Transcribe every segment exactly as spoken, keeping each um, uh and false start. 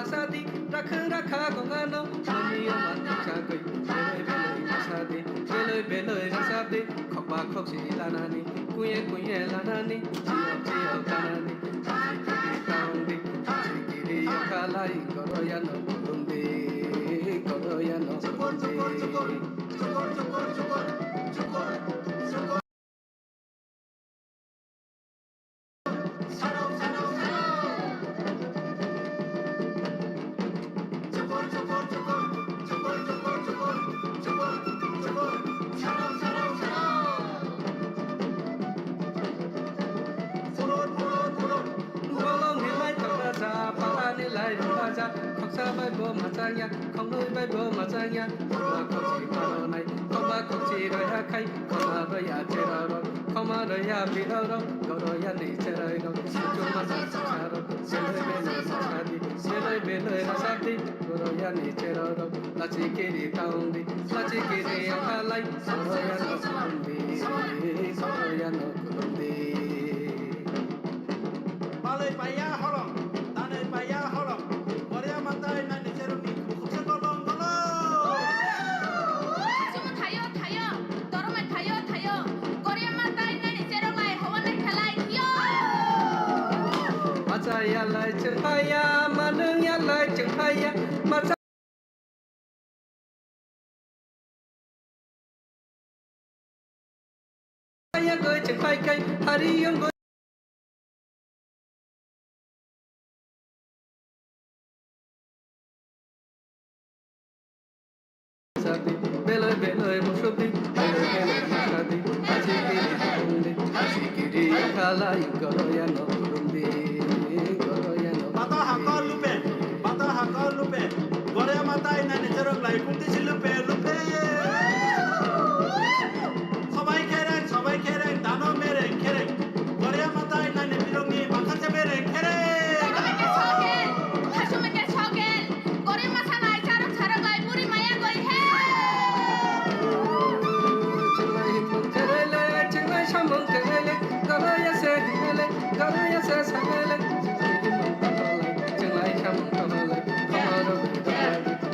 Sadi, rakha rakha gongano, ani oman chagwi, beloi beloi masadi, beloi beloi rasadi, khokba khoksi lanani, kuye kuye lanani, chiyo chiyo lanani, chikiri tangdi, chikiri yakalai, goroyano kulumdi, goroyano kulumdi. Bolongni lai tongnaja, palani lai rwbaja, khoksa bai bo machangya, khongnwi bai bo machangya, khoksa khoksi maronai, khoksa khoksi roya khai, khoma roya cherarok, khoma roya birarok, goroyani cherairok, chukuma chukuma rok, seloi beloi masadi, seloi beloi rasadi, goroyani cherarok, lachikiri tangdi, lachikiri yakalai, goroyano kulumdi, goroyano kulumdi. Balai paiya holong, tanai paiya holong, Korea matai nani cherokni bukhuksa golong golong. Sumo thayo, thayo, doromai thayo, thayo, Korea matai nani cherok lai howa nai khalai yo. Macha ya lai chwng phaiya, manung ya lai chwng phaiya, macha ya goi chwng phai kai, hari yong goi. Beloi beloi musukdi, beloi beloi masadi, asikiri tongdi, asikiri khalai, goroyano kulumdi, goroyano. Bata hako lupe, bata hako lupe, Korea matai nani cherok lai kumti si lupe, lupe. Sobai khereng, sobai khereng, dano mereng khereng. Korea matai nani birokni bakha se mereng khereng. Khasumike sogel, khasumike sogel. Korea masa nai charok charok lai puri maya goi he. Chinglai himung kherele, chinglai samung kherele, goroya se himele, goroya se samele. Chinglai himung kherele, chinglai samung kherele, khoma rok,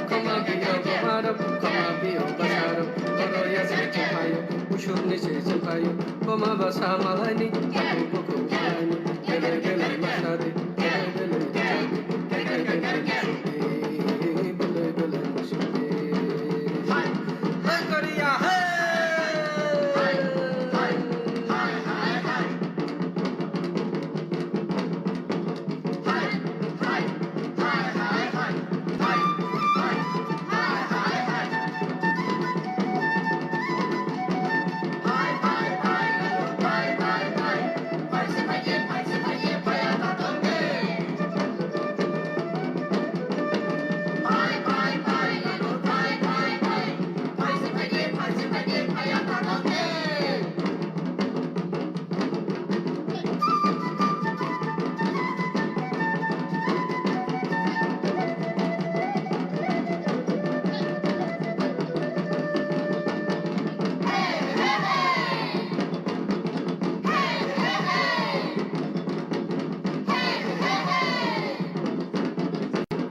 khoma biyo, khoma rok, khoma biyo, basarok, goroya se chukhayo. Usukni se chwngkhayo, boma basa malaini, takhuk bukhuk malaini, belai belai masadi, belai belai rwchadi, belai belai musukdi, belai belai musukdi. Hai, hai Korea, hai!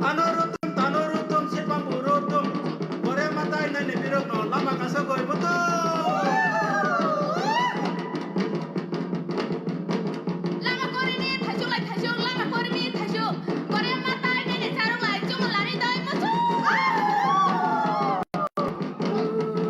Ano rotom, tano rotom, sipang bo rotom. Bore matai nani birok no lama kasa goi boto. Lama korini thaichuk lai thaichuk, lama korini thaichuk. Korea matai nini charuk lai chungo lani doi muchuk.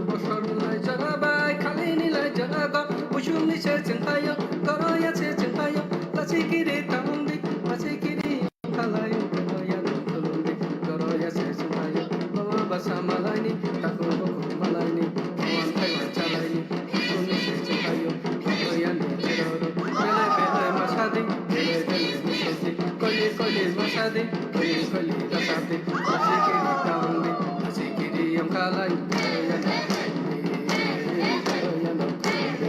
Bosor lai jora bai, khalini lai jora go, buchungni se chengkhayo, goroya se chengkhayo, lachikiri tangdi, lachikiri. Khalai, goroya no khulumdi, goroya se sumai, baba basa malaini, takhuk bukhuk malaini, khawan khaiwan chalaini, khulumni se sumai, goroya ni cheroro, belai belai masadi, belai belai musukdi, koli koli masadi, koli koli rasadi, asikiri tangdi, asikiri yong khalai, goroya no khulumdi, goroya no khulumdi,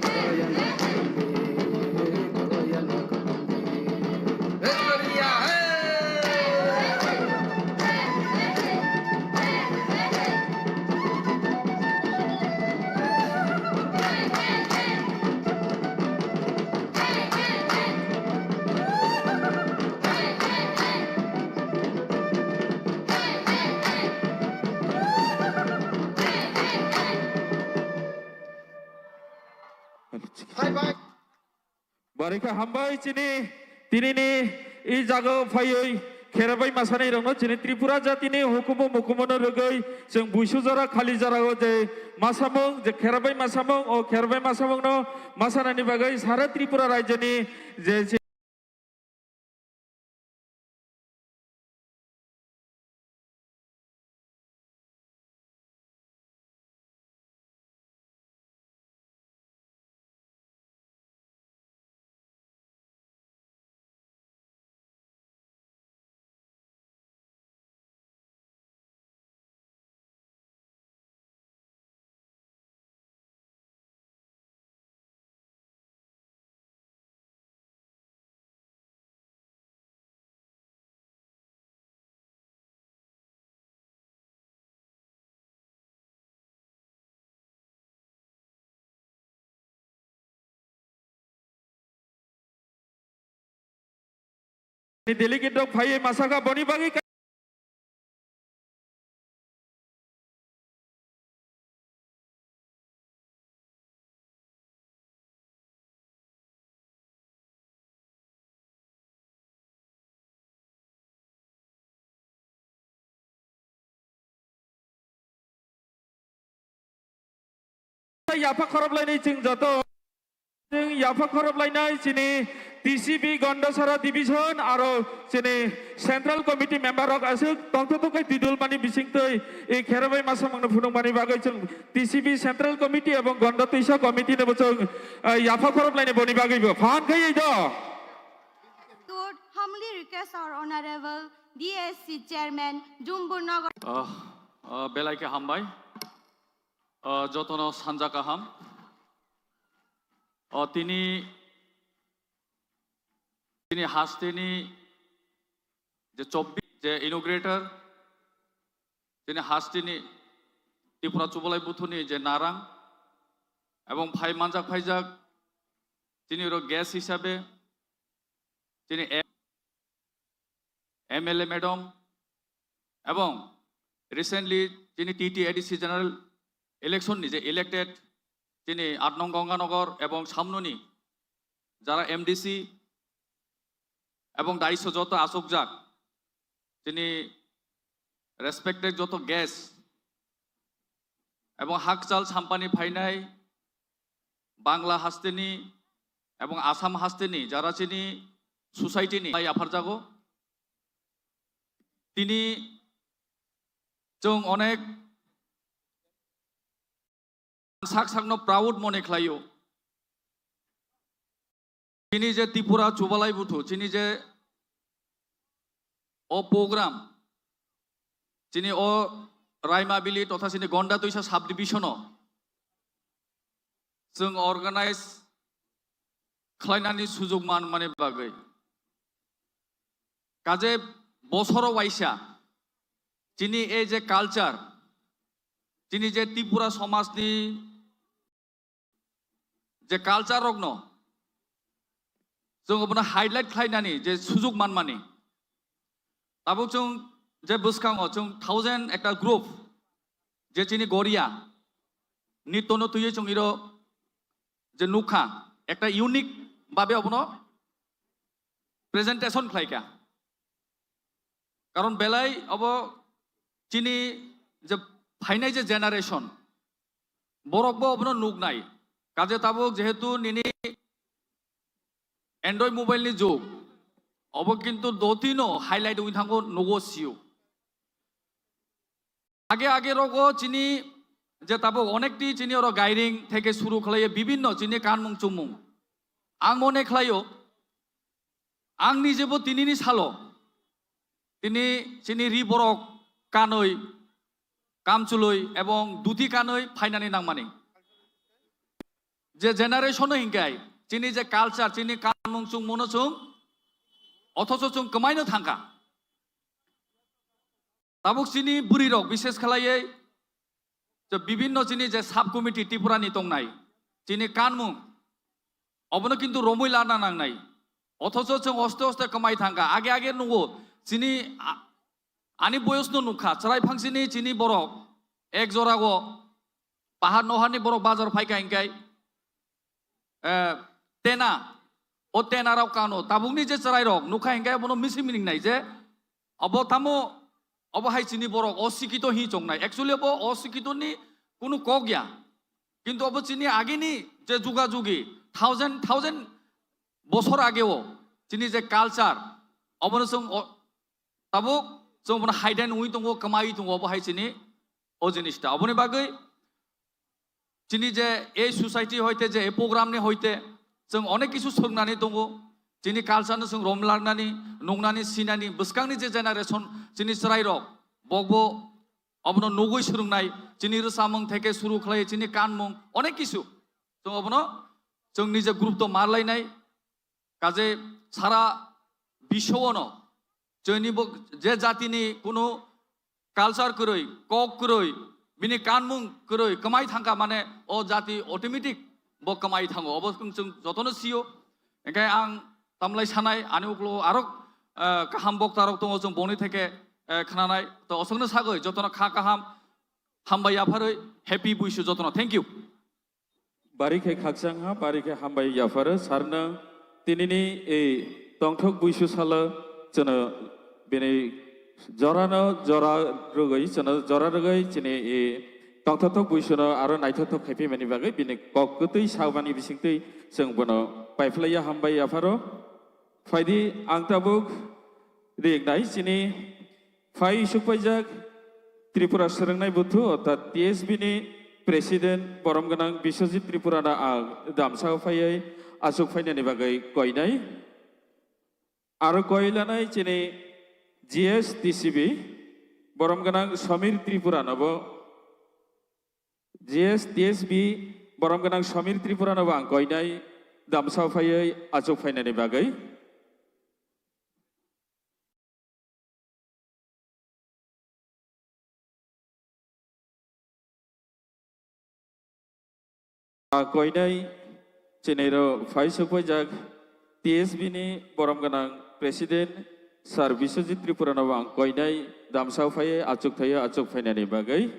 goroya no khulumdi, goroya no khulumdi. Bye bye. Barikha hambai chini tinini i jaga phaiwi kherabai masani rokno chini Tripura jatini hukumu mukumu no rwgwi chwng buisu jora khali jora o je masamung je kherabai masamung o kherabai masamung no masanani bagwi sara Tripura rajyoni je Delegate rok phaiwi masakha boni bagwi ka- Yapha khoroplainai chwng joto. Chwng yapha khoroplainai chini T C B Gondasara Division aro chini Central Committee member rok aswk tongthotok khe twidulmani bisingtwi i kherabai masamungno phunukmani bagwi chwng T C B Central Committee ebong Gonda Twisa Committee no bo chwng, eh, yapha khoroplainai boni bagwibo phan khaiwi do. Would humbly request our Honorable D S C Chairman, Jumbur Nagar. Ah, ah, belai khe hambai. Ah, jotono sanja kaham. Ah, tini, tini hasteni je chobbish je inaugurator, tini hasteni Tripura Chubalai Buthuni je narang, ebong phai manjak phaijak, tini oro guest hisabe, tini M L A madam, ebong recently tini T T A D C general election ni je elected tini aat nong Ganganagar ebong samnoni jara M D C ebong daiso joto asokjak tini respected joto guest ebong hakchal sampani phainai Bangla hasteni ebong Assam hasteni jara chini society ni lai apharjago. Tini chwng onek sak sakno proud mone khlaio. Chini je Tripura Chubalai Buthu, chini je o program, chini o Raimabili totha chini Gonda Twisa subdivision o chwng organize khlainani sujug manmani bagwi. Kaje bosoro waisa chini ei je culture, chini je Tripura somajni je culture rokno chwng obono highlight khlainani je sujug manmani. Tabuk chwng je bwskango chwng thousand ekta group je chini Goria nittono twiwi chwng iro je nukha ekta unique babe obono presentation khlaikha. Karon belai obo chini je phainai je generation, borok bo obono nuknai. Kaje tabuk jehetu nini Android mobile ni jug, obo kintu dotino highlight wngwi thango, nugo sio. Age age rogo chini je tabuk onekti chini oro gairing theke suru khlaiye bibinno chini kanmung chumung. Ang mone khlaio, ang nijebo tinini salo tini chini ri borok kanwi, kamchwlwi ebong duti kanwi phainani nangmani. Je generation no hinkai, chini je culture, chini kanmung chungmung no chwng, othocho chwng kwmaino thangkha. Tabuk chini bwrwi rok bishes khlaiwi je bibinno chini je sub committee Tripura ni tongnai, chini kanmung obono kintu romwi lana nangnai. Othocho chwng oste oste kwmai thangkha. Age age nugo chini a-, ani boyos no nukha. Chwrai phangsini chini borok ek jora go pahar noharni borok bazar phaikha hinkai. eh, tena, o tena rok kano, tabukni je chwrai rok nukha hinkhe abono misi mining nai je, abo tamo, abo hai chini borok osikito hi chongnai. Actually abo osikito ni kunu kok ya. Kintu abo chini agini je juga jugi, thousand, thousand bosor ageo chini je culture, obono chwng o-, tabuk chwng bono hidden wngwi tongo, kwmaiwi tongo, obo hai chini o jinista. Oboni bagwi chini je ei society hoite je ei program ni hoite chwng onek kisu swrwngnani tongo. Chini culture no chwng romlarnani, nungnani, sinani, bwskangni je generation chini chwrai rok, bokbo obono nugwi swrwngnai, chini rwchapmung theke suru khlai, chini kanmung, onek kisu. Chwng obono chwng nije group to marlainai, kaje sara biswono chwngni bo je jatini kunu culture kwrwi, kok kwrwi, bini kanmung kwrwi kwmai thangkha, mane o jati automatic bo kwmai thango, obo chwng jotono sio. Hinkhe ang tamlai sanai, ani uklo aro, eh, kaham bokta rok tongo, chwng boni theke, eh, khnanai. To osokno sagwi jotono kha kaham, hambai yapharwi, happy Buisu jotono. Thank you. Bari khe khakchang ha, bari khe hambai yapharo sarno tinini ei tongthok Buisu salo chwngno bini jorano jora rwgwi, chwngno jora rwgwi chini ei tongthok Buisuno aro naithothok khaiphaimani bagwi bini kok kwtwi sabani bisingtwi chwng bono paiphlaiya, hambai yapharo. Phaidi ang tabuk rignai chini phai sukpaijak Tripura Swrwngnai Buthu, orthat T S B ni President borom gwnang Biswajit Tripura no ang damsa phaiwi achuk phainani bagwi koinai. Aro koilanai chini G S T C B borom gwnang Samir Tripura no bo G S T S B borom gwnang Samir Tripura no bo ang koinai damsa phaiwi achuk phainani bagwi. A koinai chini ro phai sukpaijak T S B ni borom gwnang President Sir Biswajit Tripura no ang koinai damsa phaiwi achuk thaio achuk phainani bagwi.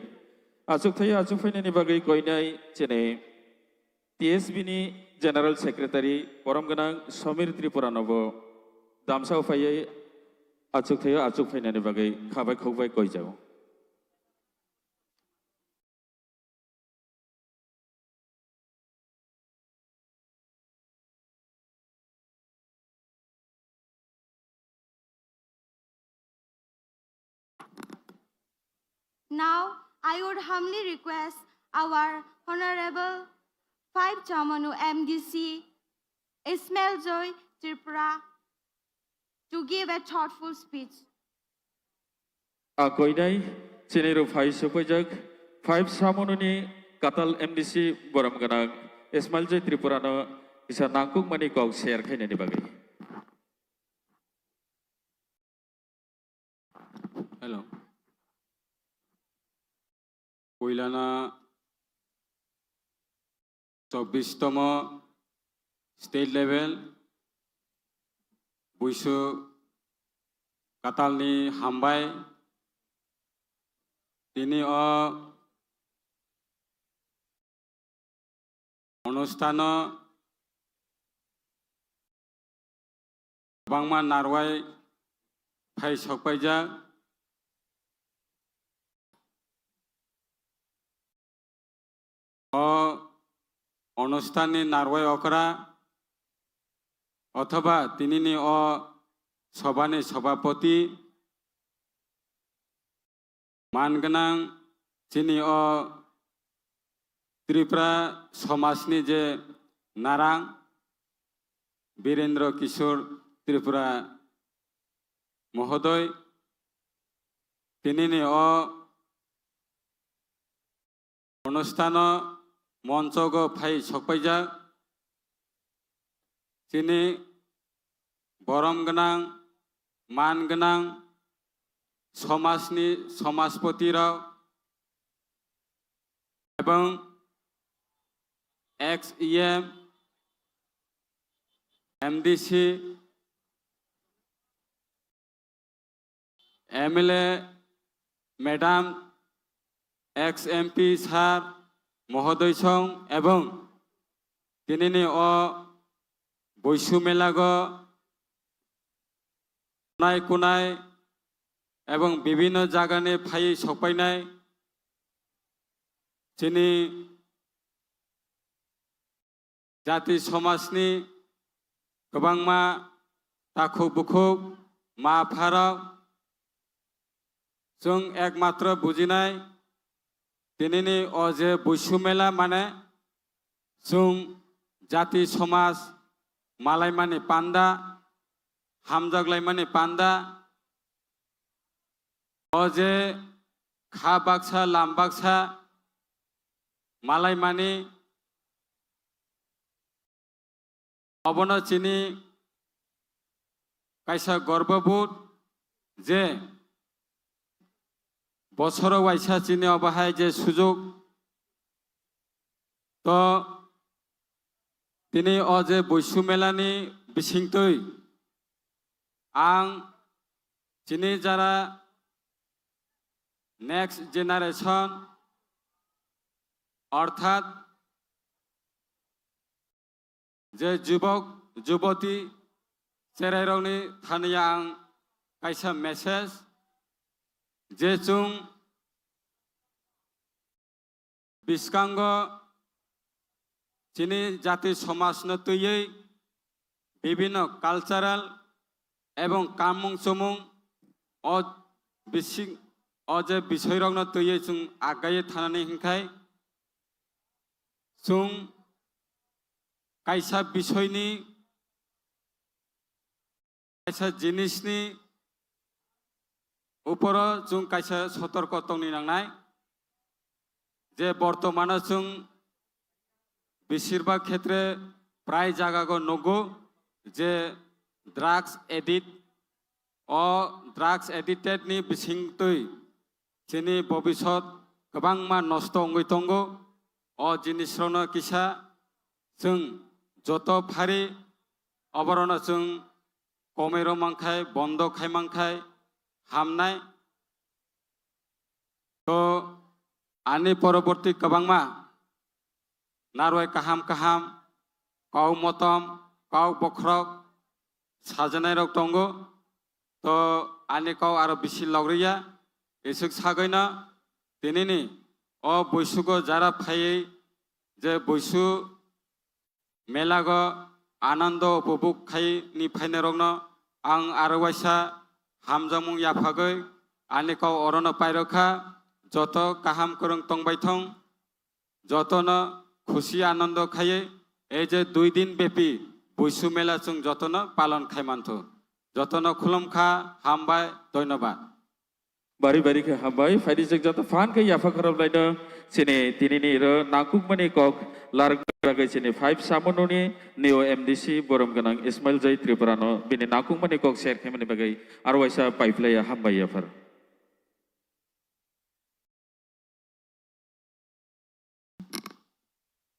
Achuk thaio achuk phainani bagwi koinai chini T S B ni General Secretary borom gwnang Samir Tripura no bo damsa phaiwi achuk thaio achuk phainani bagwi khabai khukbai koijago. Now, I would humbly request our Honorable five Chamanu M D C, Ismail Joy Tripura, to give a thoughtful speech. A koinai chini ro phai sukpaijak five Chamanu ni katal M D C borom gwnang Ismail Joy Tripura no kisa nangkukmani kok share khainani bagwi. Hello. Puilano chobbish tomo state level Buisu katalni hambai. Tini o onustano kwbangma narwai phai sokpaijak. O onusthanni narwai okra othoba tinini o sobhani sobhapoti man gwnang chini o Tripura somajni je narang Birendra Kishore Tripura mohodoi, tinini o onusthano monchogo phai sokpaijak chini borom gwnang, man gwnang somajni somajpoti rok ebong ex E M, M D C, M L A madam, ex M P sir mohodoi song ebong tinini o Buisu melago kunai kunai ebong bibhinno jagani phaiwi sokpainai chini jati somajni kwbangma takhuk bukhuk ma pharok, chwng ekmatro bujinai tinini o je Buisu mela mane chwng jati somaj malaimani panda, hamjaklaimani panda, o je kha baksa lam baksa malaimani, obono chini kaisa gorbobodh je bosoro waisa chini obo hai je sujuk to tini o je Buisu melani bisingtwi ang chini jara next generation orthat je jubok juboti cherairokni thani ang kaisa message je chwng bwskango chini jati somajno twiwi bibhinno cultural ebong kamung chumung o bising o je bisoirokno twiwi chwng agaiwi thanani hinkhai chwng kaisa bisoini kaisa jinisni uporo chwng kaisa sotorko tongni nangnai je bortomano chwng besirbak khetre prai jagago nugo je drugs addict, o drugs addicted ni bisingtwi chini bobisot kwbangma nosto wngwi tongo. O jinisrokno kisa chwng joto phari oborokno chwng komwi rw mankhai, bondo khai mankhai hamnai. To ani poroborti kwbangma narwai kaham kaham kok motom, kok bokhorok sajanairok tongo. To ani kok aro bisi logriya, isuk sagwino tinini o buisugo jara phaiwi je buisu melago anando upobhog khaini phainairokno ang aro waisa hamjakmung yaphagwi ani kok orono pairokha. Joto kaham kwrwng tongbaithong, jotono khusi anando khaiwi ei je dui din bepi Buisu mela chwng jotono palon khaimantho. Jotono khulumkha, hambai, dhonnobad. Bari bari khe hambai, phaidi chwng joto phan khe yapha khorop laino chini tinini ro nangkukmani kok larwk bagwi chini five Samununi new M D C borom gwnang Ismail Jai Tripura no bini nangkukmani kok share khaimani bagwi aro waisa paiplaiya hambai yaphar.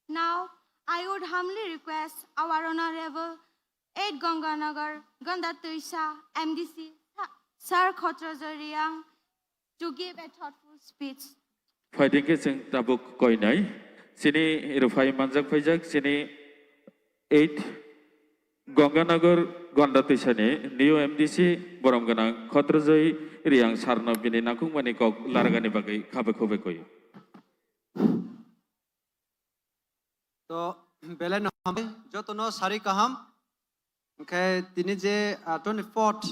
Now, I would humbly request our Honorable eight Ganganagar Ganda Tuisa M D C, Sir Khotrojoy Reang, to give a thoughtful speech. Phaidi khe chwng tabuk koinai. Chini rwphai manjak phaijak, chini eight Ganganagar Ganda Tuisani new M D C borom gwnang Khotrojoy Reang Sir no bini nangkukmani kok larwkani bagwi khabe khube koyo. To belai no hambai, jotono sari kaham. Hwnkhe tini je, ah, twenty-fourth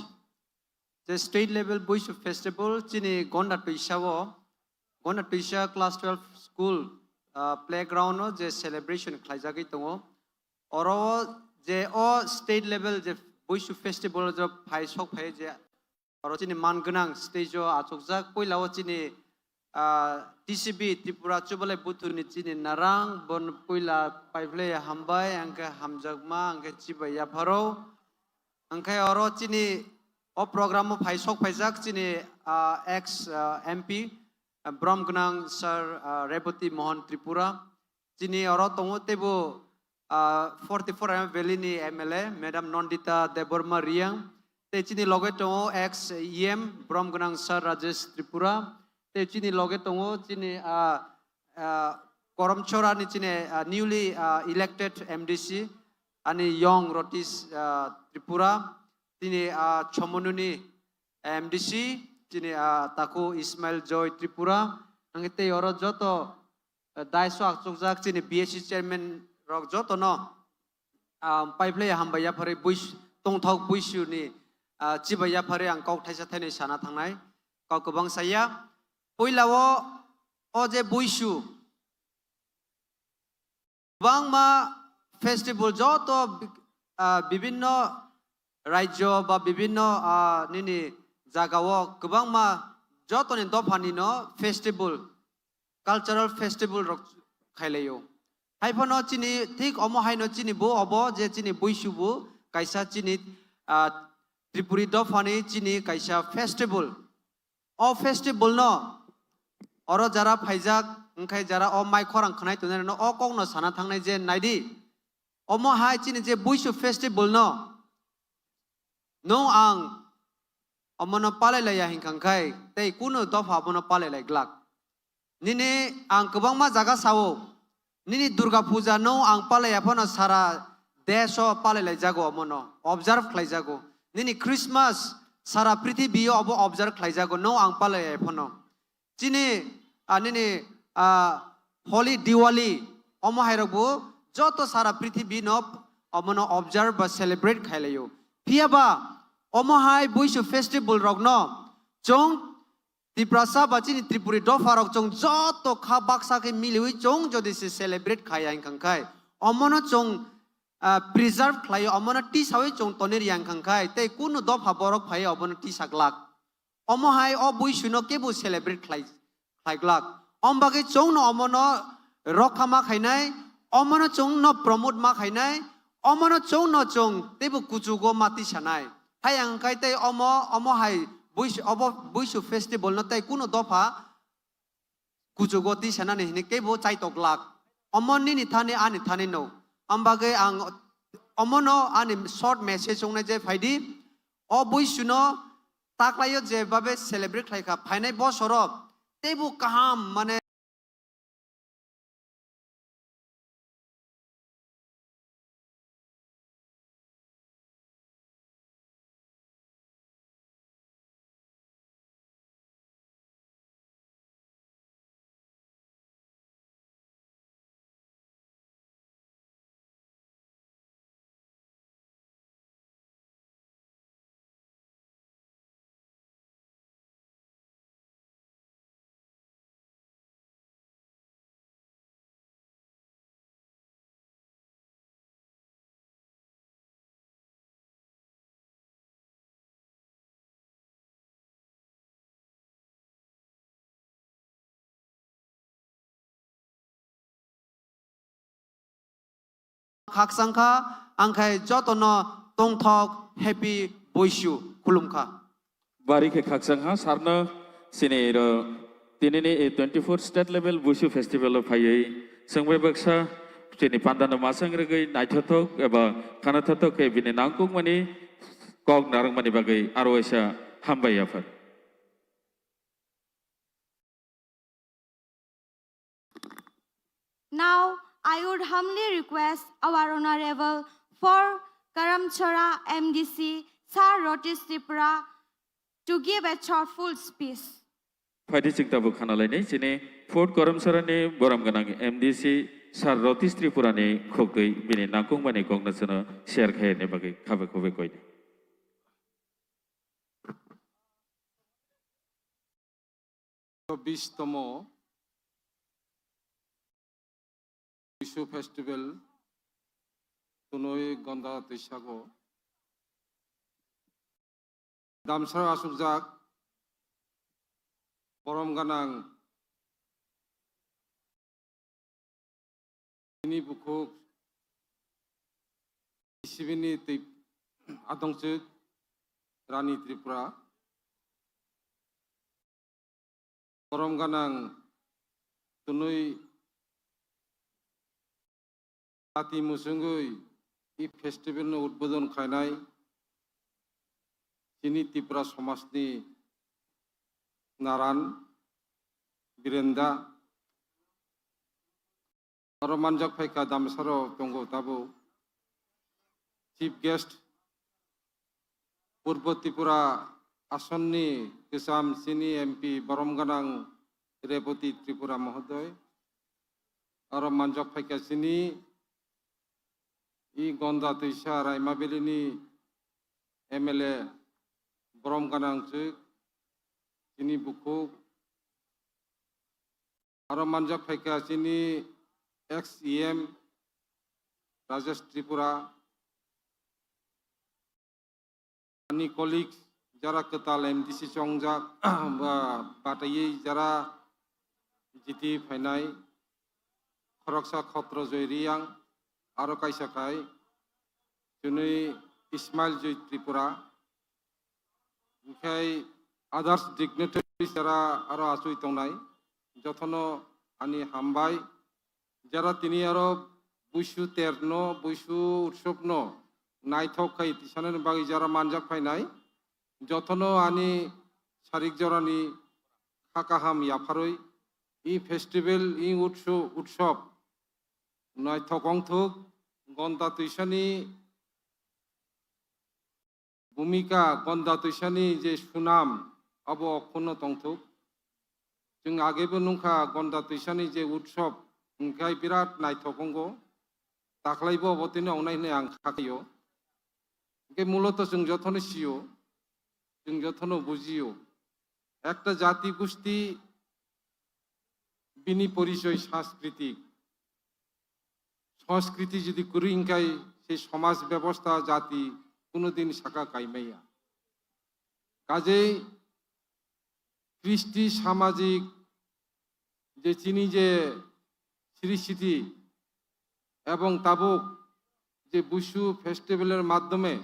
je state level Buisu festival chini Ganda Tuisa o, Ganda Tuisa class twelve school, ah, playground o je celebration khlaijagwi tongo. Oro o je o state level je Buisu festival je phai sok phai je oro chini man gwnang stage o achukjak. Puila o chini, ah, T C B Tripura Chubalai Buthurni chini narang bon puila paiphile hambai, angkhe hamjakma, angkhe chibai yapharo. Angkhe oro chini o program o phai sok phaijak chini, ah, ex, ah, M P, ah, borom gwnang Sir, ah, Reboti Mohan Tripura. Chini oro tongo teibo, ah, forty-four M Valley ni M L A, Madam Nandita Debbarma Reang. Tei chini loge tongo ex E M, borom gwnang Sir Rajesh Tripura. Tei chini loge tongo chini, ah, ah, Koromchora ni chini, ah, newly, ah, elected M D C, ani young Rotish, ah, Tripura, tini, ah, Chomonu ni M D C, chini, ah, taku Ismail Joy Tripura, ang tei oro joto, ah, daiso achukjak chini B S C chairman rok joto no, ah, paiphla hambai yapharwi buis-, tongthok buisu ni, ah, chibai yapharwi ang kok thaisa thainwi sana thangnai, kok kwbang saya. Puila o, o je buisu, kwbangma festival joto bi-, ah, bibinno rajyo ba bibinno, ah, nini jagao kwbangma jotoni dophani no festival, cultural festival rok khailaio. Haiphano chini thik omo haino chini bo obo je chini buisu bo kaisa chini, ah, Tripuri dophani chini kaisa festival. O festival no oro jara phaijak, wngkhe jara o mai khorang khwnai tongnai rokno o kokno sana thangnai je, naidi, omo hai chini je buisu festival no nwng ang omono palai laiya hinkha khe tei kunu dopha abono palai lai glak. Nini ang kwbangma jaga sao, nini Durga Puja no ang palaiya phano sara desh o palai lai jago, omono observe khlai jago. Nini Christmas sara prithibi o obo observe khlai jago, no ang palaiya phano. Chini, ah, nini, ah, Holi, Diwali, omo hai rok bo joto sara prithibi no omono observe ba celebrate khai laio. Phiya ba omo hai buisu festival rok no chwng Tiprasa ba chini Tripuri dopha rok chwng joto kha baksa khe miliwi chwng jodi se celebrate khai ya hinkha khe, omono chwng, ah, preserve khlai, omono tisawi chwng tonwi rya hinkha khe, tei kunu dopha borok phai omono tisa glak. Omo hai o buisuno kebo celebrate khlai, khlai glak. Om bagwi chwngno omono rokha ma khainai, omono chwngno promote ma khainai, omono chwngno chwng teibo kuchugo ma tisanai. Hai ang khai tei omo, omo hai buis-, obo buisu festival no tei kunu dopha kuchugo tisanani hini kebo chaitok glak. Omo nini thani ani thani no. Om bagwi ang omono ani short message wngnai je phaidi. O buisuno taklaio je babe celebrate khlai kha, phainai bosoro teibo kaham mane Khakchang kha, ang khai jotono tongthok happy Buisu khulum kha. Bari khe khakchang ha sarno chini ro tinini e twenty-four state level Buisu festival o phaiwi chwngbai baksa chini pandano masang rwgwi naithothok eba khanathothok khe bini nangkukmani kok narwkmani bagwi aro waisa hambai yaphar. Now, I would humbly request our Honorable for Karamchara M D C, Sir Rotish Tripura, to give a thoughtful speech. Phaidi chwng tabuk khana lainai chini Fort Karamchara ni borom gwnang M D C Sir Rotish Tripura ni khukdwi bini nangkukmani kokno chwngno share khaina bagwi khabe khube koini. Chobbish tomo Buisu Festival tunoi Gonda twisago damsara asukjak borom gwnang Bini bukhuk sibini twi adongchwk Rani Tripura. Borom gwnang twnwi jati muchungwi i festival no udbodon khlainai chini Tripura somajni Naran Birenda Oro manjak phaikha damsarok tongo tabuk. Chief guest, Purbo Tripura asonni kwcham chini M P borom gwnang Reboti Tripura mohodoy. Oro manjak phaikha chini i Gonda Twisa Raima Valley ni M L A borom gwnang chwk chini bukhuk. Aro manjak phaikha chini ex E M Rajesh Tripura, ani colleagues jara kwtal M D C chongjak, ba bataiwi jara G T phainai, khoroksa Khotro Joy Reang, aro kaisa khai chwnwi Ismail Joy Tripura, Hinkhe others dignitaries jara aro achoi tongnai, jotono ani hambai. Jara tini aro Buisu terno, Buisu utsopno naithok khai tisanani bagwi jara manjak phainai, jotono ani sarik jorani kha kaham yapharwi i festival, i utsu-, utsop naithok wngthok, Gonda Twisani bhumika, Gonda Twisani je sunam, abo okhono tongthok. Chwng agebo nungkha Gonda Twisani je utsob, hwnkhe birat naithok wngo. Takhlaibo obo tini ongnai hwnwi ang kha khaio. Hwnkhe muloto chwng jotono sio, chwng jotono bujio. Ekta jati gusti bini porichoy sanskritik. Sanskriti jodi kwrwi hwnkhe se somaj bebosta jati kuno din saka kaimaya. Kajei kristi samajik je chini je srishti ebong tabuk je Buisu festival er maddhome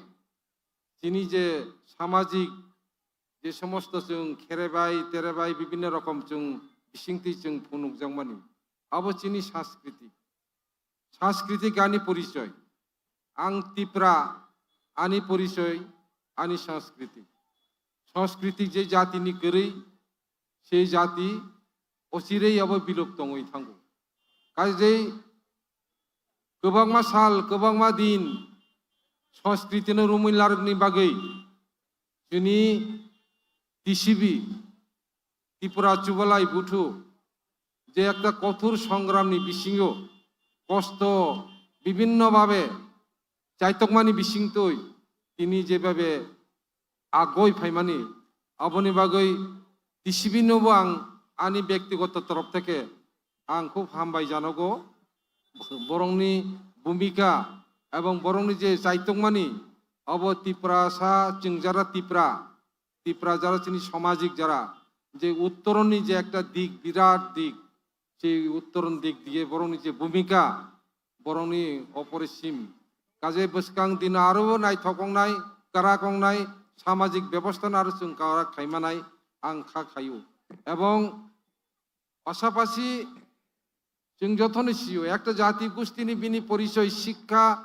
chini je samajik je somosto chwng kherebai terebai bibinno rokom chwng bisingtwi chwng phunukjakmani, abo chini sanskritik. Sanskritik ani porichoy. Ang Tipra, ani porichoy, ani sanskritik. Sanskritik je jatini kwrwi, se jati ochirei abo bilop tongwi thango. Kajei kwbangma sal, kwbangma din sanskritino rumwi larwkni bagwi chini T C B, Tripura Chubalai Buthu, je ekta kothor songramni bisingo kosto bibinno babe chaitokmani bisingtwi tini jebabe agoi phaimani, aboni bagwi T C B nobo ang ani bektigoto torof theke ang khub hambai janogo. Borokni bhumika ebong borokni je chaitokmani, abo Tiprasa chwng jara Tipra, Tipra jara chini samajik jara, je uttoroni je ekta dik, birat dik, se uttoron dik diye borokni je bhumika, borokni oporisim. Kaje bwskang dino aro naithok wngnai, kwrak wngnai, samajik bebostha no aro chwng kwrak khaimanai ang kha khaio. Ebong pasapasi chwng jotono sio, ekta jati gustini bini porichoy sikha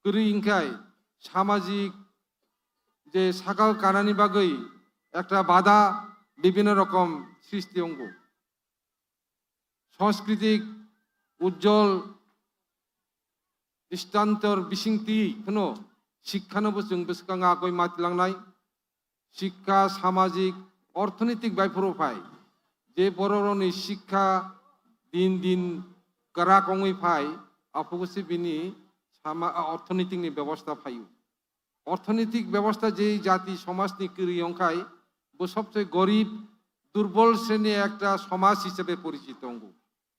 kwrwi hwnkhe samajik je sakao kanani bagwi ekta bada bibinno rokom srishti wngo. Sanskritik ujjol dristantor bisingtwi kheno sikhanobo chwng bwskango agoi matilangnai. Sikha, samajik, orthonoitik bai phuru phai. Je bororokni sikha din din kwrak wngwi phai, aphukusi bini sama-, orthonoitikni bebosta phaio. Orthonoitik bebosta je jati somajni kwrwi wngkhai, bo sobse gorib, durbol sreni ekta somaj hisabe porichito wngo.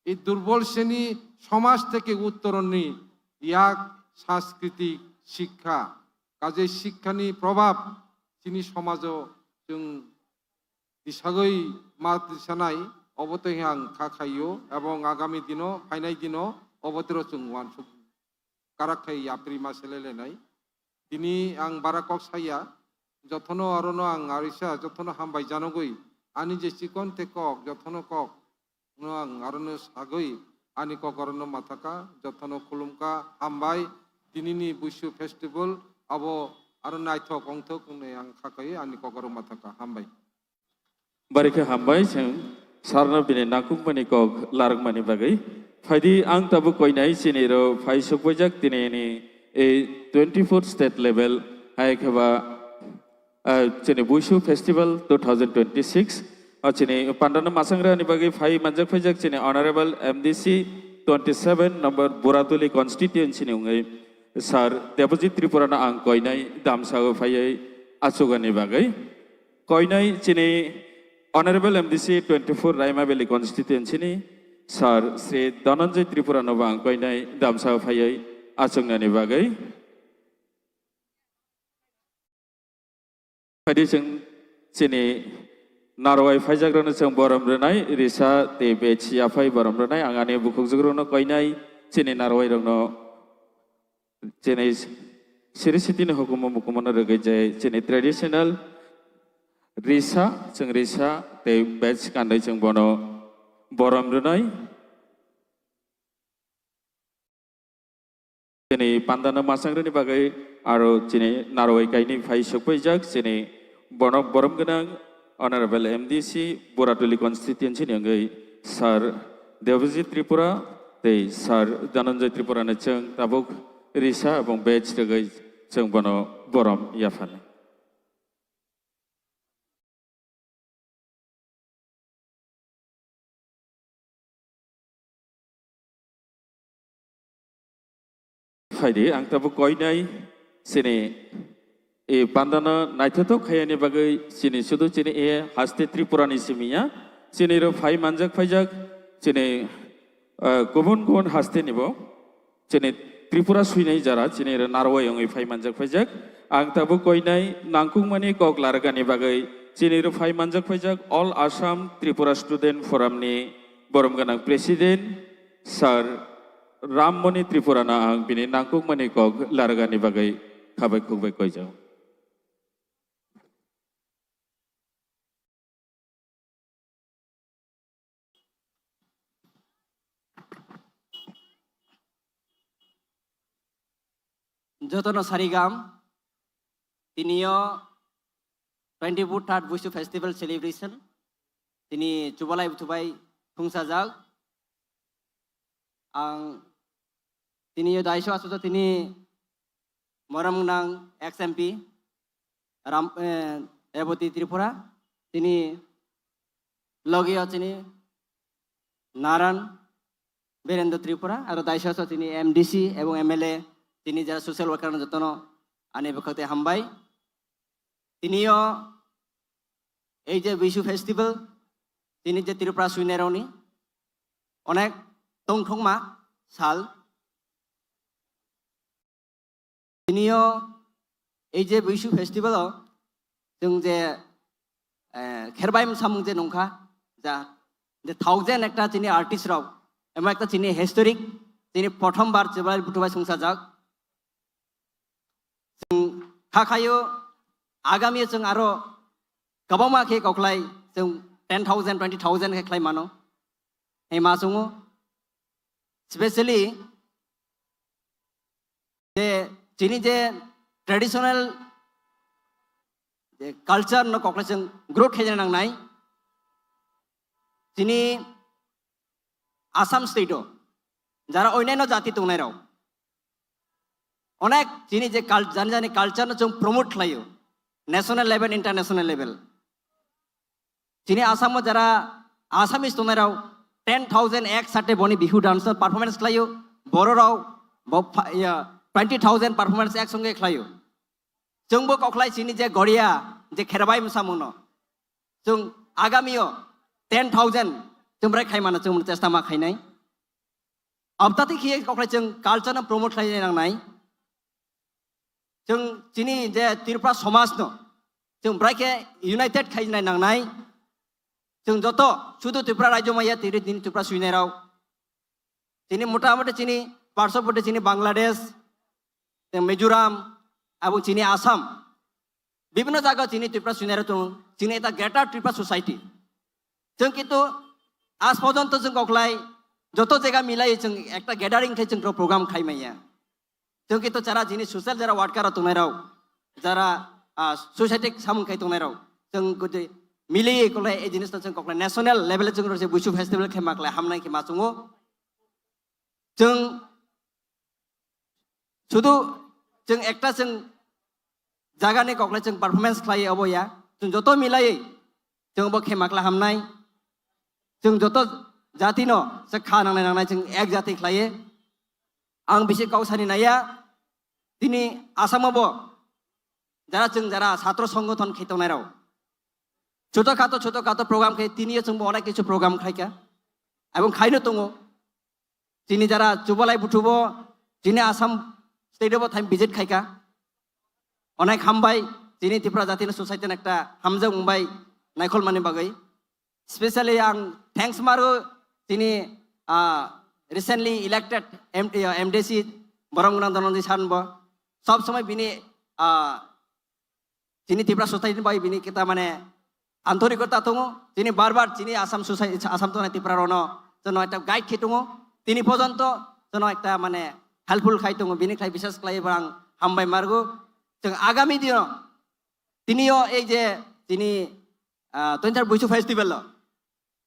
Ei durbol sreni somaj theke uttoronni yak sanskritik sikha. Kajei sikhani probab chini somajo chwng tisagwi ma tisanai, obo tei ang kha khaio, ebong agami dino, phainai dino obo tero chwng uansuk karak khai yapri ma selailainai. Tini ang bara kok saya, jotono arono ang arisa, jotono hambai janogwi, ani je chikon te kok, jotono kok no ang arono sagwi, ani kok arono mathaka, jotono khulumka, hambai, tinini Buisu festival, abo aro naithok wngthok hwnwi ang kha khawi ani kok aro mathaka, hambai. Bari khe hambai chwng sarno bini nangkukmani kok larwkmani bagwi. Phaidi ang tabuk koinai chini ro phai sukphaijak tini ni e twenty-four state level hai khe ba, ah, chini Buisu Festival two thousand twenty-six. O chini pandano masangra ni bagwi phai manjak phaijak chini Honorable M D C twenty-seven number Buratuli constituency ni wngwi Sir Debojit Tripura no ang koinai damsa o phaiwi achugani bagwi. Koinai chini Honorable M D C twenty-four Raima Valley constituency ni Sir Sri Dhananjay Tripura no bo ang koinai damsa phaiwi achuknani bagwi. Phaidi chwng chini narwai phaijakrokno chwng borom rwnai, risa tei bech yaphai borom rwnai. Ang ani bukhukjukrokno koinai chini narwai rokno chini siri sitini hukumu mukumu no rwgwi je chini traditional risa, chwng risa tei bech kanwi chwng bono borom rwnai. Chini pandano masangrwni bagwi aro chini narwai kaini phai sukphaijak chini bono borom gwnang Honorable M D C Buratuli constituency ni wngwi Sir Debojit Tripura tei Sir Dhananjay Tripura ni chwng tabuk risa ebong bech rwgwi chwng bono borom yaphani. Phaidi ang tabuk koinai chini e pandano naithothok khaiyani bagwi chini sudu chini e haste Tripura ni simi ya chini ro phai manjak phaijak chini, ah, kubun kubun haste ni bo. Chini Tripura suinai jara chini narwai wngwi phai manjak phaijak. Ang tabuk koinai nangkukmani kok largani bagwi chini rw phai manjak phaijak All Assam Tripura Student Forum ni borom gwnang President Sir Rammoni Tripura no ang bini nangkukmani kok largani bagwi khabai khukbai koijak. Jotono sarigam, tiniyo twenty-four third Buisu Festival Celebration, tini chubalai buthubai thungsajak. Ang tiniyo daiso asujo tini morom nang ex M P Ram, eh, Reboti Tripura, tini logi o chini Naran Birendra Tripura, aro daiso chini M D C ebong M L A, tini jara social worker no jotono ani bwkhak tei hambai. Tini o ei je Buisu Festival, tini je Tripura suinai rokni onek tongthokma sal. Tini o ei je Buisu Festival o chwng je, eh, kherbai msamung je nungkha, ja, je thousand ekta chini artist rok, emon ekta chini historic, chini prothom bar chubalai buthubai sungsajak. Chwng kha khaio, agami o chwng aro kwbangma khe koklai chwng ten thousand, twenty thousand khe khlai mano. Hei ma chwngo, specially je chini je traditional je culture no koklai chwng growth khaina nangnai. Chini Assam state o jara onyaino jati tongnai rok onek chini je cul-, jani jani culture no chwng promote khlaio national level, international level. Chini Assam o jara Assamese tongnai rok ten thousand ek sate boni Bihu dance no performance khlaio, Boro rok bo pha-, iya, twenty thousand performance ek songe khlaio. Chwngbo koklai chini je Goria je kherbai msamung no. Chwng agami o ten thousand chwng bwrwi khaimano chwng chesta ma khainai. Abtati khiye koklai chwng culture no promote khlai nangnai. Chwng chini je Tripura somaj no chwng bwrwi khe united khainai nangnai. Chwng joto sudu Tripura rajyo maya tiri din Tripura suinai rok. Chini motamuti chini parshoboti chini Bangladesh, tei Mizoram, ebong chini Assam, bibhinno jaga chini Tripura suinai rok tongo, chini eta Greater Tripura Society. Chwng kintu aaj porjonto chwng koklai joto jaga milai chwng ekta gathering khe chwng program khai manya. Chwng kintu jara chini social jara worker rok tongnai rok, jara, ah, society samung khai tongnai rok, chwng gudi mili koklai ei jinis no chwng koklai national level chwng rw se Buisu festival khe ma klai hamnai khe ma chwngo. Chwng sudu chwng ekta chwng jagani kokle chwng performance khlai obo ya. Chwng joto milai chwng bo khe makla hamnai. Chwng joto jati no se kha nangnai nangnai chwng ek jati khlai. Ang bisi kok sani naiya. Tini Assam bo jara chwng jara satro songothon khe tongnai rao. Choto khato choto khato program khe tini chwng bo onek kichu program khaika. Ebong khaino tongo. Chini jara chubalai buthubo, chini Assam state bo thaim visit khaika. Onek hambai, chini Tripura jatino society ekta hamjak mungbai naikhol mani bagwi. Specially ang thanks maru chini, ah, recently elected M-, ah, M D C borom gwnang Dhananjay sir bo. Sob somoi bini, ah, chini Tripura society ni bai bini kita mane antorikota tongo. Chini bar bar chini Assam society, Assam tongnai Tripura rono jono ekta guide khe tongo. Tini pojonto jono ekta mane helpful khai tongo. Bini khai bisas khlai ang hambai margo. Chwng agami dino tini o ei je chini, ah, twenty third Buisu Festival lo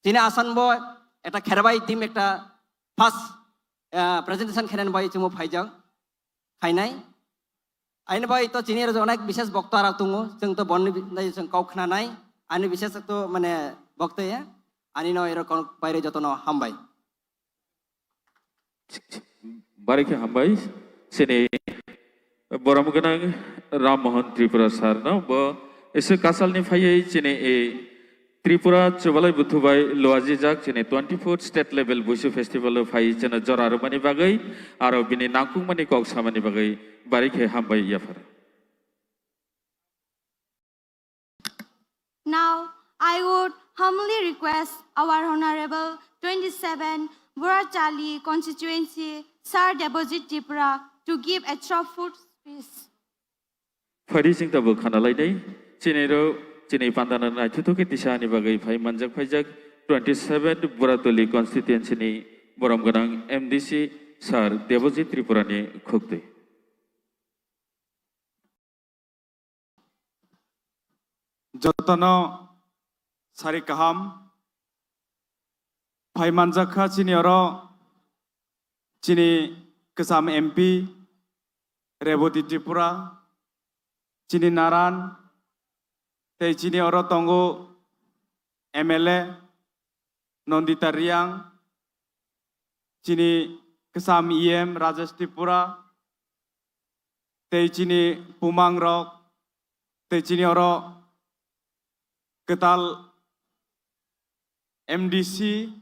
chini Assam bo ekta kherbai team ekta first, ah, presentation khenan bai chwngbo phaijak khainai. Aini bai to chini rok onek bises bokta rok tongo, chwng to bonni bi-, nai chwng kok khna nai, ani bises to mane bokta ya, ani no ero kon baire joto no hambai. Bari khe hambai, chini borom gwnang Ram Mohan Tripura sir no, bo ese kasalni phaiwi chini e Tripura Chubalai Buthu bai luajijak chini twenty fourth state level Buisu festival o phai chini jora rwmani bagwi aro bini nangkukmani kok samani bagwi bari khe hambai yaphar. Now, I would humbly request our Honorable twenty-seven Borachali Constituency Sir Debojit Tripura to give a thoughtful speech. Phaidi chwng tabuk khana lainai, chini ro chini pandana naithuthuk khe tisa ani bagwi phai manjak phaijak twenty seven Boratoli constituency ni borom gwnang M D C Sir Debojit Tripura ni khukti. Jotono sari kaham phai manjak kha chini oro chini kwcham M P Reboti Tripura, chini Naran, tei chini oro tongo M L A Nandita Reang, chini kwcham E M Rajesh Tripura, tei chini bumang rok, tei chini oro kwtal M D C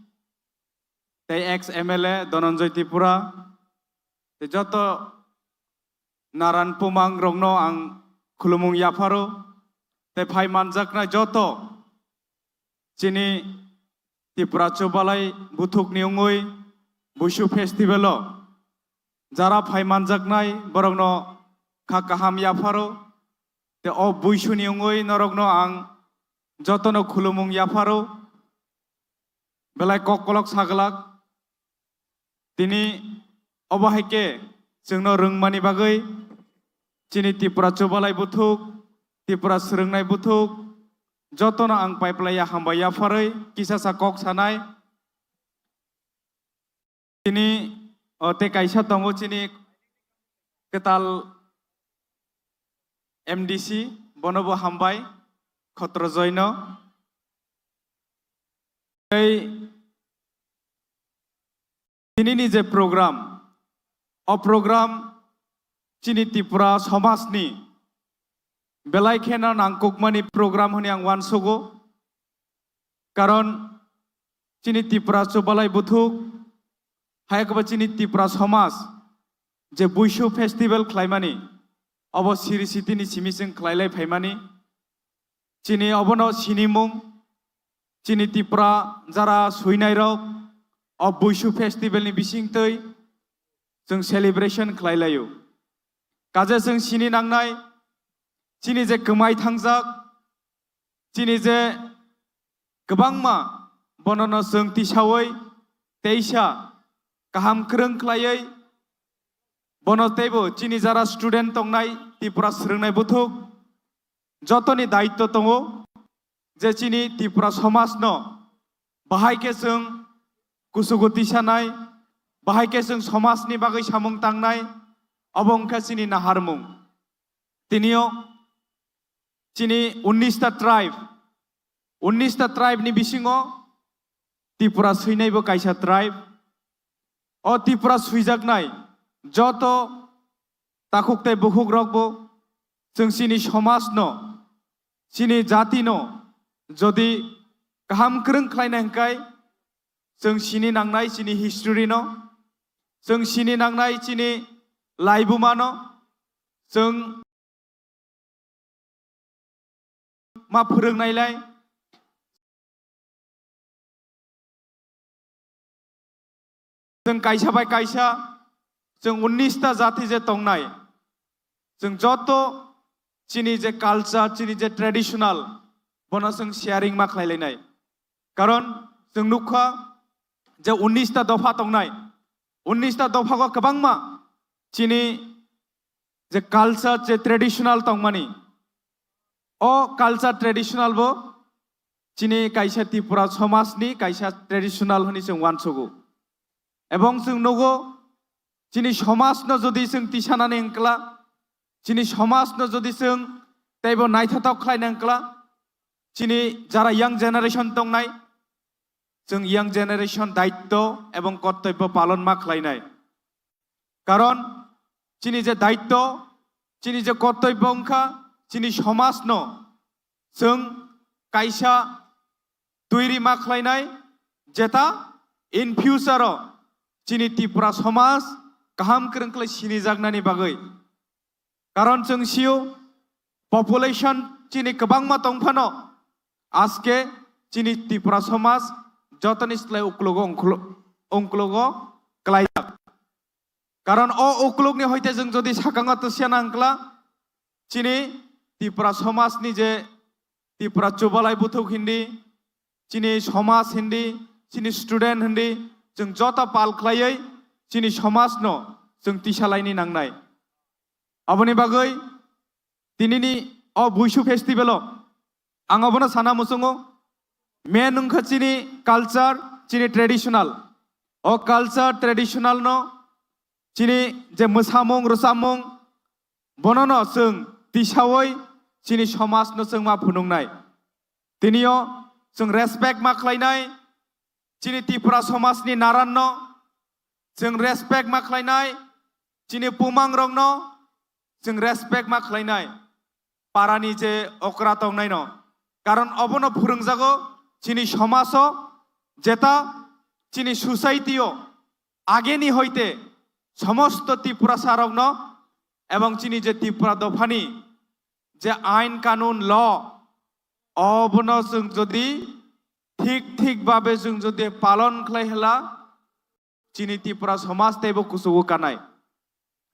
tei ex M L A Dhananjay Tripura, tei joto Naran bumang rokno ang khulumung yapharo, tei phai manjaknai joto chini Tripura Chubalai Buthukni wngwi Buisu festival o jara phai manjaknai borokno kha kaham yapharo, tei o Buisuni wngwi norokno ang jotono khulumung yapharo, belai kok kolok saglak. Tini obo hai khe chwngno rwngmani bagwi chini Tripura Chubalai Buthuk, Tripura Swrwngnai Buthuk jotono ang paiplaiya hambai yapharwi kisasa kok sanai. Tini o tei kaisa tongo chini kwtal M D C, bonobo hambai Khotrojoino. Tei tinini je program, o program chini Tripura somajni belai kheno nangkukmani program hwnwi ang uansugo. Karon chini Tripura Chubalai Buthuk, hai khe bo chini Tripura somaj je Buisu festival khlaimani, obo siri sitini simi chwng khlailai phaimani. Chini obono sinimung, chini Tripura jara suinairok o Buisu festival ni bisingtwi chwng celebration khlailaio. Kaje chwng sini nangnai, chini je kwmai thangjak, chini je kwbangma bonono chwng tisawi teisa kaham kwrwng khlaiwi bono teibo chini jara student tongnai Tripura Swrwngnai Buthuk jotoni daitto tongo je chini Tripura somajno bahai khe chwng kuchugo tisanai, Bahai khe chwng somajni bagwi samung tangnai, obo wngkha chini naharmung. Tinio chini unnish ta tribe, unnish ta tribe ni bisingo Tripura swinaibo kaisa tribe. O Tripura swijaknai joto takhuk tei bukhuk rokbo chwng chini somajno, chini jatino jodi kaham kwrwng khlaina hwnkhe, chwng sini nangnai chini history no, chwng sini nangnai chini laibuma no, chwng ma phwrwngnailai. Chwng kaisa bai kaisa, chwng unnish ta jati je tongnai, chwng joto chini je culture, chini je traditional, bono chwng sharing ma khlailainai. Karon chwng nukha je unnish ta dopha tongnai, unnish ta dopha o kwbangma chini je culture, je traditional tongmani, o culture traditional bo chini kaisa Tripura somajni kaisa traditional hwnwi chwng uansugo. Ebong chwng nugo, chini somajno jodi chwng tisanani wngkla, chini somajno jodi chwng teibo naithothok khlaina wngkla, chini jara young generation tongnai, chwng young generation daitto ebong kortobbo palon ma khlainai. Karon chini je daitto, chini je kortobbo wngkha, chini somajno chwng kaisa twiwi ma khlainai, jeta in future o chini Tripura somaj kaham kwrwng khlai sinijaknani bagwi. Karon chwng sio, population chini kwbangma tongphano, aske chini Tripura somaj jotoni slai uklogo ongkhlo-, ongklogo klaijak. Karon o uklukni hoite chwng jodi sakango twsya nangkla, chini Tripura somajni je Tripura chubalai buthuk hindi, chini somaj hindi, chini student hindi, chwng joto pal khlaiwi chini somajno chwng tisalaini nangnai. Aboni bagwi tinini o Buisu festival o ang abono sana muchungo, main wngkha chini culture, chini traditional. O culture traditional no chini je mwsamung rwchapmung, bonono chwng tisawi chini somajno chwng ma phunuknai. Tinio chwng respect ma khlainai chini Tripura somajni naranno, chwng respect ma khlainai chini pumangrokno, chwng respect ma khlainai parani je okra tongnaino. Karon obono phwrwngjago chini somajo, jeta chini society o ageni hoite somosto Tripurasa rokno ebong chini je Tripura dophani je ain kanun, law, obono chwng jodi thik thik babe chwng jodi palon khlai hela, chini Tripura somaj teibo kuchugo kanai.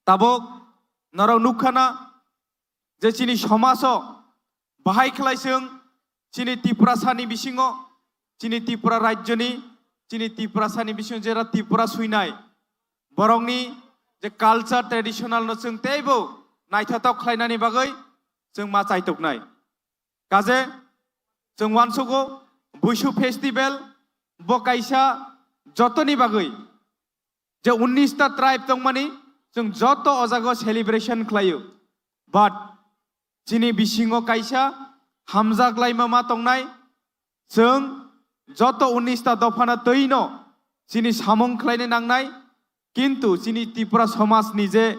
Tabuk norok nukkhana je chini somajo bahai khlai chwng chini Tripurasani bisingo, chini Tripura rajyoni, chini Tripurasani bisingo jera Tripura swinai, borokni je culture traditional no chwng teibo naithothok khlainani bagwi chwng ma chaituknai. Kaje chwng uansugo Buisu festival bo kaisa jotoni bagwi je unnish ta tribe tongmani, chwng joto o jaga celebration khlaio. But chini bisingo kaisa hamjak laima ma tongnai, chwng joto unnish ta dophano twino chini samung khlaina nangnai, kintu chini Tripura somajni je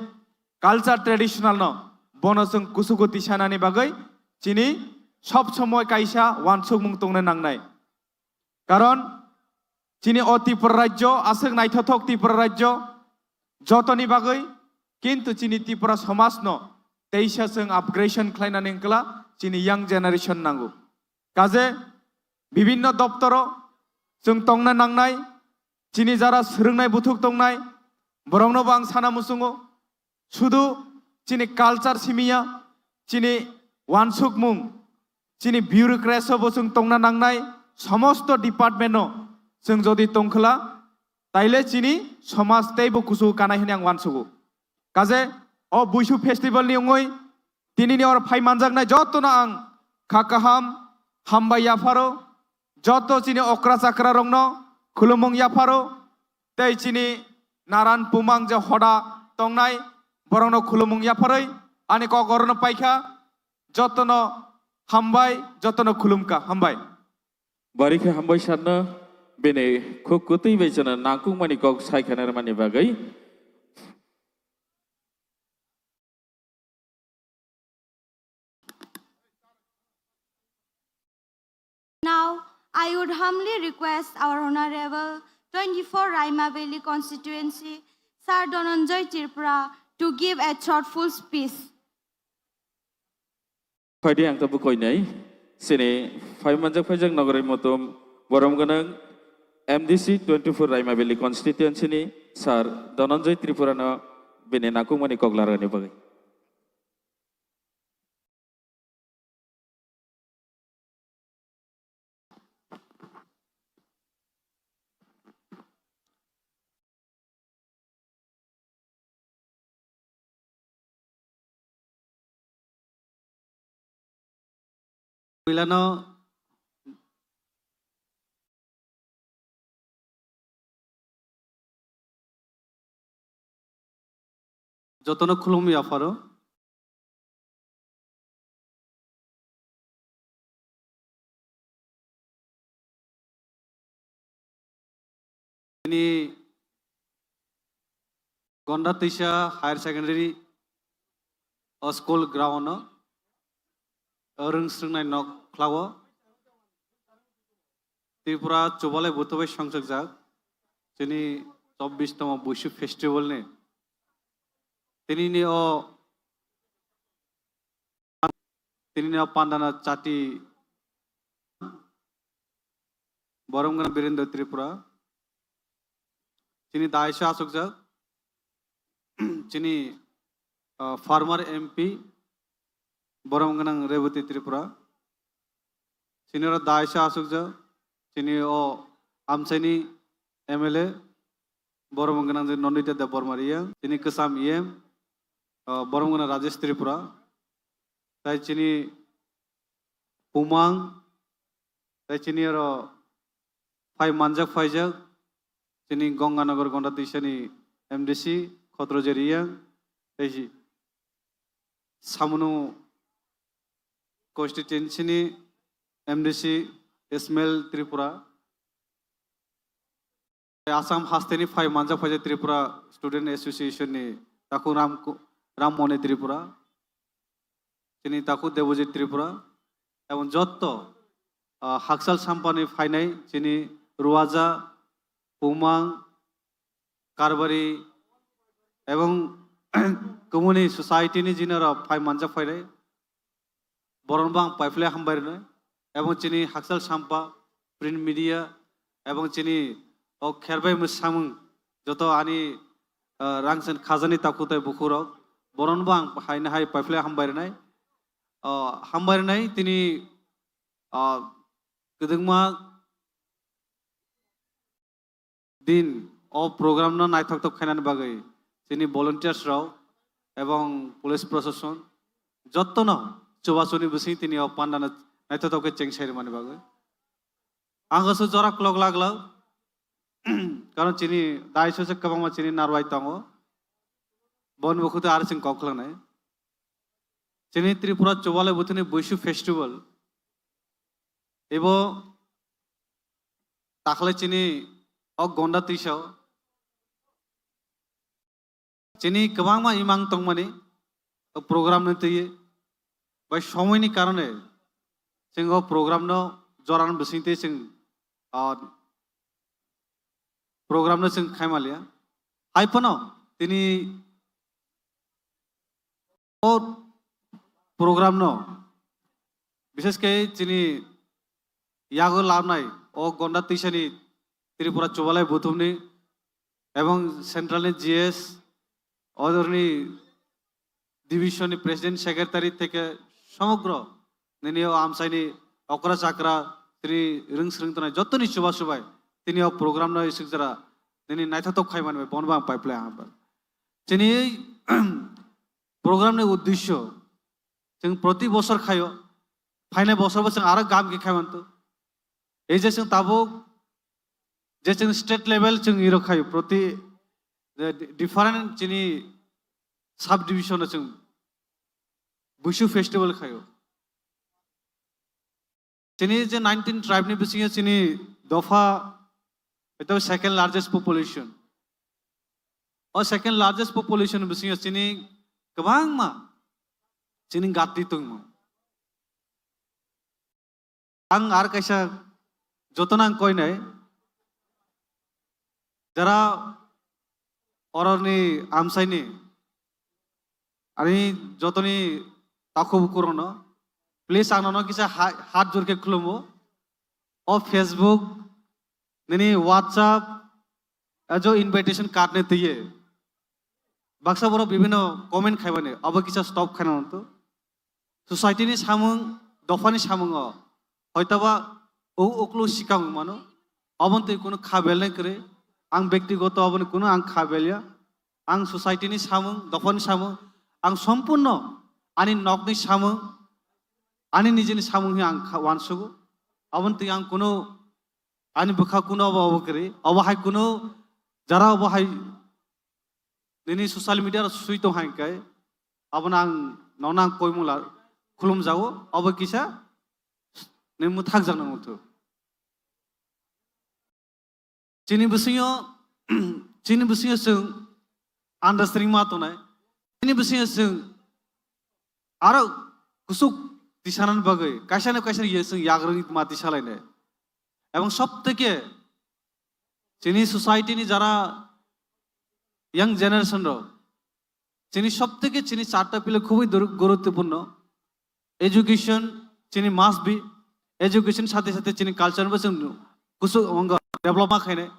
culture traditional no, bono chwng kuchugo tisanani bagwi chini sob somoi kaisa uansukmung tongna nangnai. Karon chini o Tripura rajyo aswk naithothok Tripura rajyo jotoni bagwi, kintu chini Tripura somajno teisa chwng upgradation khlainani wngkla chini young generation nango. Kaje bibinno doptoro chwng tongna nangnai, chini jara swrwngnai buthuk tongnai, borokno bo ang sana muchungo, sudu chini culture simiya, chini uansukmung, chini bureaucracy o bo chwng tongna nangnai, somosto department no chwng jodi tongkhwla, taile chini somaj teibo kuchugo kanai hwnwi ang uansugo. Kaje o Buisu festival ni wngwi tinini oro phai manjaknai jotono ang kha kaham hambai yapharo, joto chini okra chakra rokno khulumung yapharo, tei chini naran pumang je hoda tongnai, borokno khulumung yapharwi ani kok orono paikha. Jotono hambai, jotono khulumkha, hambai. Bari khe hambai sarno, bini khuk kwtwi bai chwngno nangkukmani kok sai khanarmani bagwi. Now, I would humbly request our Honorable twenty-four Raima Valley Constituency, Sir Dhananjay Tripura, to give a thoughtful speech. Phaidi ang tabuk koinai, chini phai manjak phaijak nogorwi mutum borom gwnang M D C twenty-four Raima Valley Constituency ni Sir Dhananjay Tripura no bini nangkukmani kok larani bagwi. Puilano jotono khulumwi apharo. Chini Gonda Twisa Higher Secondary o school ground o rwng swrwngnai nok khlago. Tripura chubalai buthubai songchakjak chini chobbish tomo Buishu festival ni. Tini ni o Tini no pandana chati borom gwnang Birendra Tripura. Chini daisa asukjak. Chini, ah, former M P borom gwnang Rebati Tripura. Chini oro daisa asukjak. Chini o amchaini M L A borom gwnang je Nandita Debbarma Reang. Chini kwcham E M, ah, borom gwnang Rajesh Tripura. Tai chini Pumang, tai chini oro phai manjak phaijak, chini Ganganagar Gonda Twisani M D C Khotroje Reang, tai si Samunu constituency ni M D C Ismail Tripura, Assam hasteni phai manjak phaijak Tripura Student Association ni takhuk Ram, Ram Moni Tripura, chini takhuk Debojit Tripura, ebong jotto, ah, Hakchal Sampani phainai chini Ruaja, Pumang, Karbari, ebong Kumuni society ni jinaro phai manjak phainai. Boron bo ang paiphle hambai rwnai. Ebong chini Hakchal Sampa, print media, ebong chini o kherbai mwsamung joto ani, ah, rangsen khajani takhuk tai bukhurok. Boron bo ang haino hai paiphle hambai rwnai. Ah, hambai rwnai tini, ah, kwdwkma din o program no naithok tok khainani bagwi chini volunteers rok ebong police proshashan jottono chubasuni bising tini o panda no naithok tok khe cheng sai rwmani bagwi. Ang aswk jora klok lak lak, karon chini daiso se kwbangma chini narwai tongo, boni bukhuk twi aro chwng kok khwlangnai. Chini Tripura Chubalai Buthuni Buishu Festival, ebo takhle chini o Gonda Twisa o chini kwbangma imang tongmani o program ni twi bai somoi ni karone chwng o program no joran bising twi chwng, ah, program no chwng khaimaliya. Hai phano tini o program no, bishesh khe chini yago labnai o Gonda Twisani Tripura Chubalai Buthumni ebong central ni G S, odorni division ni president secretary theke somogro nini o amchaini okra chakra tini rwng swrwng tongnai jottoni chuba chubai tini o program no iswk jora nini naithotok khai manbai bono bo ang paiphlai hambai. Chini program ni uddesyo chwng proti bosor khaio, phainai bosor bo chwng aro gam khe khai manto. Ei je chwng tabuk je chwng state level chwng iro khaio, proti eh, di-, different chini sub division o chwng Buisu festival khaio. Chini je nineteen tribe ni bisingo chini dopha, eto second largest population. O second largest population bisingo chini kwbangma chini gatti tongmo. Ang ar kaisa jotono ang koinai, jara oroni amsaini, ani jotoni takhuk bukurokno, please ang nono kisa ha-, hat jor khe khulumo. O Facebook, nini WhatsApp, ajo invitation card ni twiwi baksa borok bibhinno comment khaibani, abo kisa stop khaina nangtho. Society ni samung, dopha ni samungo hoitoba o uklo sikang mano, aboni twi kunu kha belnai kwrwi. Ang bektigoto aboni kunu ang kha belya. Ang society ni samung, dopha ni samung, ang sompurno ani nokni samung, ani nijini samung hi ang kha-, wansugo. Aboni twi ang kunu ani bwkha kunu obo obo kwrwi, obo hai kunu jara obo hai nini social media ro sui tong hai kai, abono ang nono ang koimung la khulum jago, obo kisa ni mwthak jak nang muthu. Chini bisingo, chini bisingo chwng understanding ma tongnai, chini bisingo chwng aro kusuk tisanani bagwi kaisa no kaisa ye chwng yagrwng ma tisalainai. Ebong sob theke chini society ni jara young generation rok, chini sob theke chini charta pillar khubui dur-, guruttopurno. Education chini must be, education sathe sathe chini culture bo chwng kusuk wngkha develop ma khainai.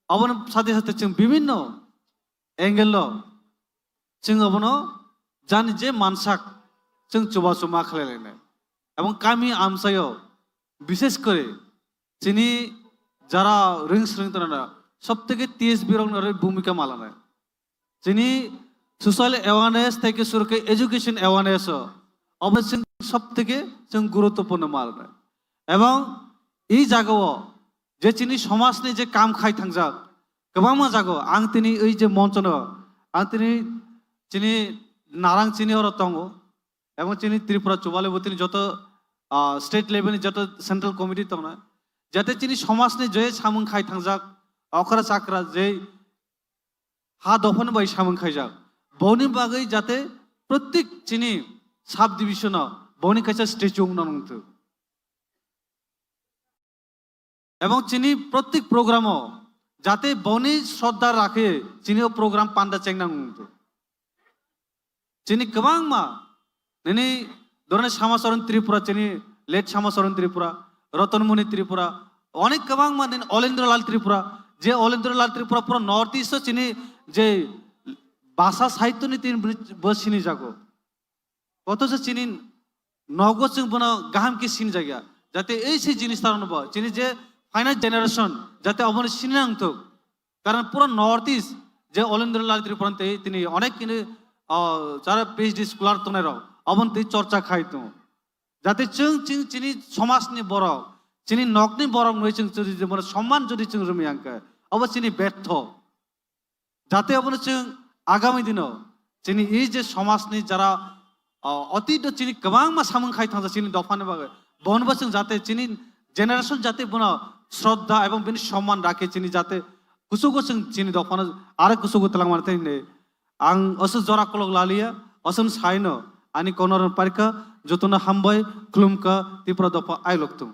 Aboni sathe sathe chwng bibhinno angle o chwng abono jani je mansak chwng chubachu ma khlai lainai. Ebong kami amchaio bishes kore chini jara ring sring tongnai sob theke T S B rokno bhumika ma lanai. Chini social awareness theke suru khe education awareness o obo chwng sob theke chwng guruttopurno ma lanai. Ebong ei jagao je chini somajni je kam khai thangjak, kwbangma jagao ang tini ei je monchono, ang tini chini narang chini oro tongo, ebong chini Tripura Chubale bo tini joto, ah, state level ni joto central committee tongnai, jate chini somajni je samung khai thangjak, okra chakra je ha dophani bai samung khaijak, boni bagwi jate protik chini sub division o boni kaisa statue wngna nangthu. Ebong chini protik program o jate boni shraddha rakhe chini o program panda chengna nangthu. Chini kwbangma nini dorani Samacharan Tripura, chini late Samacharan Tripura, Ratan Muni Tripura, onek kwbangma nini Olendra Lal Tripura, je Olendra Lal Tripura pura North East o chini je bhasha sahityo ni tin bo sini jago. Koto se chini nogo chwng bono gaham khe sini jagya. Jate ei se jinis tarano bo chini je final generation jate obono sini nangthok. Karon pura North East je Olendra Lal Tripura tei tini onek kini, ah, jara P H D scholar tongnai rok obon tei chorcha khai tongo. Jate chwng chini, chini somajni borok, chini nokni borok nwi chwng jodi jemon somman jodi chwng rwmwi ang khe, obo chini bertho. Jate obono chwng agami dino chini ei je somajni jara, ah, otito chini kwbangma samung khai thangjak chini dophani bagwi. Bonobo chwng jate chini generation jate bono shraddha ebong bini somman rakhe chini jate kuchugo chwng chini dophano aro kuchugo twlangmani tei hinwi ang oso jora kolok laliya, oson saino ani konoron parika, jotono hambai, khulumka, Tripura dopha ailoktung.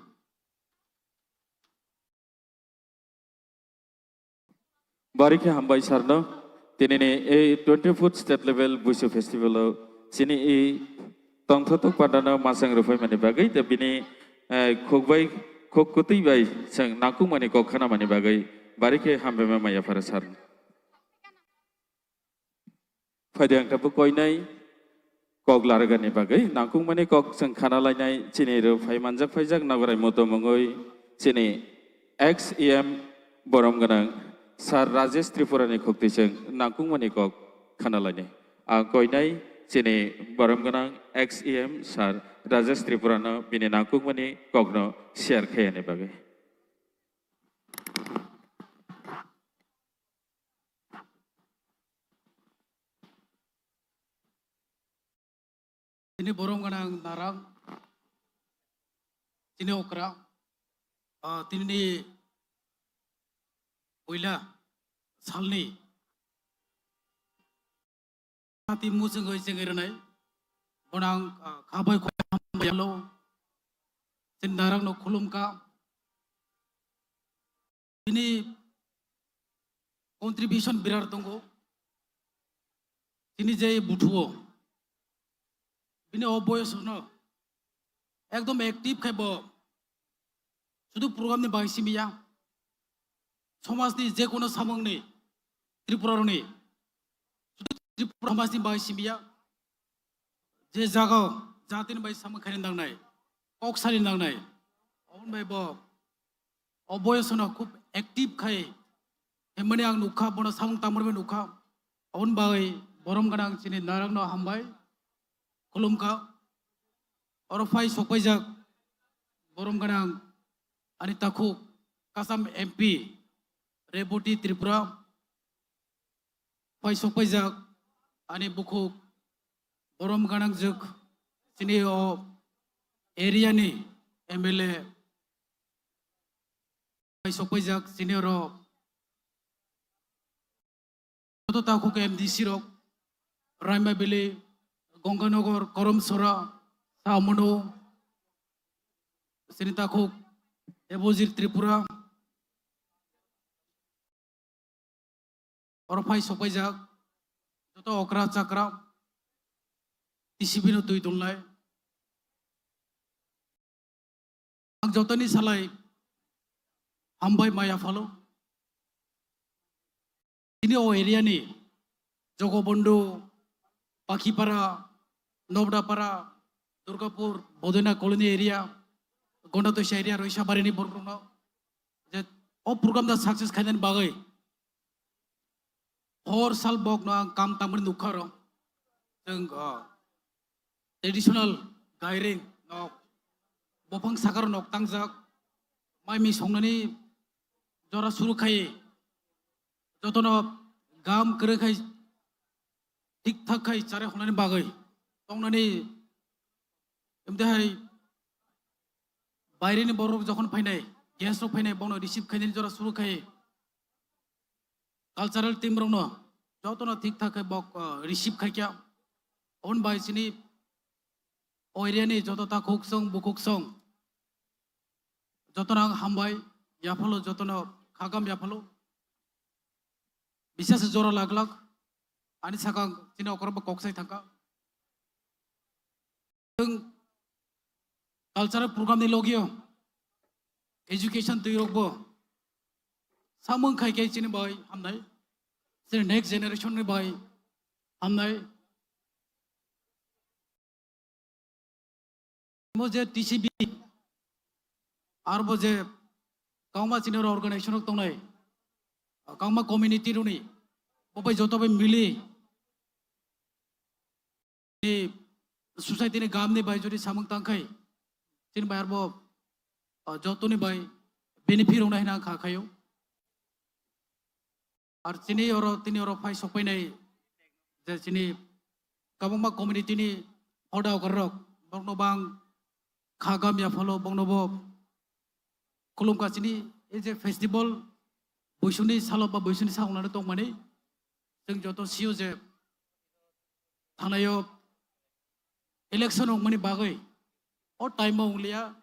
Bari khe hambai sarno. Tinini ei twenty fourth state level Buisu festival o chini ei tongthotok pandano masang rwphaimani bagwi tei bini, eh, khukbai, khuk kwtwi bai chwng nangkukmani kok khanamani bagwi bari khe hambaima maya phara sarno. Phaidi ang tabuk koinai kok largani bagwi nangkukmani kok chwng khana lainai chini rw phai manjak phaijak Nagorai Muto mungwi chini ex E M borom gwnang Sir Rajesh Tripura ni khukti chwng nangkukmani kok khana lainai. Ang koinai chini borom gwnang ex E M Sir Rajesh Tripura no bini nangkukmani kokno share khaiyani bagwi. Chini borom gwnang narang, chini okra, ah, tinini puila salni sati muchungwi chengwi rwnai, bono ang, ah, kha bai khoi hambai yalo, chini narang no khulumkha. Bini contribution birar tongo. Chini je buthuo, bini o boyos no ekdom active khai bo, sudu program ni bai simi ya, somaj ni je kono samung ni, Tripura roni, sudu Tripura somaj ni bai simi ya, je jaga o jati ni bai samung khai nangnai, kok sari nangnai, oboni bai bo o boyos no khub active khai himani ang nukha, bono samung tangmani nukha. Oboni bagwi borom gwnang chini narang no hambai khulumkha. Oro phai sokpaijak borom gwnang ani takhuk Kasam M P Reboti Tripura, phai sokpaijak ani bukhuk borom gwnangjwk chini o area ni M L A, phai sokpaijak chini oro joto takhuk M D C rok, Raima Valley, Gonganagar, Koromsora, Saumano, chini takhuk Ebojir Tripura, oro phai sokpaijak joto okra chakra, T C B no twi tonlai. Ang jotoni salai hambai maya phalo. Chini o area ni Jogobondhu, Pakhipara, Nobdapara, Durgapur, Bodoina Colony area, Gondatoisa area, Roisabari ni borok rokno je o program da success khainani bagwi hor sal bok no ang kam tangmani nukha oro. Chwng, ah, traditional gairing nok, bophang sakaro nok tangjak, mai mi songnani jora suru khai, jotono gam kwrwi khai, thik thak khai chare hongnani bagwi tongnani, emte hai baireni borok jokhon phainai, guest rok phainai, bono receive khainani jora suru khai, cultural team rokno jotono thik thak khe bok, ah, receive khaikha. Oboni bai chini o area ni joto takhuk song bukhuk song jotono ang hambai yaphalo, jotono khagam yaphalo. Bisas jora lak lak ani sakang chini okra ba kok sai thangkha. Chwng cultural program ni logio education twi rok bo samung khai khe chini bai hamnai, chini next generation ni bai hamnai. Mo je T C B arbo je kangma chini organization rok tongnai, kangma community roni bo bai joto bai mili society ni gam ni bai jodi samung tang khai, chini bai arbo, ah, joto ni bai benefit rok nai hwnwi ang kha khaio. Ar chini oro, tini oro phai sokpainai je chini kabangma community ni hoda okra rok, borokno bang kha gam yaphalo, borokno bo khulumkha chini ei je festival, buisuni salo ba buisuni saungnano tongmani, chwng joto sio je thanaio election wngmani bagwi o time o wnglia,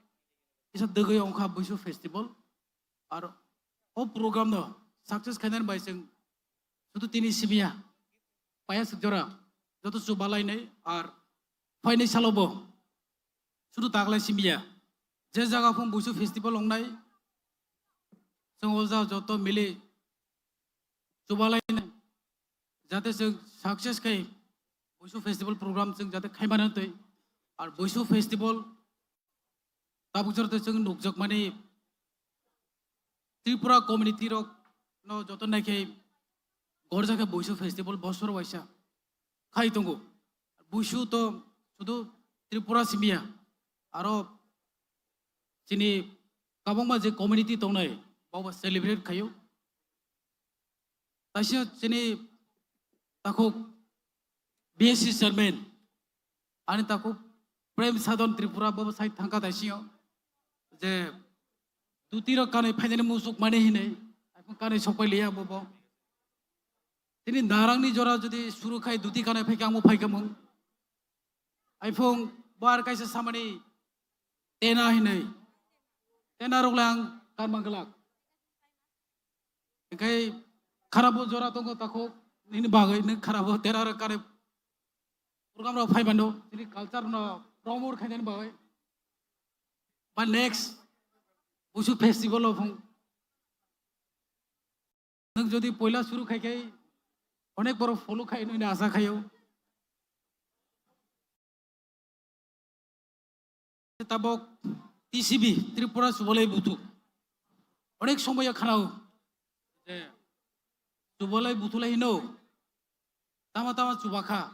kisa dwgwi wngkha Buisu festival. Ar o program no success khainani bai chwng sudu tini simiya, paya suk jora joto chubalainai ar phainai salo bo sudu taglai simiya. Je jaga phung Buisu festival wngnai, chwng o jaga joto mili chubalainai, jate chwng success khai Buisu festival program chwng jate khaimani twi. Ar Buisu festival tabuk jora tei chwng nukjakmani Tripura community rok no joto naikhe gorjakhe Buisu festival bosor waisa khai tongo. Buisu to sudu Tripura simiya, aro chini kabangma je community tongnai, bobo celebrate khaio. Taisa chini takhuk B S C chairman, ani takhuk Prem Sadhan Tripura bobo side thangka daisio je duti rok kanwi phainani musuk mani hinwi, aphung kanwi sokpai liya bobo. Tini narangni jora jodi suru khai duti kanwi phaikha, ang bo phaikha mung. Aphung bar kaisa samani tena hinwi, tena rok lang kanma glak. Hingke kharabo jora tongo takhuk, nini bagwi nini kharabo tera rok kare program rok phai mano, nini culture no promote khainani bagwi. Ba next Busu festival o phung. Nwng jodi poila suru khai khai onek borok follow khai nini asa khaio. Tabok T C B, Tripura Subalai Buthu. Onek somoyo khanao je Subalai Buthu lai hino, tama tama chubakha.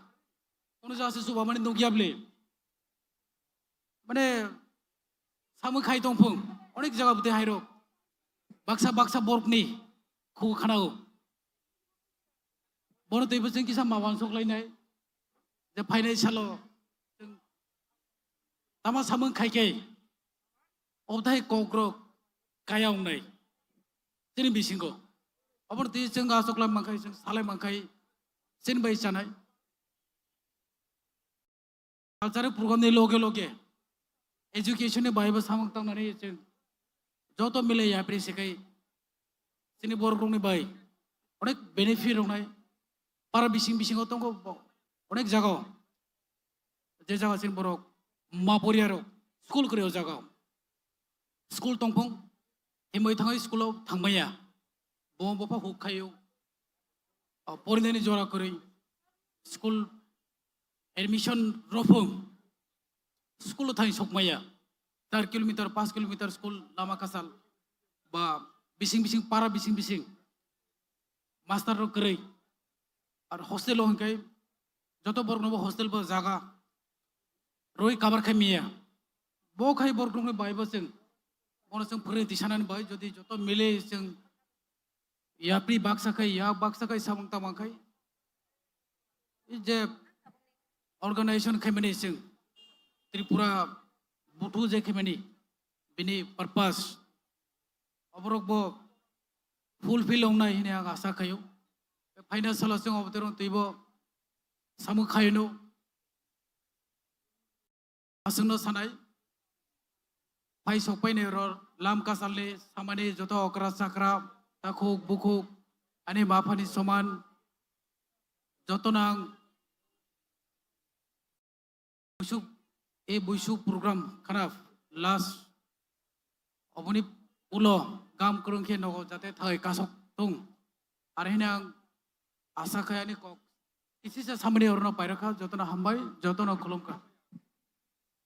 Kono jaga se chubamani nukya bwle. Mane samung khai tongphung, onek jaga bwtwi hairok. Baksa baksa borokni khugo khanao. Bono twibo chwng kisa ma uansuk lainai je phainai salo chwng tama samung khai khe obthai kokrok kaya wngnai chini bisingo. Obono twi chwng aswk lai mankhai, chwng salai mankhai, chini bai chanai. Cultural program ni loge loge education ni bai bo samung tangnani chwng joto mile yapri se kai chini borok rok ni bai onek benefit rok nai para bising bisingo tongo bo onek jaga o je jaga chini borok ma poriya rok school kwrwi o jaga o school tongphung himwi thangwi school o thangmaya bo bopha huk khaio porinani jora kwrwi school admission rophung school o thang sokmaya char kilometer, panch kilometer school lama kasal ba bising bising para bising bising master rok kwrwi ar hostel o hwnkhe joto borok no bo hostel bo jaga roi kabar khai miya bo khai borok rok ni bai bo chwng bono chwng phwrwi tisanani bai jodi joto mile chwng yapri baksa khai, ya baksa khai samung tamang khai. I je organization khaimani chwng Tripura Buthu je khaimani bini purpose oborok bo fulfill wngnai hwnwi ang asa khaio. Phaina salo chwng oboterong twibo samung khaino. Aswkno sanai, phai sokpaini ror lam kasalni samani joto okra chakra, takhuk bukhuk, ani maphani soman, joto nang buisuk, e buisuk program khana last oboni ulo gam kwrwng khe nogo jate thai kasok tung. Ar hini ang asa khai ani kok kisisa samani orono pairokha, jotono hambai, jotono khulumkha.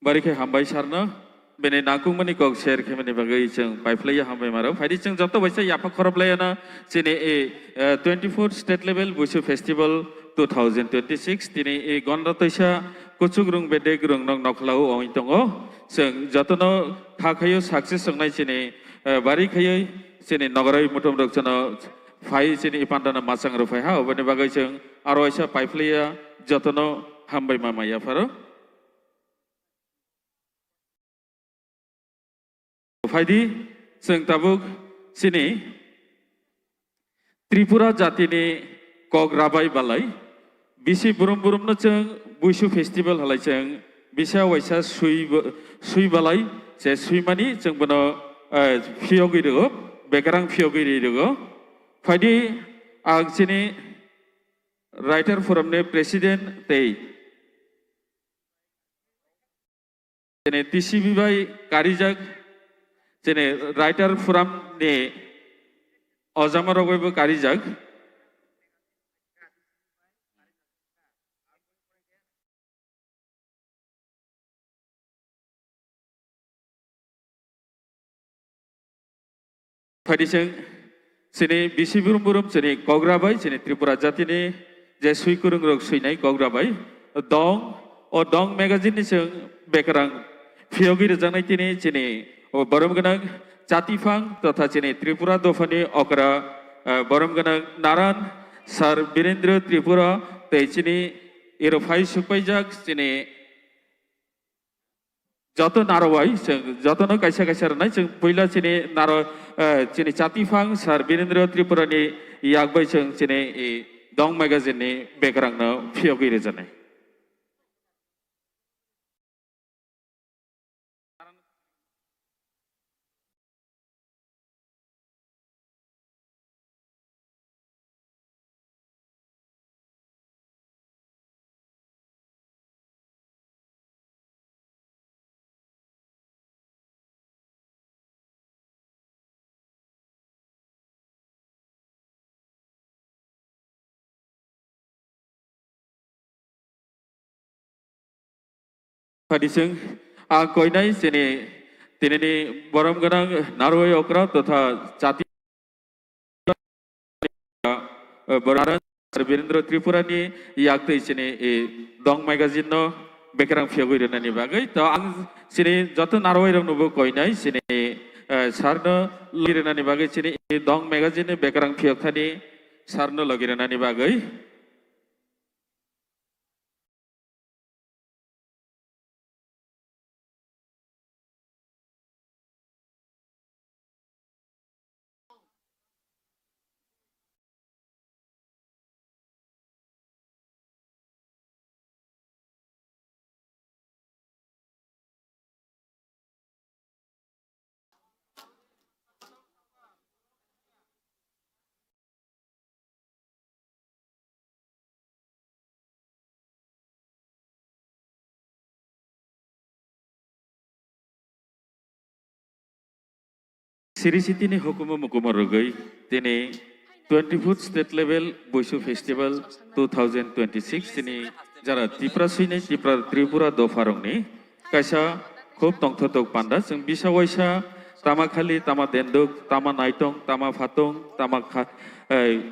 Bari khe hambai sarno, bini nangkukmani kok share khaimani bagwi chwng paiphlaiya hambai maro. Phaidi chwng joto baisa yapha khoroplaiano chini e, eh, twenty-four State Level Buisu Festival two thousand twenty-six tini e gonda toisa kuchuk rung bedek rung nok nokhlao ongwi tongo. Chwng jotono kha khaio success wngnai chini, eh, bari khaioi chini nogorai mutum rok chwngno phai chini i pandano machang rw phai ha, oboni bagwi chwng aro waisa paiphlaiya jotono hambai ma maya pharo. Phaidi chwng tabuk chini Tripura jatini kok rabai balai bisi burum burumno chwng Buisu festival halai chwng bisa waisa sui bo-, sui balai se suimani chwng bono, eh, phiyogwi rwgo, bekerang phiyogwi ri rwgo. Phaidi ang chini writer forum ni president tei chini T C B bai karijak, chini writer forum ni ojama rok bai bo karijak. Phaidi chwng chini bisi burum burum chini kogra bai chini Tripura jatini je sui kwrwng rok suinai kogra bai dong, o dong magazine ni chwng bekerang phiyogwi rwjaknai tini chini o borom gwnang chatiphang totha chini Tripura dophani okra, eh, borom gwnang naran Sir Birendra Tripura tei chini ero phai sukpaijak chini Joto narwai, chwng jotono kaisa kaisa rwnai, chwng puila chini naro, eh, chini chatiphang Sir Birendra Tripura ni yak bai chwng chini, eh, Dong Magazine ni bekrang no phiyogwi rwjaknai. Phaidi chwng ang koinai chini tinini borom gwnang narwai okra totha chati, eh, Borok Birendra Tripura ni yaktwi chini, eh, Dong Magazine no bekrang phiyogwi rwnani bagwi. To ang chini joto narwai rok no bo koinai chini, eh, sir no logi rwnani bagwi chini, eh, Dong Magazine ni bekrang phiyok thani sir no logi rwnani bagwi. Siri sitini hukumu mukumu rwgwi tini twenty-fourth State Level Buisu Festival two thousand twenty-six tini jara Tipra swinai Tipra Tripura dopharokni kaisa khub tongthotok panda. Chwng bisa waisa tama khali, tama denduk, tama naitong, tama phatong, tama kha-, eh,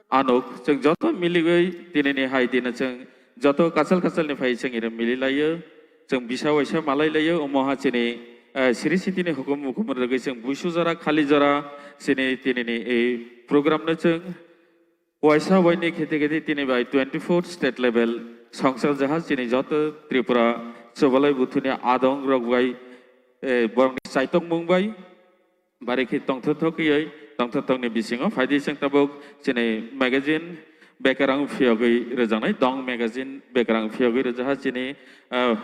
anuk, chwng joto miligwi tinini hai dino chwng joto kachal kachalni phai chwng iro mililaio, chwng bisa waisa malailaio, omo ha chini, eh, siri sitini hukum mukum rwgwi chwng buisu jora khali jora chini tinini ei program no chwng waisa waini khete khete tini bai twenty-fourth state level songsal jaha chini joto Tripura chubalai buthuni adong rok bai, eh, borokni chaitokmung bai, bari khe tongthothok kiyoi, tongthothokni bisingo phaidi chwng tabuk chini magazine bekrang phiyogwi rwjaknai, Dong magazine bekrang phiyogwi rwjakha chini, ah,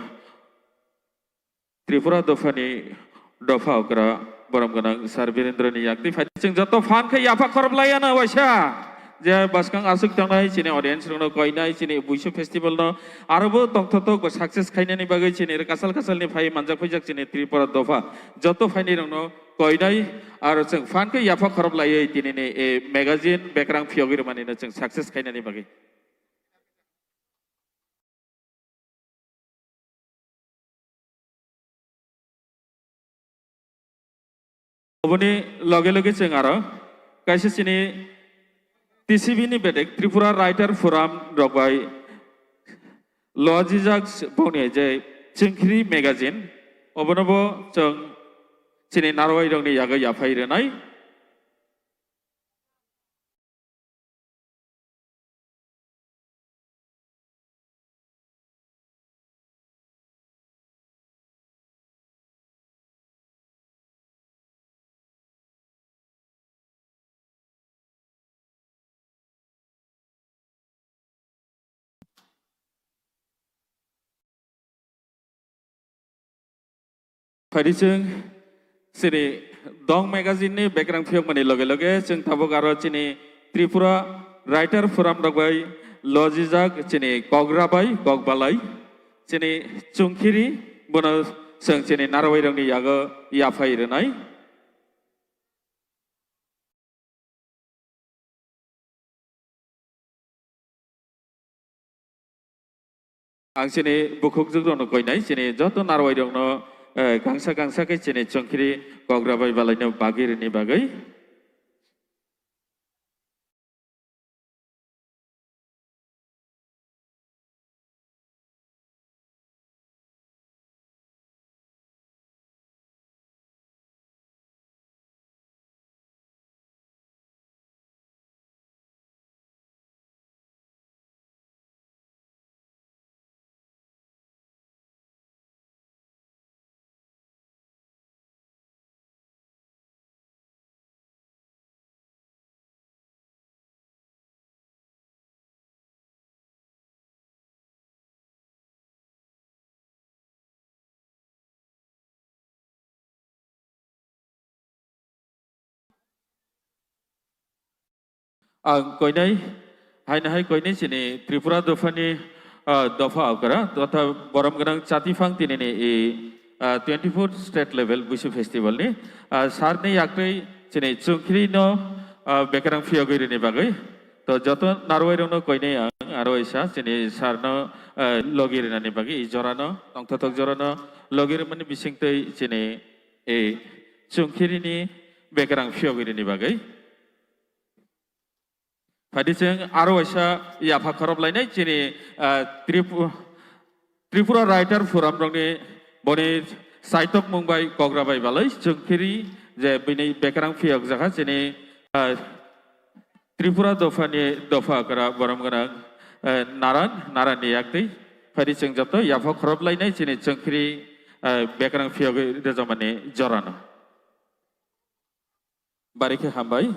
Tripura dophani dopha okra borom gwnang Sir Birendra ni yakti phaidi chwng joto phan khe yapha khoroplai ano waisa. Je bwskang aswk tongnai chini audience rokno koinai chini Buisu festival no arobo tongthothok bo success khainani bagwi chini kachal kachalni phai manjak phaijak chini Tripura dopha joto phaini rokno koinai, aro chwng phan khe yapha khorop laiwi tinini, eh, magazine bekrang phiyogwi rwmani no chwng success khainani bagwi. Oboni loge loge chwng aro kaisa chini T C B ni bedek Tripura Writer Forum rok bai lojijak boni je Chwngkhiri magazine, obono bo chwng chini narwai rokni yago yaphai rwnai. Phaidi chwng chini Dong magazine ni bekrang phiyokmani loge loge chwng tabuk aro chini Tripura Writer Forum rok bai lojijak chini Kogra bai Kokbalai chini Chwngkhiri bono chwng chini narwai rokni yago yaphai rwnai. Ang chini bukhukjwk rokno koinai, chini joto narwai rokno, eh, kangsa kangsa khe chini Chwngkhiri Kogra bai balaino bagwi rini bagwi. Ang koinai, haino hai koinai chini Tripura dophani, ah, dopha okra, totha borom gwnang chatiphang tinini i, ah, twenty-fourth state level Buisu festival ni, ah, sir ni yaktwi chini chungkhri no, ah, bekerang phiyogwi rini bagwi. To joto narwai rokno koinai ang aro isa chini sir no, ah, logi rinani bagwi i jorano, tongthothok jorano logi rimani bisingtwi chini i chungkhri ni bekerang phiyogwi rini bagwi. Phaidi chwng aro waisa yapha khorop lainai chini, ah, Tripu-, Tripura Writer Forum rokni boni saitok mung bai kogra bai balai chwng phiri je bini bekerang phiyok jakha chini, ah, Tripura dophani dopha okra borom gwnang, ah, Naran, Naran ni yaktwi phaidi chwng joto yapha khorop lainai chini chwng phiri, ah, bekerang phiyok rwjamani jorano. Bari khe hambai.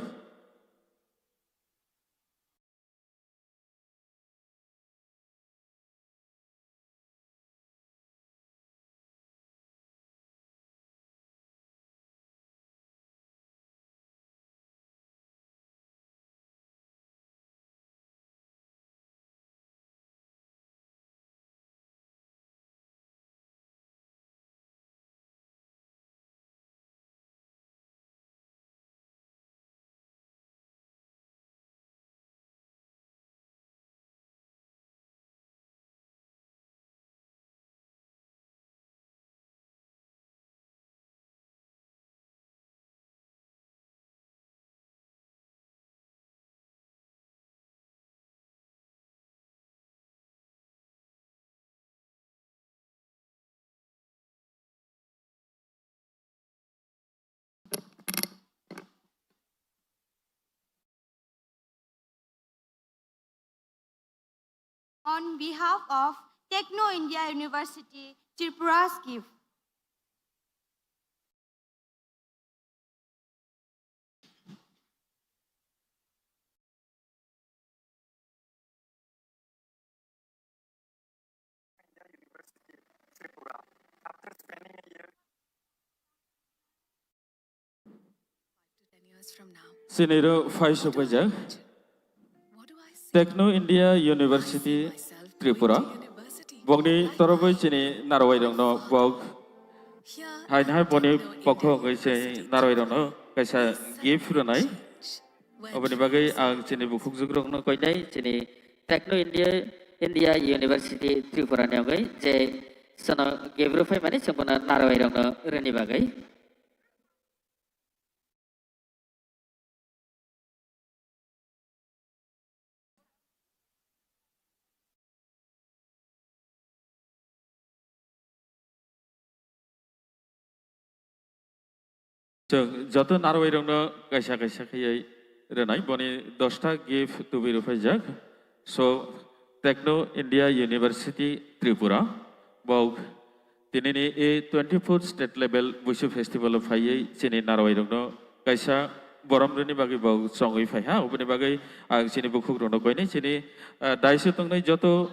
On behalf of Techno India University, Tripura's gift. Siniro phai sokpaijak. Techno India University Tripura. Bokni toroboi chini narwai rokno bok hain hai boni pokho wngwi se narwai rokno kaisa gift rwnai. Oboni bagwi ang chini bukhukjwk rokno koinai chini Techno India, India University Tripura ni wngwi je sono gift rwphai mani chwng bono narwai rokno rwni bagwi. Chwng joto narwai rokno kaisa kaisa khaiwi rwnai, boni dosta gift tubui rwphaijak. So, Techno India University Tripura, bok tinini e twenty-fourth state level Buisu festival o phaiwi chini narwai rokno kaisa borom rwni bagwi bok chongwi phaiha, oboni bagwi ang chini bukhuk rokno koinai chini, ah, daiso tongnai joto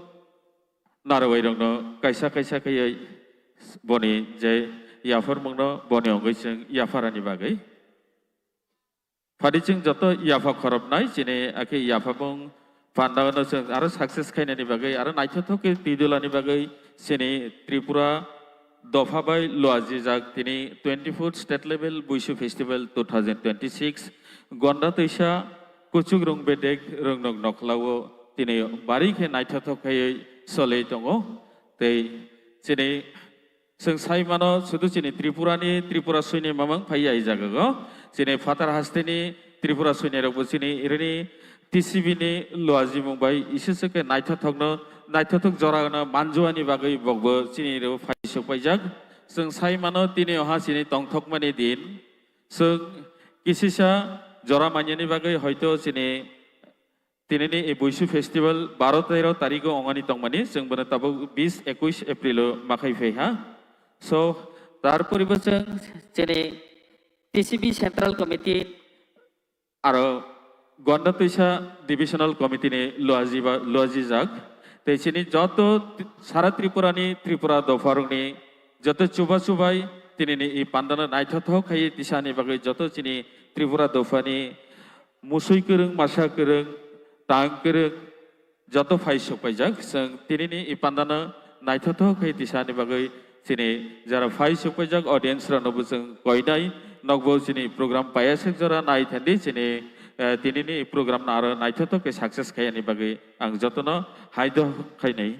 narwai rokno kaisa kaisa khaiwi boni je yapharmungno boni wngwi chwng yapharani bagwi. Phadi chwng joto yapha khorop nai chini akhe yaphamung pandao no chwng aro success khainani bagwi aro naithothok khe twidulani bagwi chini Tripura dopha bai luajijak tini twenty-fourth state level Buisu festival two thousand twenty-six gonda twisa kuchuk rung bedek rung nok nokhlao tini bari khe naithothok khaiwi solwi tongo. Tei chini Chwng sai mano, sudu chini Tripura ni, Tripura suini mamang phai ya i jaga go. Chini phatar haste ni Tripura suini rok bo chini irini T C B ni luajimung bai isisike naithothok no, naithothok jora no manjuani bagwi bokbo chini rok phai sok paijak. Chwng sai mano tini oha chini tongthokmani din. Chwng kisisa jora manyani bagwi hoito chini Tinini e Buisu festival baro tero tarigo ongani tongmani, chwng bono tabuk bis ekuis April o makhai phaiha. So, tarpori bo chwng chini T C B Central Committee aro Gonda Twisa Divisional Committee ni luajiba, luajijak. Tei chini joto sara Tripura ni Tripura dopharokni joto chuba chubai tinini e pandano naithothok khai tisani bagwi joto chini Tripura dophani musui kwrwng, masa kwrwng, tang kwrwng, joto phai sokpaijak. Chwng tinini i pandano naithothok khe tisani bagwi chini jara phai sokpaijak audience rokno bo chwng koinai nokbo chini program payasek jora nai thandi chini, eh, tinini program no aro naithothok khe success khaiyani bagwi ang jotono haidok khainai.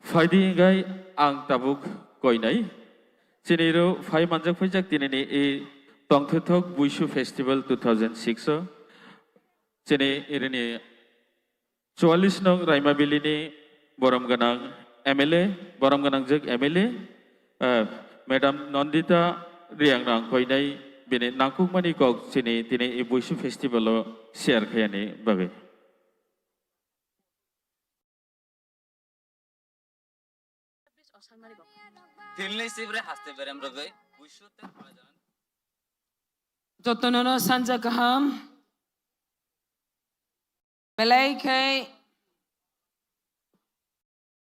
Phaidi hingai ang tabuk koinai. Chini ro phai manjak phaijak tinini i tongthothok Buisu Festival two thousand six o. Chini irini chwallis nong Raimabilini borom gwnang M L A, borom gwnangjak M L A, eh, Madam Nandita Reang no ang koinai bini nangkukmani kok chini tini i Buisu Festival o share khaiyani bagwi. Tinlei sibre haste berem rogoi, buisu te phajan. Jotonono sanja kaham. Belai khe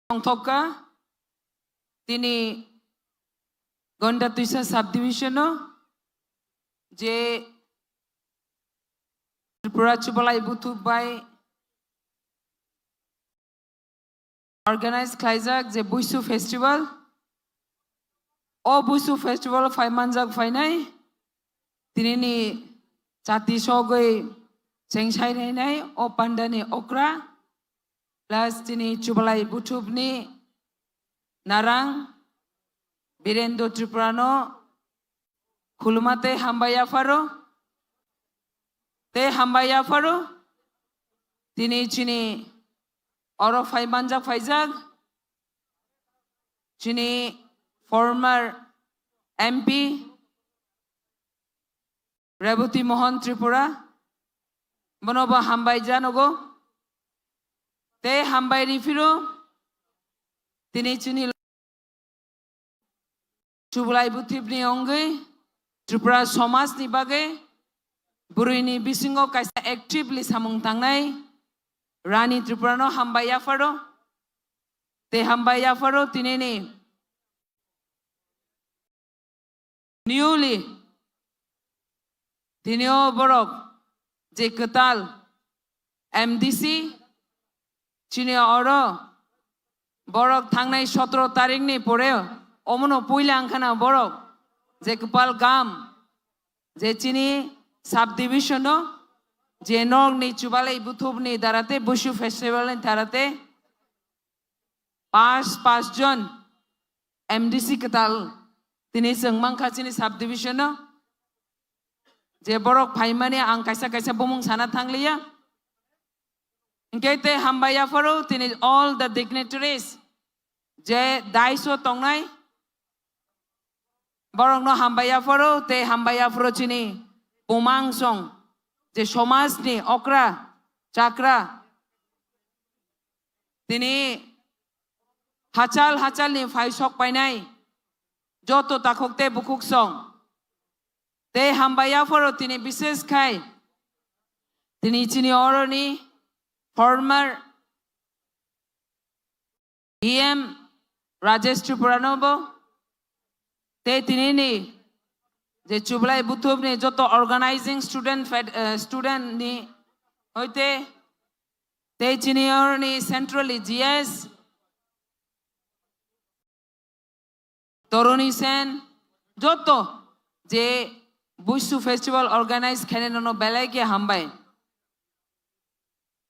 tongthokka tini Gonda Twisa subdivision o je Tripura Chubalai Buthu bai organize khlaijak je Buisu Festival. O Buisu Festival phai manjak phainai tinini chati sogwi chengsai nainai o pandani okra plus tini Chubalai Buthupni narang Birendra Tripurano khuluma tei hambai yapharo, tei hambai yapharo, tini chini oro phai manjak phaijak, chini former M P Rebati Mohan Tripura, bono bo hambai janogo, tei hambai riphiro, tini chini Chubalai Buthupni wngwi Tripura somajni bagwi bwrwini bisingo kaisa actively samung tangnai Rani Tripurano hambai yapharo. Tei hambai yapharo tinini newly tini o borok je kwtal M D C chini oro borok thangnai sotro tarikni pore omono puila wngkhana borok je kwpal gam je chini subdivision o je nokni Chubalai Buthupni darate Buisu Festival ni darate pas pas jon M D C kwtal tini chwng mankha chini subdivision o je borok phaimani ang kaisa kaisa bumung sana thangliya. Hinkhe tei hambai yapharo tini all the dignitaries je dais o tongnai borokno hambai yapharo tei hambai yapharo chini bumang song je somajni okra chakra tini hachal hachalni phai sok painai joto takhuk tei bukhuk song tei hambai yapharo tini bishesh khai tini chini oroni former D M Rajesh Tripura no bo tei tinini je Chubalai Buthupni joto organizing student fed-, eh, student ni hoite tei chini oroni centrally G S Toruni Sen, joto je Buisu Festival organize khainai nono belai khe hambai.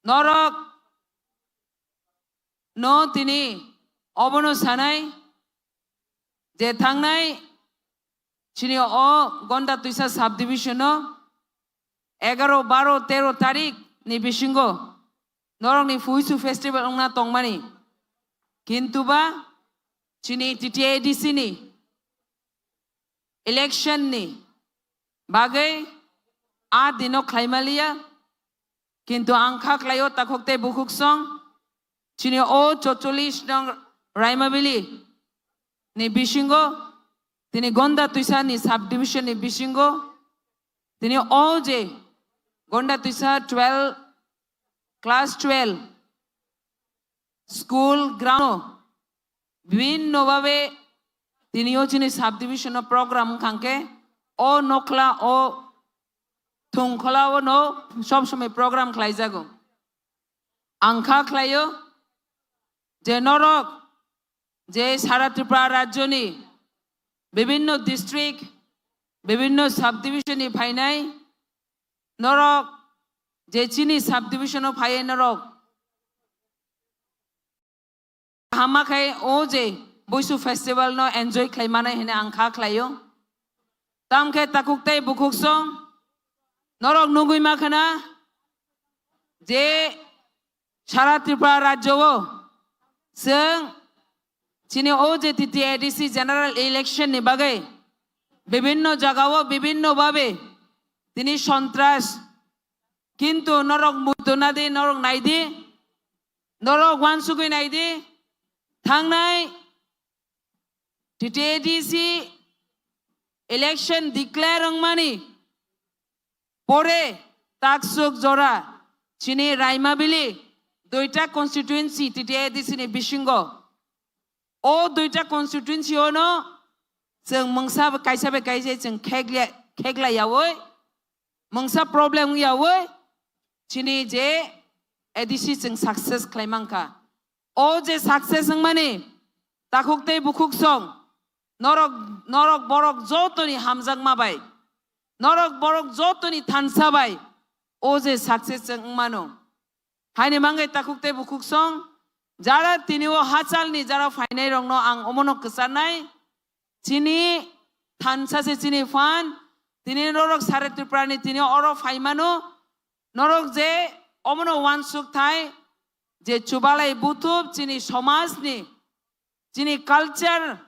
Norok no tini obono sanai je thangnai chini o Gonda Twisa subdivision o egaro, baro, tero tarik ni bisingo norokni Buisu Festival wngna tongmani. Kintu ba chini T T A D C ni election ni bagwi a dino khlaimaliya. Kintu ang kha khlaio takhuk tei bukhuk song chini o chotchollish nong Raimabili ni bisingo, tini Gonda Twisa ni subdivision ni bisingo, tini o je Gonda Twisa twelve, class twelve school ground o bibhinno bhabe tini o chini subdivision o program wngkha hwnkhe o nokla o thungkhola o no sob somoi program khlaijago. Ang kha khlaio je norok je sara Tripura rajyoni bibhinno district, bibhinno subdivision ni phainai norok je chini subdivision o phaiwi norok kaham khe o je Buisu festival no enjoy khlai manai hwnwi ang kha khlaio. Tamkhe takhuk tei bukhuk song norok nugwi ma khna je sara Tripura rajyo o chwng chini o je T T A D C general election ni bagwi bibhinno jaga o bibhinno bhabe tini sontras, kintu norok muitu nadi, norok naidi, norok wansugwi naidi, thangnai T T A D C election declare wngmani pore taksuk jora chini Raimabili duita constituency T T A D C ni bisingo. O duita constituency o no chwng mungsa bai kaisa bai kaisa chwng khekle-, kheklai yaui, mungsa problem wng yaui chini je A D C chwng success khlai mankha. O je success wngmani takhuk tei bukhuk song norok, norok borok jotoni hamjakma bai, norok borok jotoni thansa bai o je success chwng wngmano. Haini mangwi takhuk tei bukhuk song jara tini o hachalni jara phainai rokno ang omono kwcharnai. Chini thansa se chini phan, tini norok sare Tripura ni tini oro phaimano, norok je omono uansuk thai je chubalai buthup chini somajni, chini culture,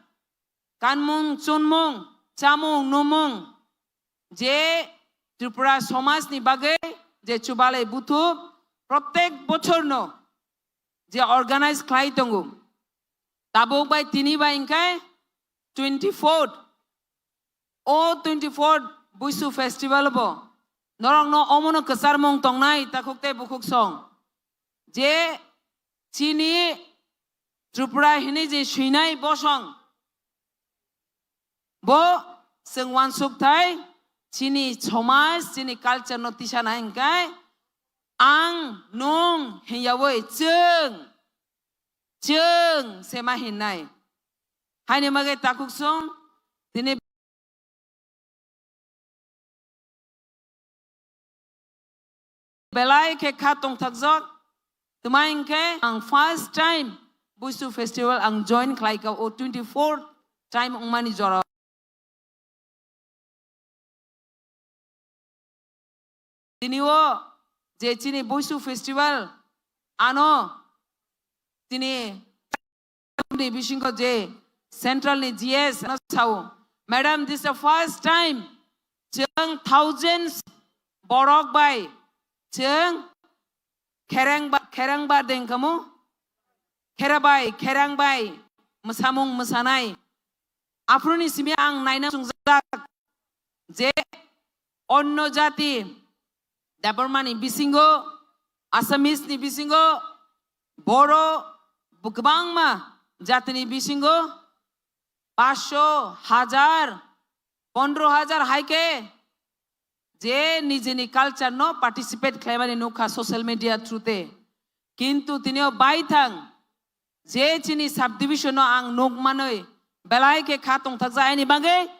kanmung chunmung, chamung numung, je Tripura somajni bagwi je chubalai buthup protek bochorno je organize khlai tongo. Tabuk bai tini bai hwnkhe twenty-fourth, o twenty-fourth Buisu festival bo norokno omono kwcharmung tongnai takhuk tei bukhuk song. Je chini Tripura hinwi je swinai bosong, bo chwng uansuk thai, chini somaj, chini culture no tisanai hwnkhe ang, nwng hinyaui chwng, chwng se ma hinnai. Haini bagwi takhuk song tini belai khe kha tongthokjak. Tma hinkhe ang first time Buisu festival ang join khlaikha o twenty-fourth time wngmani jorao. Tini o je chini Buisu festival ano tini ni bisingo je central ni G S no sao, "Madam, this is the first time chwng thousands borok bai chwng khereng ba, khereng ba dengkamu, khera bai, khereng bai mwsamung mwsanai." Aphuru ni simi ang naina chungjak je onno jati, Debbarma ni bisingo, Assamese ni bisingo, Boro, bo kwbangma jati ni bisingo paanch sho, hajar, pondro hajar hai khe je nijini culture no participate khlaimani nukha social media through te. Kintu tini o baithang je chini subdivision no ang nuk manwi belai khe kha tongthokjak, aini bagwi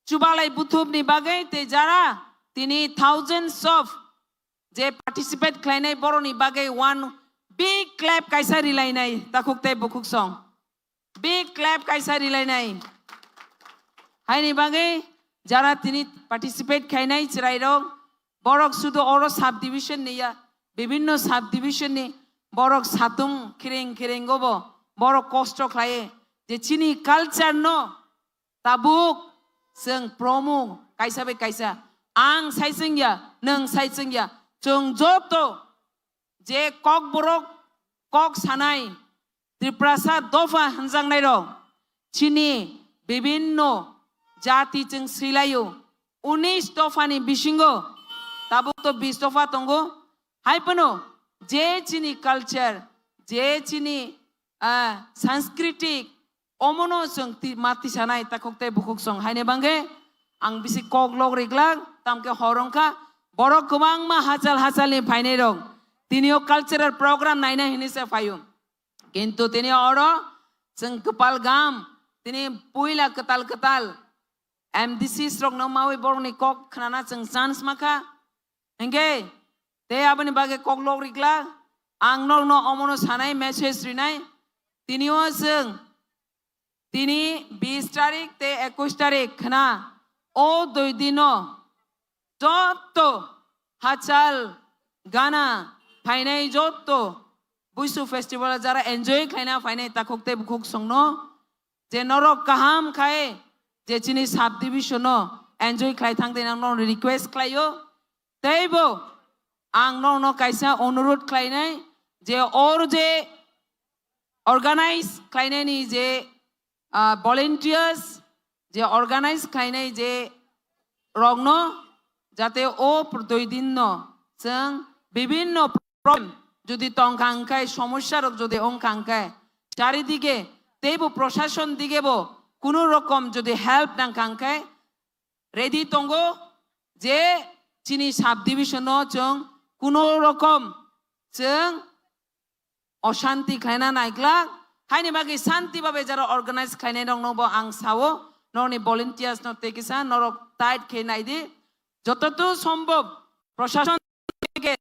chubalai buthupni bagwi tei jara tini thousands of je participate khlainai borokni bagwi one big clap kaisa rilainai takhuk tei bukhuk song. Big clap kaisa rilainai. Haini bagwi jara tini participate khainai chwrairok, borok sudu oro subdivision ni ya, bibhinno subdivision ni borok satung khiring khiring obo, borok kosto khlai je chini culture no tabuk chwng promo kaisa bai kaisa, ang sai chwngya, nwng sai chwngya, chwng joto je kokborok kok sanai, Tiprasa dopha hwnjaknairok, chini bibinno jati chwng swilaio, unis dophani bisingo tabuk to bis dopha tongo. Hai phano je chini culture, je chini, ah, sanskritik, omono chwng ti-, ma tisanai takhuk tei bukhuk song haini bagwi ang bisi kok lok riklak, tamkhe hor wngkha borok kwbangma hachal hachalni phainairok tinio cultural program naina hinwi se phaio. Kintu tini oro chwng kwpal gam, tini puila kwtal kwtal M D Cs rokno mawi borokni kok khnana chwng chance makha. Hinkhe tei aboni bagwi kok lok riklak, ang nokno omono sanai message rinai. Tini o chwng tini bis tarik tei ekwis tarik khna o dui dino jotto hachal gana phainai jotto Buisu festival jara enjoy khlaina phainai takhuk tei bukhuk songno je norok kaham khai je chini sub division no enjoy khlai thang tei nang norok request khlaio. Teibo ang norokno kaisa onurot khlainai je or je organize khlainani je, ah, volunteers je organize khlainai je rokno jate o pr-, dui din no chwng bibinno problem jodi tongkha hwnkhe, somosya rok jodi wngkha hwnkhe, charidige teibo proshashan digebo kunu rokom jodi help nangkha hwnkhe, ready tongo je chini sub division no chwng kuno rokom chwng oshanti khlaina naiglak, haini bagwi shanti babe jara organize khlainai rokno bo ang sao, norokni volunteers no tei kisa norok tight khe naidi, jototu sombhob proshashan theke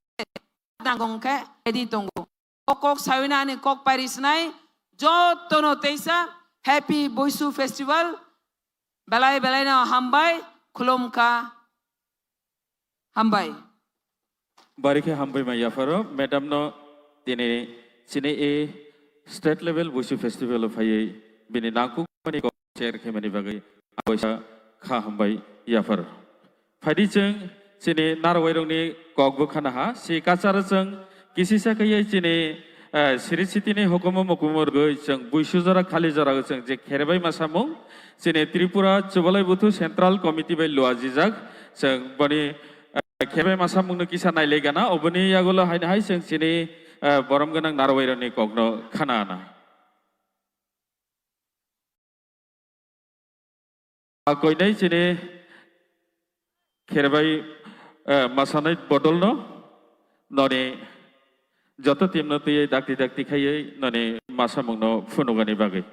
nangkhe ready tongo. O kok sawina ani kok pairi sinai, jotono teisa Happy Buisu Festival. Belai belai no hambai, khulumkha, hambai. Bari khe hambai ma yapharo, madam no tini chini e state level Buisu Festival o phaiwi bini nangkukmani kok share khaimani bagwi ang kaisa kha hambai yapharo. Phaidi chwng chini narwai rokni kok bo khana ha, si kachar chwng kisisa kaiye chini, eh, siri sitini hukumu mukumu rwgwi chwng buisu jora khali jora chwng je kherebai ma samung chini Tripura Chubalai Buthu Central Committee bai luajijak chwng boni, eh, kherebai ma samung no kisa nailai gana oboni yagulo haino hai chwng chini, eh, borom gwnang narwai rokni kok no khana na. A koinai chini kherbai, eh, masanai bodolno noni joto teamno twiwi dakti dakti khaiwi noni masamungno phunugani bagwi.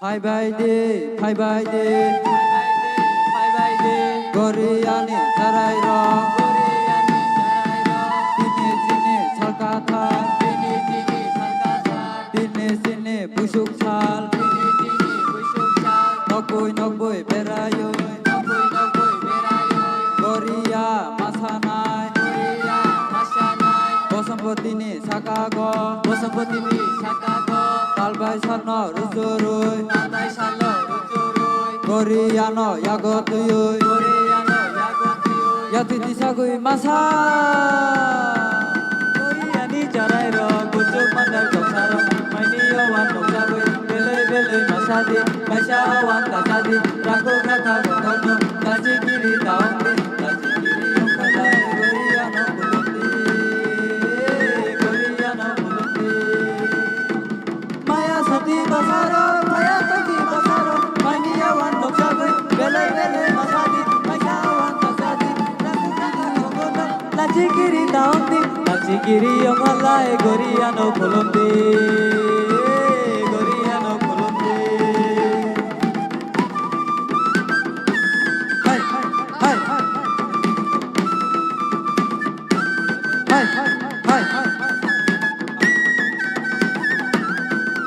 Phaibai di, phaibai di, phaibai di, phaibai di. Goriani chwrairok, Goriani chwrairok. Tini chini salkathar, tini chini salkathar. Tini chini buisuk sal, tini chini buisuk sal. Nokboi nokboi beraioi, nokboi nokboi beraioi. Goria masanai, Goria masanai. Bosompotini sakago, Bosompotini sakago. Talbai salno ruchurui, Talbai salno ruchurui. Goriano yago twiwi, Goriano yago twiwi. Yatwi tisagwi masa. Goriani chwrairok, buchuk mandar koksarok, maini yawan nukjagwi, belai belai masadi, kaisa awan kasadi, rakhok rakha gothono, kachi kiri taongdi, kachi kiri ongkhalai, Goriano khulumdi, Goriano khulumdi. Maya sati basaro, maya sati basaro, mani awan nukjagwi, belai belai masadi, maisa awan kasadi, rakhok rakha gothono, lachi kiri taongdi, lachi kiri ongkhalai, Goriano khulumdi, Goriano khulumdi. Hai, hai, hai. Hai, hai, hai.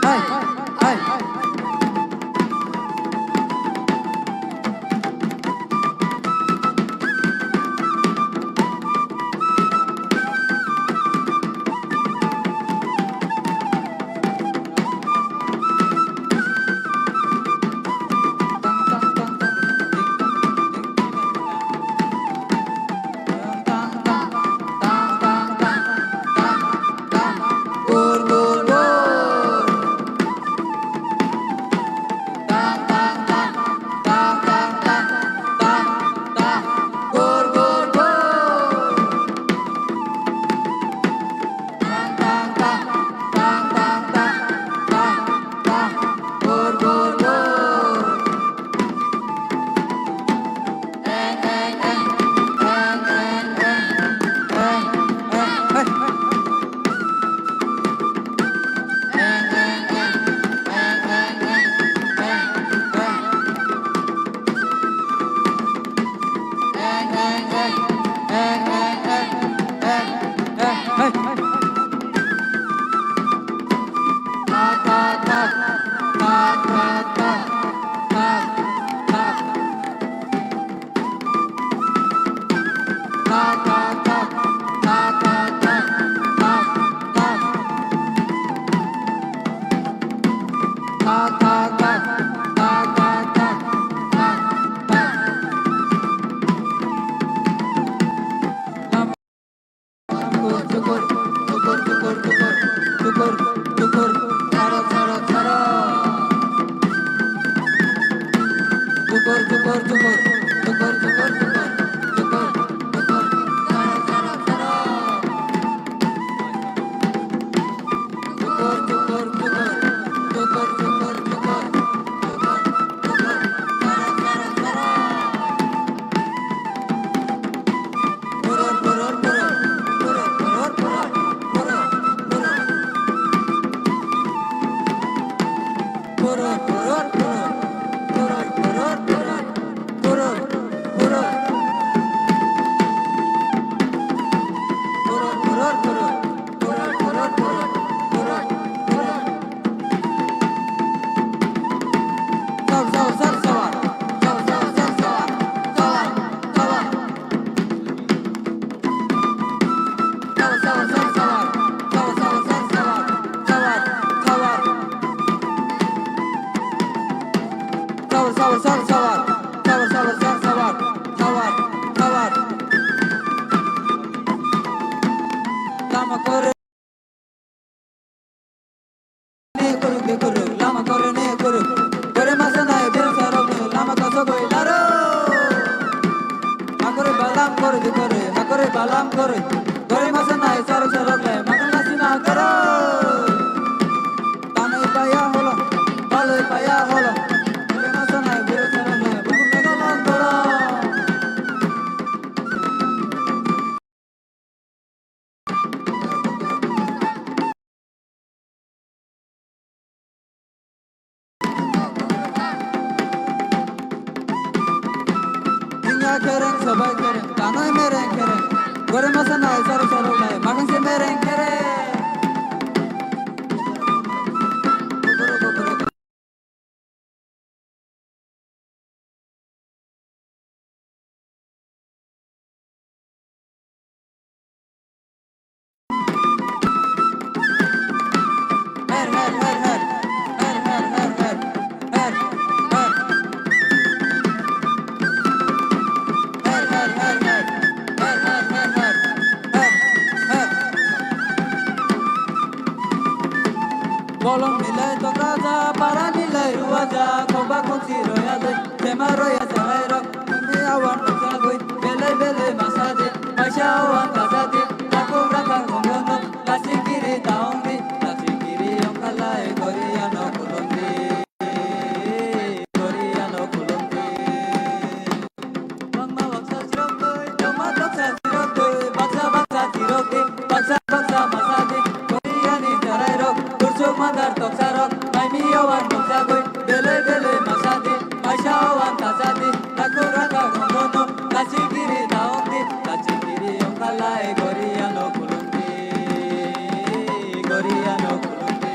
Hai, hai, hai. Lama kore ni kuruk, kuruk, lama kore ni kuruk. Kore masa nai, bir sarok ni lama kosok oi laro. Hakore balam kore di kore, hakore balam kore. Kore masa nai, sarok sarok le, makan nasi na koro. Tanoi paya holo, baloi paya holo. Kore masa nai, bir sarok le, makan mega lang koro. Kereng sobai kereng, tanai mereng kereng. Gore masa nai, sarok sarok nai, makan se mereng kereng. Her, her, her, her. Her, her, her, her. Her, her. Her, her, her, her. Her, her, her, her. Her, her. Bolong milai tokra ja, para milai rua ja, khokba khokchi roya doi, bemar roya ja hai rok, mungni awan rok ja doi, belai belai masa di, paisa awan kaja di, takhuk rakhang ongno, lasi kiri taong di, lasi kiri ongkha lai, goriya no khulum di, goriya no khulum di. Bangma baksa chirok twi, bangma toksa chirok twi, baksa baksa chirok di, baksa baksa masa di, Koreani chwrairok, kursuk madar toksarok, maimi yawan toksagwi, belai belai masa di, paisa owan kacha di, takhuk rakhak ongno, kachi kiri taong di, kachi kiri ongkha lai, Koreano khulum di, Koreano khulum di.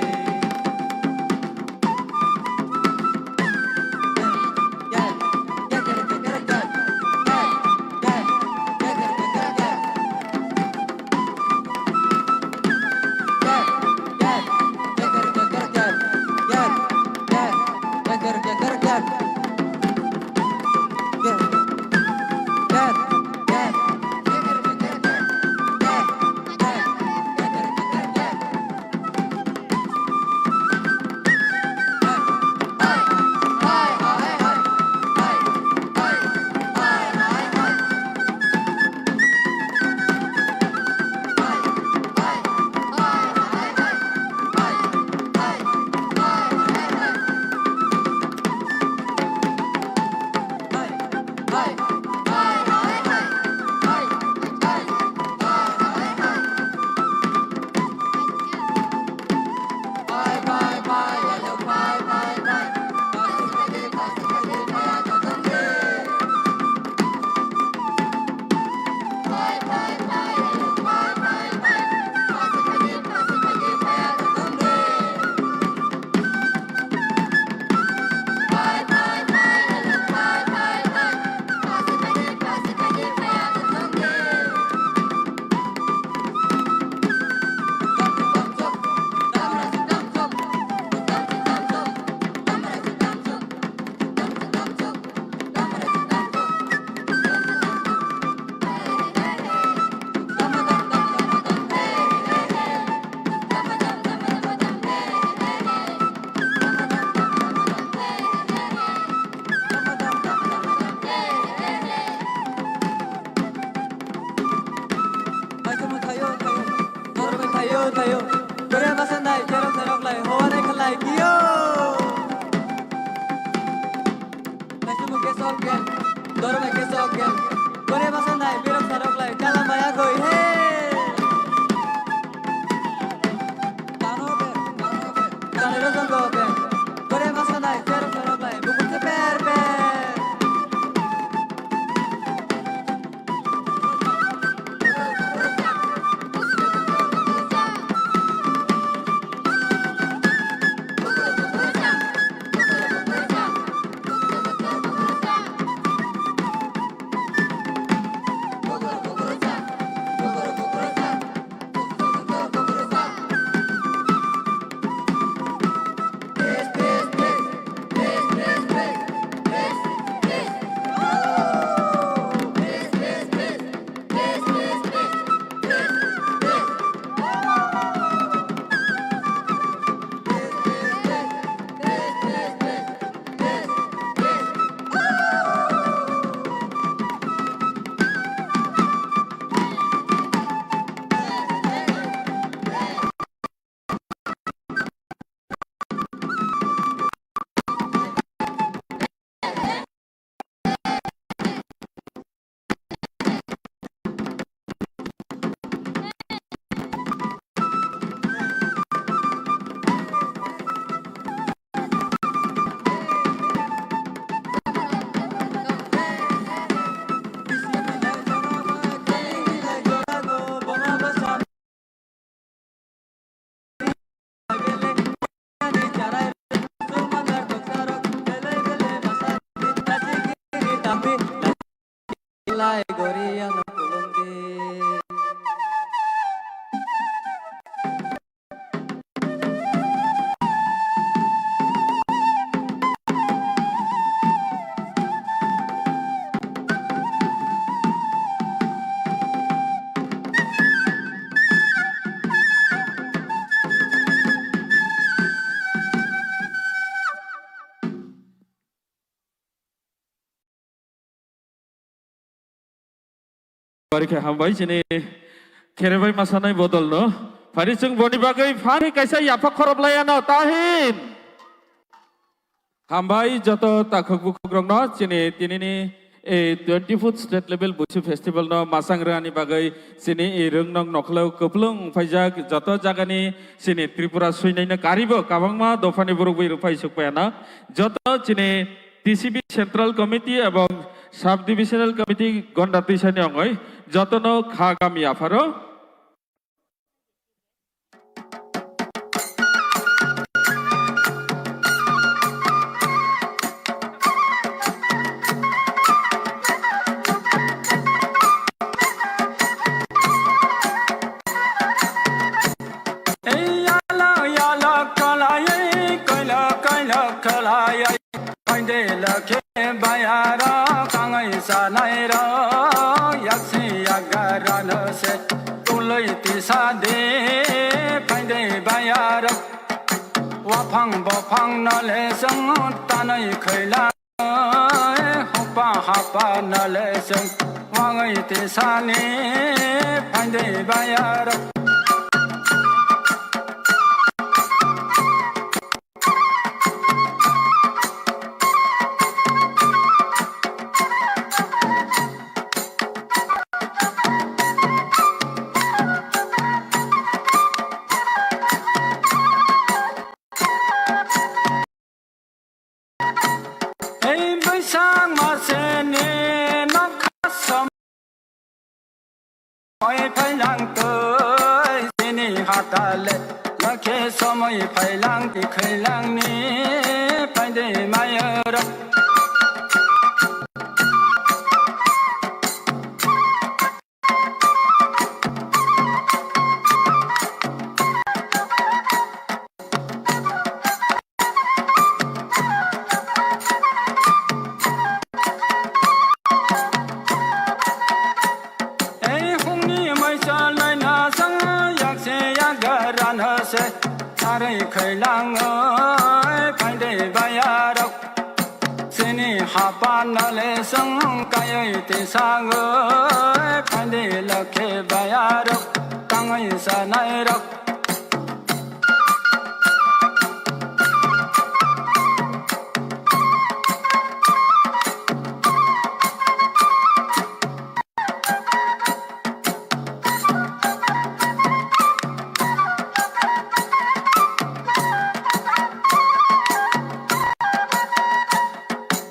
Thayo, thayo. Dorbai thayo, thayo. Korea masa nai, terok terok lai, hoare khalai, kiyo. Naisingmo kesok gen, dorbai kesok gen. Korea masa nai, berok terok lai, kala maya goi, he. Tano be, tano be. Tano rojong go be. Korea masa nai, terok terok lai, buku se per per. lai gori ano kulum di. Bari khe hambai chini kherebai masanai bodol no. Phari chwng boni bagwi phari kaisa yapha khorob laya no, tahin. Hambai joto takhuk bukhuk rok no chini tinini e twenty foot state level Busu festival no masang rwani bagwi chini e rwngnok nokhlo kwplwng phaijak joto jagani chini Tripura suinai no karibo kabangma dophani borok bai rwphai sukpaya no joto chini T C B Central Committee ebong Sub Divisional Committee Gonda Twisani ongoi jotono kha gami apharo. Ei yala yala khalai, ei kaila kaila khalai. Phaide lakhe bayarok kangwi sanairok yaksi yagarano se tului tisa de phaide bayarok. Waphang bophang nole chwng tanwi khwila, hapa hapa nole chwng wangwi tisani phaide bayarok. Ei Baisakh maseni nokha som- Oi phailang twi chini hatale, lakhe somoi phailang twi khailang ni phaide mayarok. Ei hungni maisa laina sang yakse yagarano se, sarwi khailang oi phaide bayarok. Chini hapa nale chwng kaiwi tisagwi phaidi lakhe bayarok tangwi sanairok.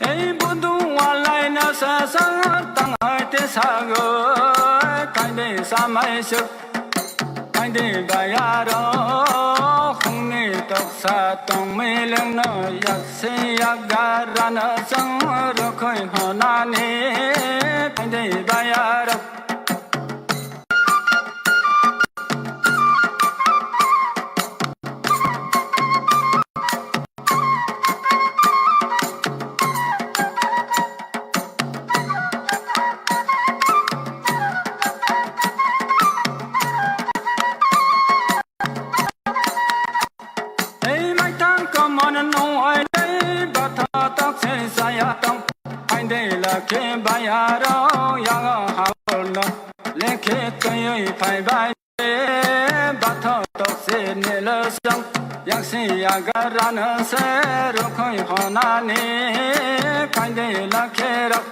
Ei budu walai no sa sa tang hai te sago, kaide samai suk, kaide bayaro, hungni toksa tong mileng no yak se yak garano chwng rwkhoi honani, kaide bayaro. Ei maitang kamon no ai dei batha tak se saya tong. Ai dei lakhe bayaro yago haul no lekhe tei phai bai. Batho tokse nilo song, yaksi yagarano se rukhoi honani, kaide lakherok.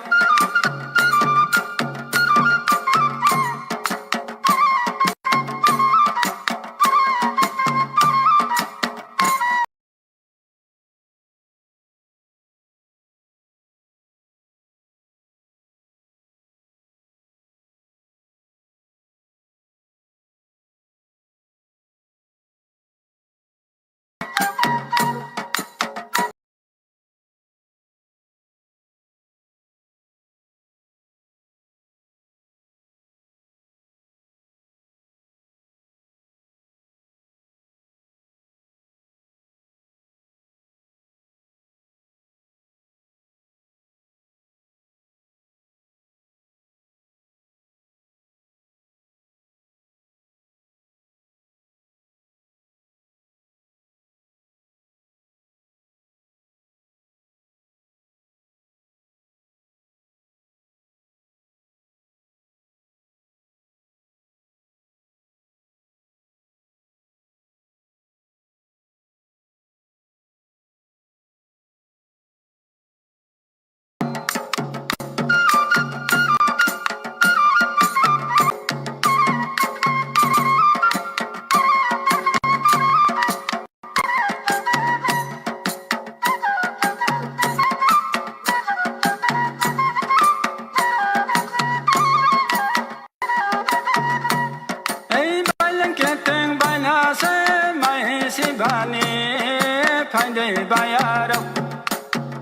Tei bayarok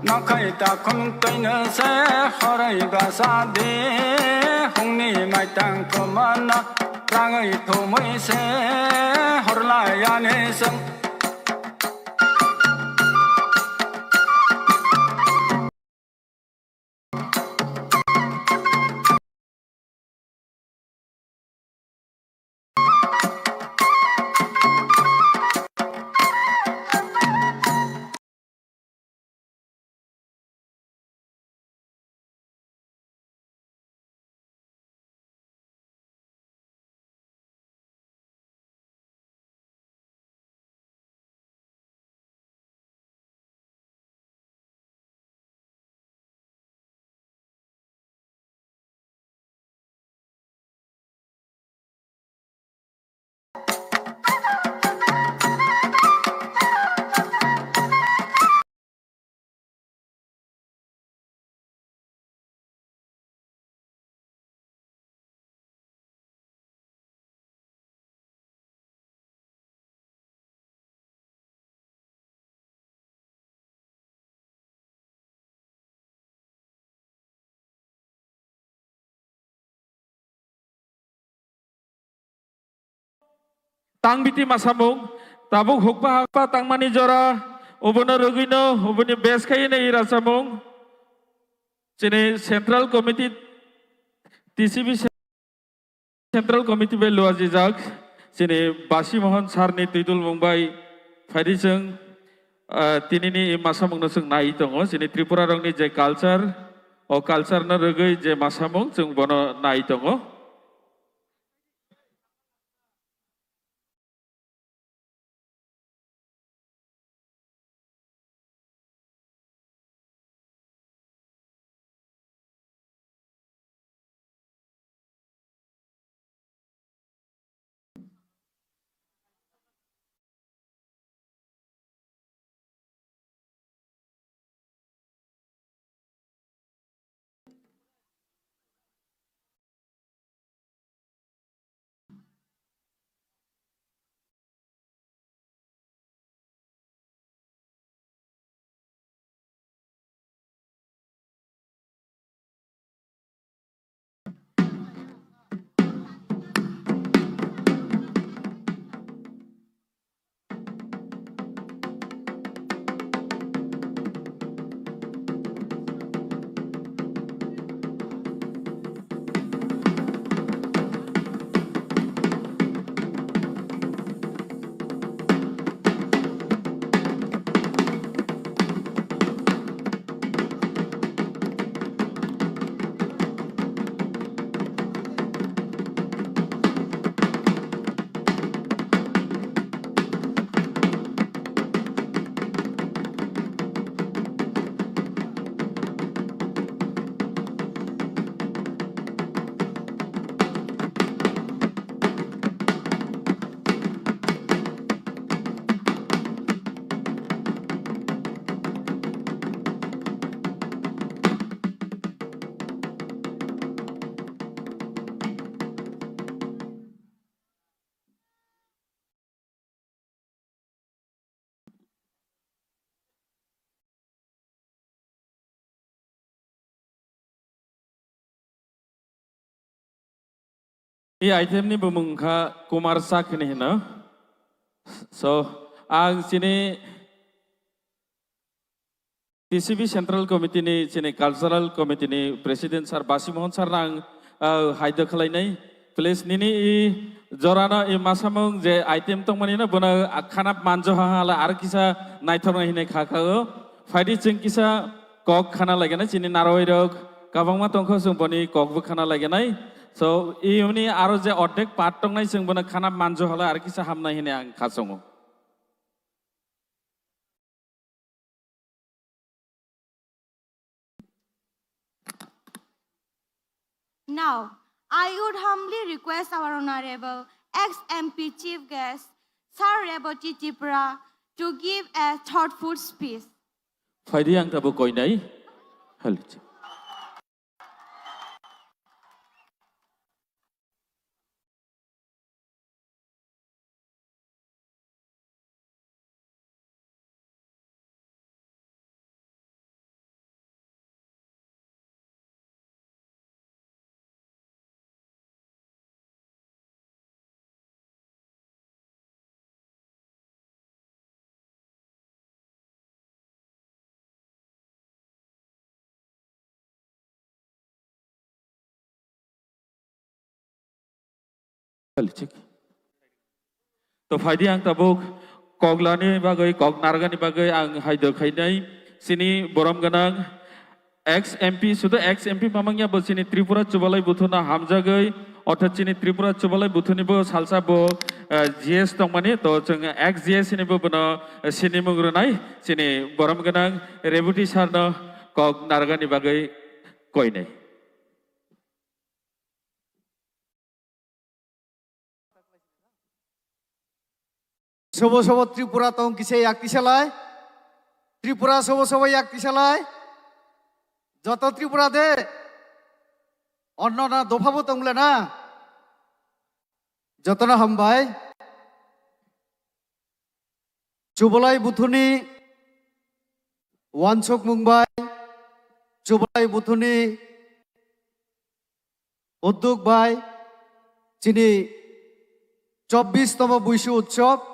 nokhai takhum twino se horoi basa di hungni maitang komano rangoi thumui se horlayani song. Tang biti masamung, tabuk hukba hakba tangmani jora, obono rwgwino, oboni bes khaino ira samung. Chini Central Committee, T C B Central Committee bai luajijak, chini Basi Mohan sir ni twidulmung bai phaidi chwng, ah, tinini masamungno chwng nai tongo, chini Tripura rokni je culture, o culture no rwgwi je masamung chwng bono nai tongo. I item ni bumung wngkha Kumar Sak hinwi hino. So, ang chini T C B Central Committee ni chini Cultural Committee ni President Sir Basi Mohan Sir no ang, ah, hai do khlai nai. Please, nini i jora no i masamung je item tongmani no bono khana manjo ha hala ar kisa naithok nai hinwi kha kha o. Phaidi chwng kisa kok khana lagina chini narwai rok kabangma tongkho chwng boni kok bo khana laginai. So, i uni aro je ordek part tongnai chwng bono khana manjo hala ar kisa hamnai hinwi ang khachongo. Now, I would humbly request our Honorable ex-M P Chief Guest, Sir Reboti Tripura, to give a thoughtful speech. Phaidi ang tabuk koinai. Halichi. Chalichik. To phaidi ang tabuk koglani bagwi, kok nargani bagwi ang haido khainai chini borom gwnang ex M P, sudu ex M P mamangya bo chini Tripura Chubalai Buthuna hamjagwi, orthat chini Tripura Chubalai Buthuni bo salsa bo, eh, G S tongmani, to chwng ex G S ni bo bono, eh, sinimung rwnai chini borom gwnang Rebuti sir no kok nargani bagwi koinai. Sobo sobo Tripura tong kisa yak tisalai. Tripura sobo sobo yak tisalai. Joto Tripura de. Onno na dopha bo tong le na. Joto na hambai. Chubalai Buthuni wansukmung bai, Chubalai Buthuni uddog bai, chini chobbish tomo Buisu Utsob.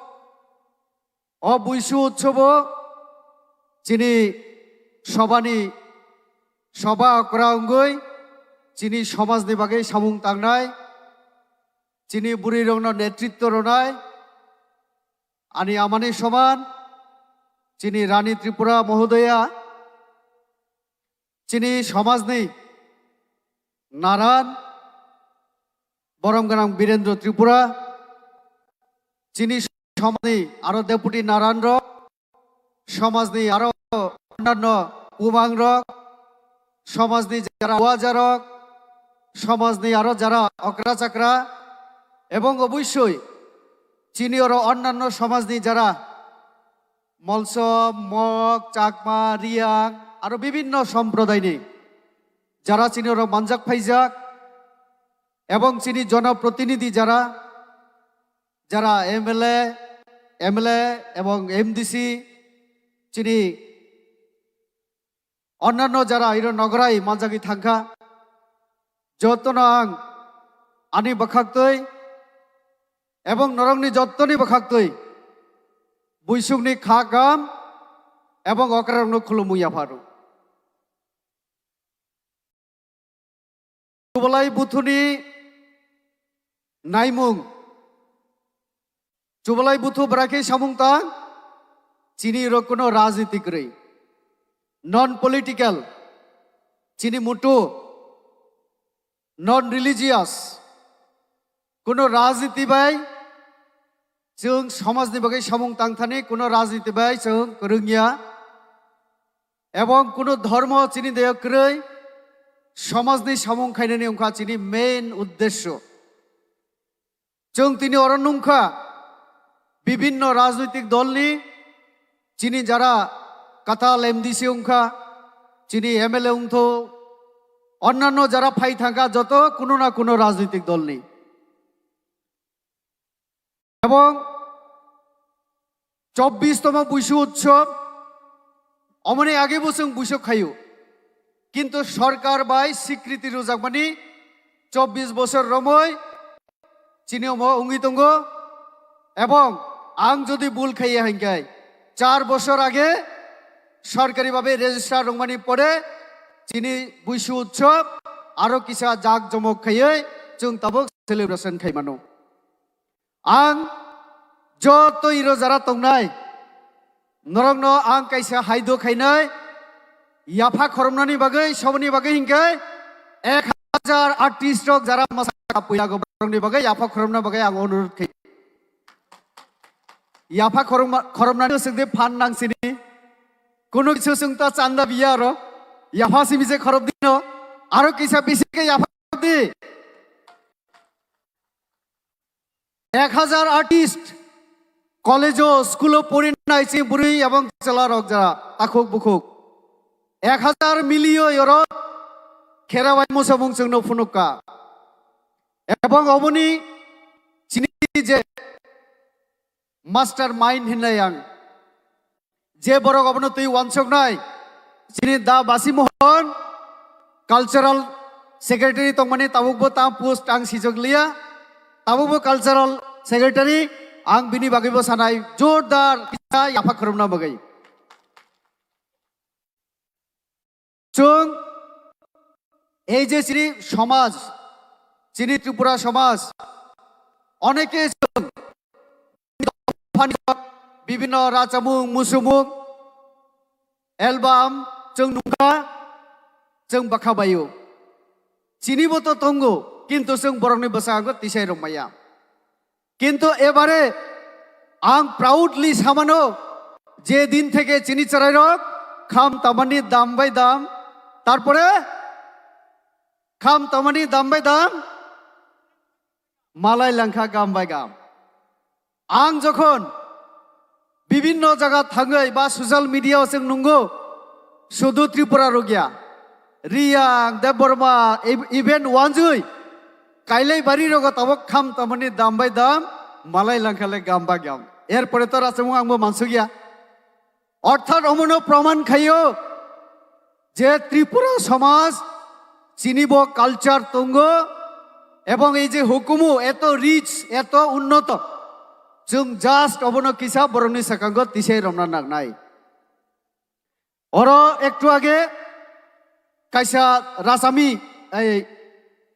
O Buisu Utsobo chini sobani soba okra wngwi chini somajni bagwi samung tangnai, chini bwrwirokno netritto rwnai, ani amani soman, chini Rani Tripura Mohodoya, chini somajni naran, borom gwnang Birendra Tripura, chini somajni aro deputy naran rok, somajni aro onnanno bumang rok, somajni jara waja rok, somajni aro jara okra chakra, ebong oboisoi chini oro onnanno somajni jara Molsom, Mok, Chakma, Riyang, aro bibinno somprodaini jara chini oro manjak phaijak, ebong chini jonoprotinidhi jara, jara M L A, M L A ebong M D C, chini onnanno jara iro nograi manjagwi thangkha, jotono ang ani bwkhaktwi ebong norokni jottoni bwkhaktwi Buisukni kha gam ebong okrarokno khulumwi yapharo. Chubalai Buthuni naimung. Chubalai Buthu bwrakhe samung tang, chini rok kuno rajniti kwrwi. Non political, chini mutu, non religious, kuno rajniti bai chwng somajni bagwi samung tangthani, kuno rajniti bai chwng kwrwngya. Ebong kuno dhormo chini deyo kwrwi, somajni samung khainani wngkha chini main uddesyo. Chwng tini oro nungkha bibinno rajnoitik dolni, chini jara katal M D C wngkha, chini M L A wngtho, onnanno jara phai thangkha joto kuno na kuno rajnoitik dolni. Ebong chobbish tomo Buisu Utsob, omoni age bo chwng Buisu khaio. Kintu sorkar bai sikriti rwjakmani chobbish bosor romwi chini omo wngwi tongo. Ebong ang jodi bul khaiya hinkhe, char bosor age sorkari babe register rwngmani pore chini Buisu Utsob aro kisa jak jomok khaiwi chwng tabuk celebration khaimano. Ang joto iro jara tongnai, norokno ang kaisa haido khainai, yapha khoromnani bagwi, soboni bagwi hinkhe ek hajar artist rok jara mwsa puila go borokni bagwi yapha khoromna bagwi ang onurot khai. Yapha khoromma-, khoromnani swngde phan nangsini, kunu kisu swngta chanda biya aro, yapha simi je khorop dino, aro kisa bisi khe yapha di. Ek hajar artist, college o, school o porinai chini bwrwi ebong chwla rok jara takhuk bukhuk. Ek hajar miliyo yorok kherawai musamung chwngno phunukka. Ebong oboni chini je master mind hinai ang. Je borok obono twi wansuknai, chini Da Basi Mohan, cultural secretary tongmani, tabukbo ta post ang sijokliya, tabukbo cultural secretary, ang bini bagwibo sanai, jordar kisa yapha khoromna bagwi. Chwng ei je chini somaj, chini Tripura somaj, Oneke chwng phani bibinno rachamung, musumung, album chwng nungkha, chwng bwkha baio. Chinibo to tongo, kintu chwng borokni bwskango tisai rwmaya. Kintu ebare ang proudly samano, je din theke chini chwrairok kham tamani dam bai dam, tarpore kham tamani dam bai dam, malai langkha gam bai gam. Ang jokhon bibinno jaga thangwi ba social media o chwng nungo, sudu Tripura rok ya, Riyang, Debbarma, e-, even Wanjui, Kailai bari rogo tabok kham tamani dam bai dam, malai langkha le gam bai gam. Erpore to rachamung angbo mansukya. Orthat omono proman khaio je Tripura somaj chini bo culture tongo ebong ei je hukumu eto rich, eto unnoto, chwng just obono kisa borokni sakango tisai romna nangnai. Oro ektu age kaisa rasami, ei,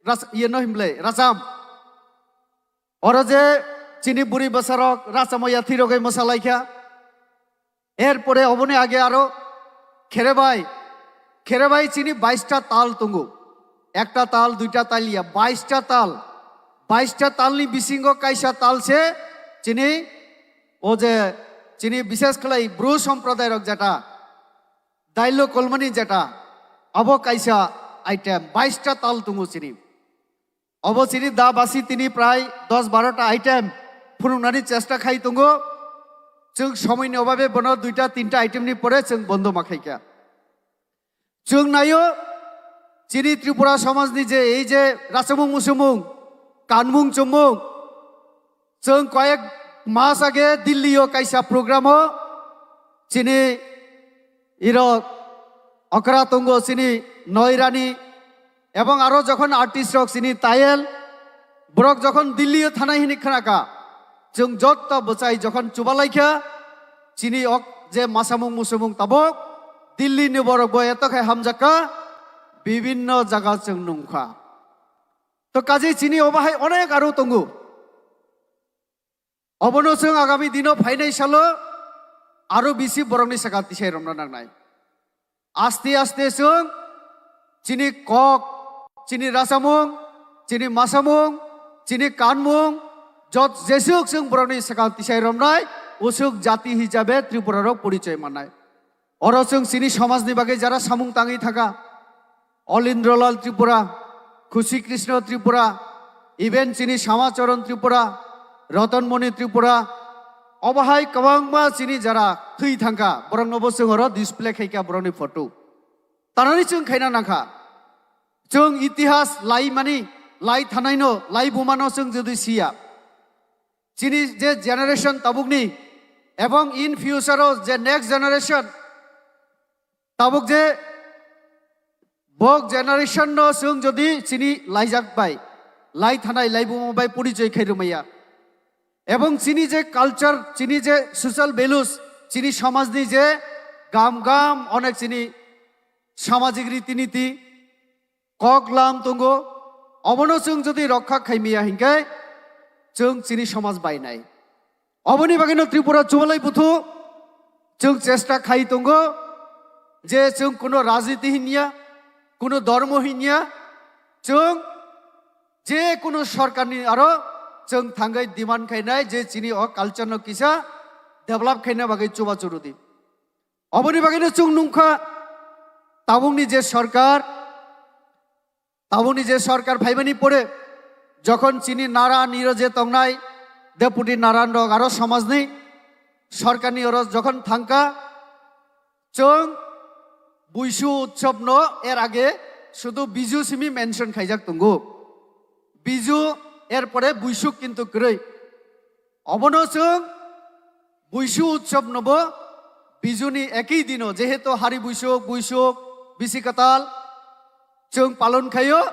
ras-, iye no himle, rasam. Oro je chini buri bwsarok rasamo yathwi rogwi mwsalaikha. Erpore oboni age aro kherebai, kherebai chini baista tal tongo. Ekta tal, duita tal ya, baista tal. Baista talni bisingo kaisa tal se chini, o je chini bishes khlai Bru somprodai rok jeta, dailo kolmani jeta, abo kaisa item, baista tal tongo chini. Obo chini da basi tini prai dos baro ta item phunuknani chesta khai tongo. Chwng somoini obabe bono duita tinta item ni pore chwng bondo ma khaikha. Chwng naio chini Tripura somajni je ei je rachamung muchumung, kanmung chumung, chwng koyek mas age Delhi o kaisa program o chini irok okra tongo chini noirani. Ebong aro jokhon artist rok chini tayel, borok jokhon Delhi o thanai hini khnaka, chwng jotto bwchai jokhon chubalaikha, chini ok je masamung musumung tabok Delhi ni borok bo eto khai hamjakka, bibinno jaga chwng nungkha. To kaje chini obo hai onek aro tongo. Obono chwng agami dino phainai salo aro bisi borokni saka tisai romna nangnai. Aste aste chwng chini kok, chini rachamung, chini masamung, chini kanmung, jot jesuk chwng borokni saka tisai romnai, usuk jati hisabe Tripura rok porichoi mannai. Oro chwng chini somajni bagwi jara samung tangwi thaka, Olindralal Tripura, Khushi Krishna Tripura, even chini Samacharan Tripura, Ratan Moni Tripura, obo hai kwbangma chini jara thwi thangkha, borokno bo chwng oro display khaikha borokni photo. Tanani chwng khaina nangkha. Chwng itihas lai mani, lai thanaino, lai bumano chwng jodi siya. Chini je generation tabukni, ebong in future o je next generation, tabuk je bok generation no chwng jodi chini laijak bai, lai thanai, lai buma bai porichoi khai rwmaya. Ebong chini je culture, chini je social values, chini somajni je gam gam onek chini samajik riti niti, kok lam tongo, obono chwng jodi rokha khaimiya hinkhe chwng chini somaj bainai. Oboni bagwino Tripura chubalai buthu chwng chesta khai tongo je chwng kuno rajniti hinya, kuno dhormo hinya, chwng je kuno sorkarni aro chwng thangwi demand khainai je chini o culture no kisa develop khaina bagwi chuba churudi. Oboni bagwino chwng nungkha tabukni je sorkar, tabukni je sorkar phaimani pore jokhon chini Naran iro je tongnai deputy Naran rok aro somajni sorkarni oro jokhon thangkha, chwng Buisu utsob no er age sudu Biju simi mention khaijak tongo. Biju er pore Buisu kintu kwrwi. Obono chwng Buisu utsob nobo Bijuni ekei dino, jehetu Hari Buisuk, Buisuk, Bisi Kwtal, chwng palon khaio.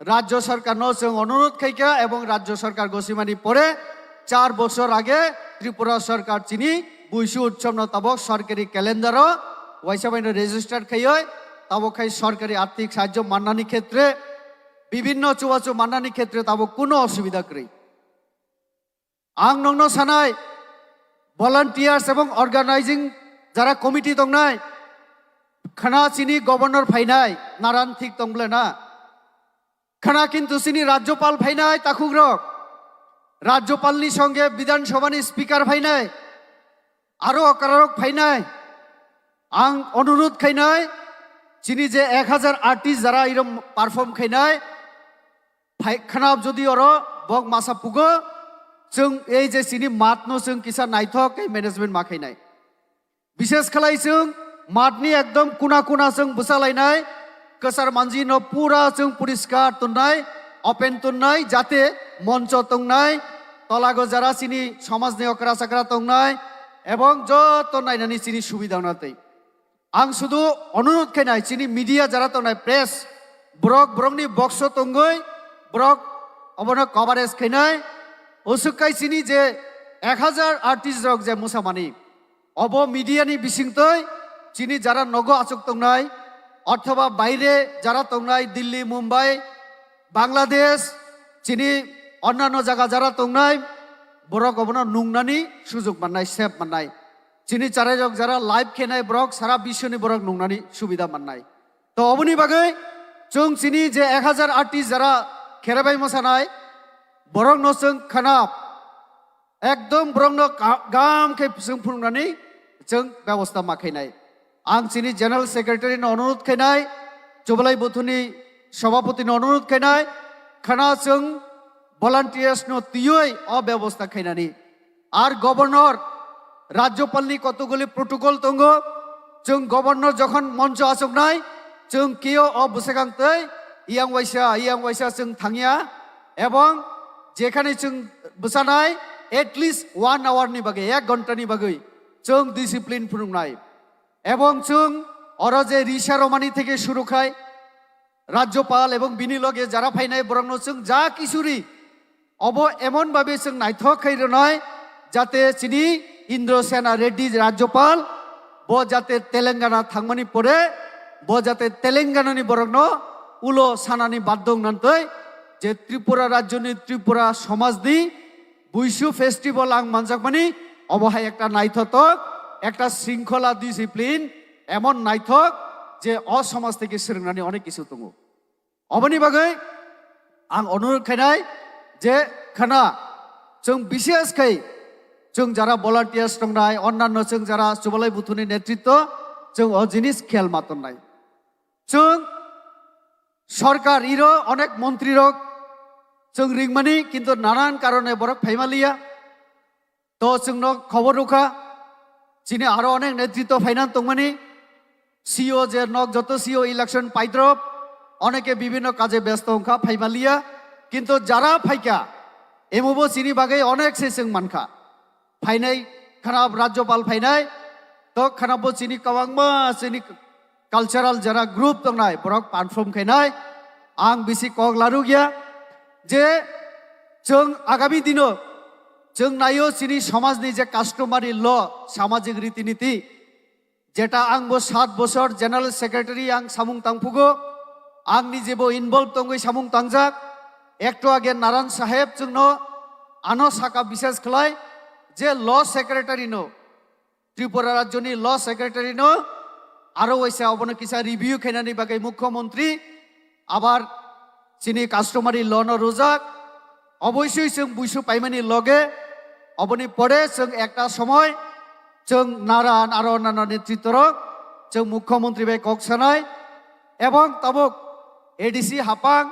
Rajya Sarkar no chwng onurodh khaikha ebong Rajya Sarkar gosimani pore char bosor age Tripura Sarkar chini Buisu utsob no tabok sorkari calendar o waisa bai no register khaioi, tabok khai sorkari arthik sahajjo mannani khetre, bibinno chubachu mannani khetre tabok kuno osubida kwrwi. Ang nokno sanai, volunteers ebong organizing jara committee tongnai, khana chini governor phainai, naran thik tong ble na? Khana kintu chini rajyopal phainai takhukrok, rajyopalni songe Bidhan Sabhani speaker phainai, aro okrarok phainai. Ang onurudh khainai, chini je ek hajar artist jara irom perform khainai, phai khana jodi oro bok masa pugo, chwng ei je chini matno chwng kisa naithok khe management ma khainai. Bishes khlai chwng matni ekdom kuna kuna chwng bwsalainai, kwchar manjino pura chwng poriskar tonnai, open tonnai, jate moncho tongnai, tolago jara chini somajni okra chakra tongnai, ebong joto nainani chini subida wngnai twi. Ang sudu onurudh khainai chini media jara tongnai press, borok borokni boxo tongwi borok obono coverage khainai, usukkai chini je ek hajar artist rok je musamani, obo media ni bisingtwi chini jara nogo achuk tongnai, othoba baire jara tongnai, Delhi, Mumbai, Bangladesh, chini onnanno jaga jara tongnai, borok obono nungnani sujug mannai, sep mannai. Chini charairok jara live khenai borok sara biswni borok nungnani subida mannai. To oboni bagwi chwng chini je ek hajar artist jara kherebai mosanai, borokno chwng khana ekdom borokno ka-, gam khe chwng phunuknani chwng bebosta ma khainai. Ang chini general secretary no onurudh khainai, Chubalai Buthuni sabhapati no onurudh khainai, khana chwng volunteers no twiwi o bebosta khainani. Ar governor, rajyopalni kotokguli protocol tongo, chwng governor jokhon moncho achuknai, chwng keo o bwsakang twi iyang waisa, iyang waisa chwng thangya, ebong jekhani chwng bwsanai at least one hour ni bagwi, ek ghonta ni bagwi chwng discipline phunuknai. Ebong chwng oro je Risa Romani theke suru khai, Rajyopal ebong bini loge jara phainai borokno chwng ja kisuri obo emon babe chwng naithok khai rwnai, jate chini Indra Sena Reddy Rajyopal bo jate Telangana thangmani pore bo jate Telangana ni borokno ulo sanani baddo wngnantwi je Tripura rajyoni, Tripura somajni Buisu festival ang manjakmani, obo hai ekta naithotok, ekta shringkhola, discipline, emon naithok je o somaj theke swrwngnani onek kisu tongo. Oboni bagwi ang onurudh khainai je khana chwng bishes khai chwng jara volunteers tongnai, onnanno chwng jara Chubalai Buthuni netritwo chwng o jinis khel ma tonnai. Chwng sorkar iro onek montri rok chwng ringmani, kintu nanan karone borok phaimaliya. To chwngno khobor rwkha, chini aro onek netritwo phainan tongmani, C E O je nok joto C E O election paidrop, oneke bibhinno kaje besto wngkha, phaimaliya, kintu jara phaikha, emobo chini bagwi onek se chwng mankha. Phainai khana Rajyopal phainai, to khana bo chini kwbangma chini cultural jara group tongnai, borok perform khainai. Ang bisi kok larukya je chwng agami dino chwng naio chini somajni je customary law, samajik riti niti, jeta ang bo sat bosor general secretary ang samung tangphugo, ang nijebo involve tongwi samung tangjak. Ekto age Naran Saheb chwngno ano saka bishes khlai je law secretary no, Tripura rajyoni law secretary no aro waisa obono kisa review khainani bagwi mukhyamantri abar chini customary law no rwjak. Oboisoi chwng buisu paimani loge oboni pore chwng ekta somoy chwng naran aro nana netritworok chwng mukhyamantri bai kok sanai ebong tabuk A D C hapang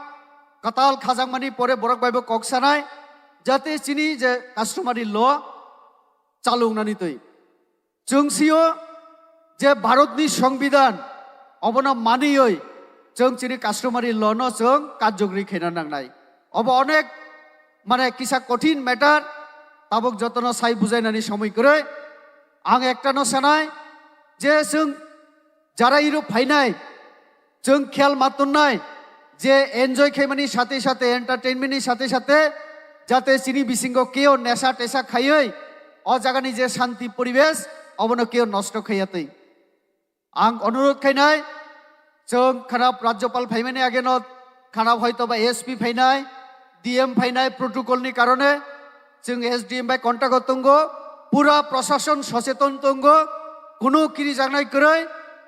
kwtal khajakmani pore borok baibo kok sanai jate chini je customary law chalungnani twi. Chwng sio je Bharatni Songbidan obono maniwi chwng chini customary law no chwng karjokri khaina nangnai. Obo onek mane kisa kothin matter, tabuk jotono sai bujainani somoi kwrwi. Ang ekta no sanai je chwng jara iro phainai, chwng khel ma tonnai je enjoy khaimani sate sate, entertainment ni sate sate jate chini bisingo keo nesa tesa khaiwi o jagani je shanti poribesh obono keo nosto khaiya twi. Ang onurudh khainai, chwng kharap Rajyopal phaimani ageno kharap hoito ba S P phainai, D M phainai protocol ni karone Chwng S D M bai contact o tongo, pura prashason socheton tongo, kunu kirijaknai kwrwi,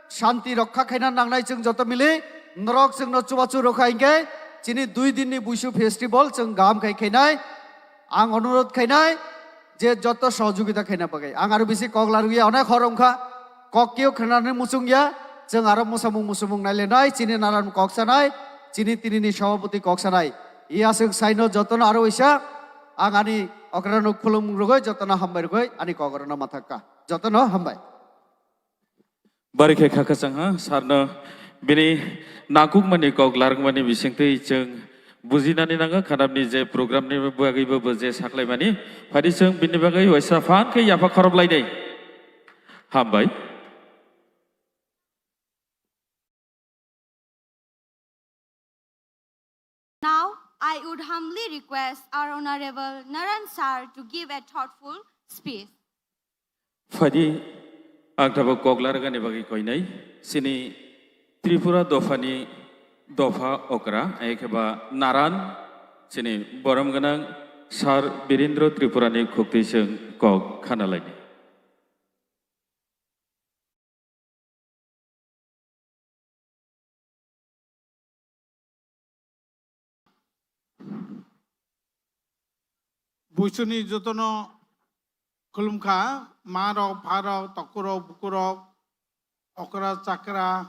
shanti rokha khaina nangnai chwng joto mili, norok chwngno chubachu rokha hinkhe chini dui dinni Buisu festival chwng gaham khai khainai. Ang onurodh khainai je joto sohojogita khaina bagwi. Ang aro bisi kok larwya onek hor wngkha, kok keo khnanani muchungya, chwng aro musamung musumung nailenai, chini naran kok sanai, chini tinini sabhapati kok sanai. Iya chwng saino jotono aro waisa, ang ani okrano khulum rwgwi jotono hambai rwgwi ani kok orono mathakka. Jotono hambai. Bari khe kha kwchang ha, sarno bini nangkukmani kok larwkmani bisingtwi chwng bujinani nango, khanamni je programni bagwibo bo je saklaimani, phadi chwng bini bagwi waisa phan khe yapha khoroplainai. Hambai. Now, I would humbly request our Honorable Naran Sir to give a thoughtful speech. Phadi ang tabuk kok larwgani bagwi koinai, chini Tripura dophani dopha okra, ekheba Naran, chini borom gwnang Sir Birindra Tripurani khuktwi chwng kok khanalaini. Buisuni jotono khulumkha, ma rok, pha rok, toku rok, buku rok, okra, chakra,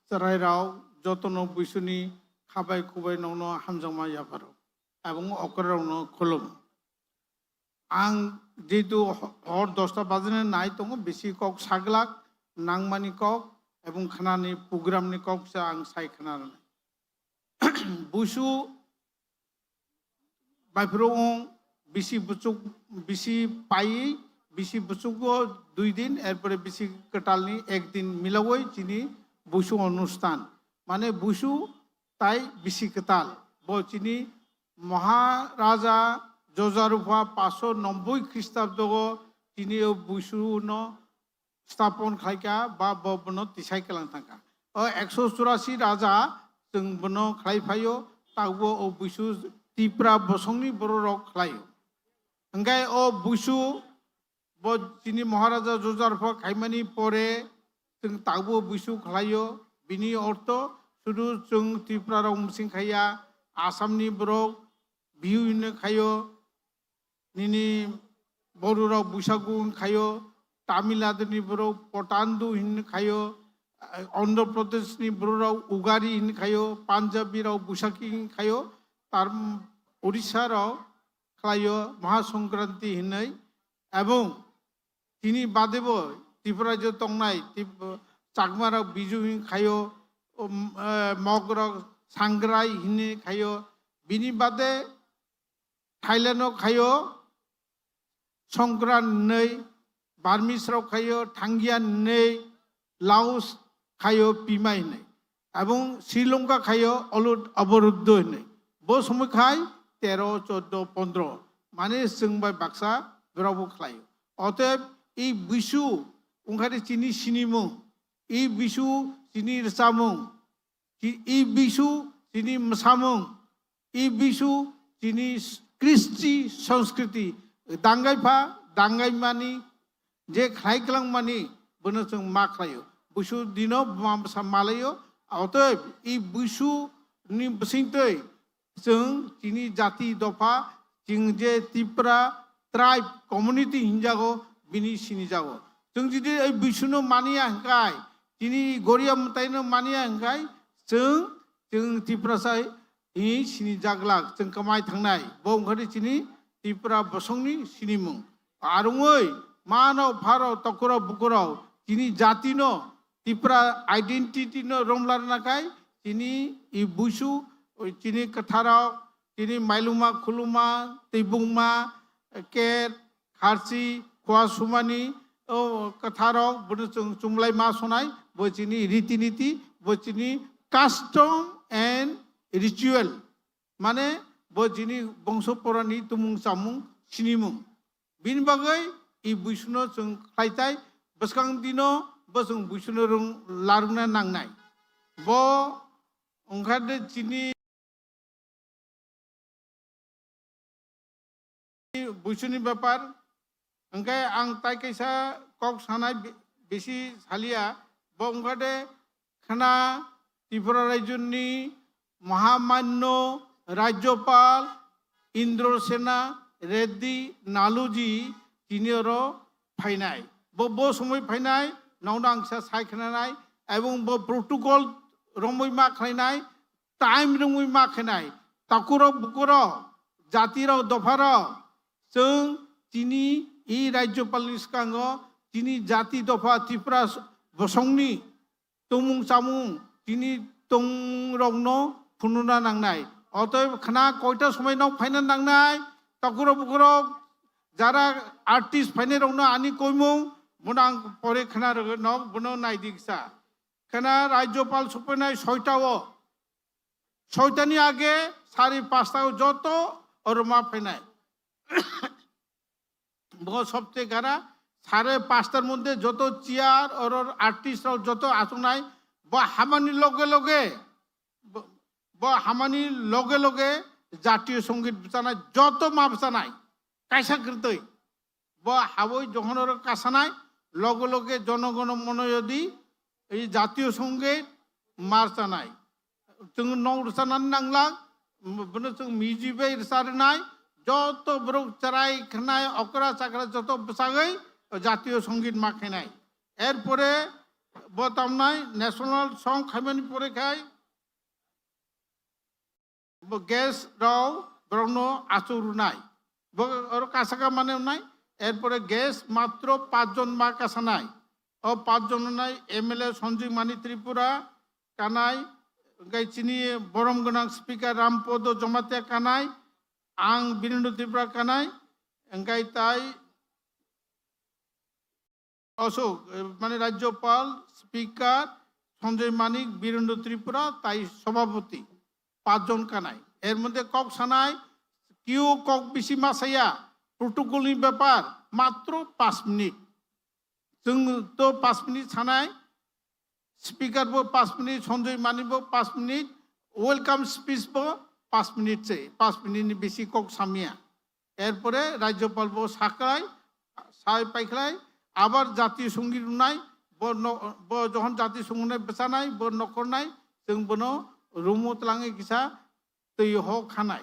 chwrai rok, jotono buisuni khabai khubai nokno hamjakma yapharo, ebong okra rokno khulum. Ang jehetu ho-, hor dosta bajani nai tongo, bisi kok saglak, nangmani kok, ebong khnani program ni kok se ang sai khna rwnai. Buisu baiphuru wng, bisi buchuk, bisi paiwi, bisi buchugo dui din, erpore bisi kwtalni ek din milawoi chini buisu onusthan. Mane buisu tai bisi kwtal. Bo chini Maharaja Jojarupha paso nomboi Khristabdogo chini o buisuno stapon khlaikha ba bo bono tisai kwlang thangkha. O ekso churasi raja chwng bono khlai phaio, taubo o buisu Tipra bosongni bororok khlaio. Hwnkhe o buisu bo chini Maharaja Jojarupha khaimani pore chwng taubo buisu khlaio. Bini ortho sudu chwng Tipra rok mwsing khaiya, Assamni borok Bihu hinwi khaio, nini Bororok Buisagu hinwi khaio, Tamil Naduni borok Potandu hinwi khaio, Andhra Pradeshni bororok Ugari hinwi khaio, Punjabi rok Buisakhi hinwi khaio, tar Odisha rok khlaio Maha Songkranti hinwi, ebong tini badebo Tripura rajyo tongnai Tip-, Chakma rok Biju hinwi khaio, um, eh, Mog rok Sangrai hinwi khaio, bini bade Thailand o khaio Songkran hinwi, Burmese rok khaio Thangya hinwi, Laos khaio Pima hinwi, ebong Sri Lanka khaio Olud Aboruddo hinwi. Bo somoi khai tero, choddo, pondro, mane chwng bai baksa borok bo khlaio. Oteb i buisu wngkhadi chini sinimung, i buisu chini rwchapmung, chi-, i buisu chini mwsamung, i buisu chini s-, kristi, sanskriti, dangai pha, dangai mani, je khlai kwlang mani, bono chwng ma khlaio. Buisu dino buma bwsa malaio, oteb i buisu ni bisingtwi chwng chini jati dopha, chwng je Tipra tribe community hinjago, bini sinijago. Chwng jodi ei buisuno maniya hwnkhe, chini Goria mwtaino maniya hwnkhe, chwng, chwng Tiprasa hi sinijaglak, chwng kwmai thangnai. Bo wngkhadi chini Tipra bosongni sinimung. Arungwi mano pharo tokurok bukurok chini jatino Tipra identity no romlarna khai chini i buisu, chini kwtharok, chini mailuma khuluma, tibungma, ket, kharchi, khua sumani, o kwtharok, bono chwng chumlai ma sonai, bo chini riti niti, bo chini custom and ritual. Mane bo chini bongso porani tumung chamung sinimung. Bini bagwi i buisuno chwng khlai tai, bwskang dino bo chwng buisuno rwng larwkna nangnai. Bo wngkha de chini Kuisuni bepar, hwnkhe ang tai kaisa kok sanai bi-, bisi salia, bo wngkha de khna Tripura rajyoni Mahamanyo Rajyopal Indrasena Reddy Naluji tini oro phainai. Bo, bo somoi phainai, nono ang sa sai khnanai, ebong bo protocol romwi ma khlainai, time romwi ma khlainai. Takurok bukurok, jatirok dopharok, chwng tini i Rajyopalni swkango tini jati dopha Tripura bosongni tongmung chamung tini tongrokno phunukna nangnai. Otoib khna koita somoi nok phaina nangnai, takurok bukurok jara artist phainairokno ani koimung bono ang pore khna rwgwi nok bono naidi kisa. Khna Rajyopal sophainai soita o, soitani age sari pasta o joto oro ma phainai. Bo sobse gara sare pastar moddhe joto chair oror artist rok joto achuknai, bo hamani loge loge, bo, bo hamani loge loge jatiyo songit bwchanai, joto ma bwchanai, kaisa kwrwtwi. Bo habwi jokhon oro kasanai, loge loge jonogono mono yodi, ei jatiyo songit marchanai. Chwng nok rwchanani nanglak, bono chwng music bai rwcha rwnai, joto borok chwrai khnai, okra chakra joto bwchagwi jatiyo songit ma khainai. Erpore bo tamnai national song khaimani pore khai bo guest rok borokno achuk rwnai. Bo oro kasaka mane wngnai, erpore guest matro pachjon ma kasanai. O pachjon wngnai M L A Sanjay Mani Tripura kanai, hwnkhe chini borom gwnang speaker Rampodo Jamatia kanai, ang Birendra Tripura kanai, hwnkhe tai Ashok, eh, mane Rajyopal, Speaker Sanjay Manik, Birendra Tripura, tai Sabhapati, pachjon kanai. Er moddhe kok sanai, keu kok bisi ma saya, protocol ni bepar, matro panch minute. Chwng to panch minute sanai, Speaker bo panch minute, Sanjay Manik bo panch minute, welcome speech bo panch minute se, panch minute ni bisi kok samya. Erpore Rajyopal bo saklai, sai paikhlai, abar jatiyo songit rwnai, bo no-, bo jokhon jatiyo songit bwchanai, bo nokhornai, chwng bono room o twlangwi kisa twi ho khanai.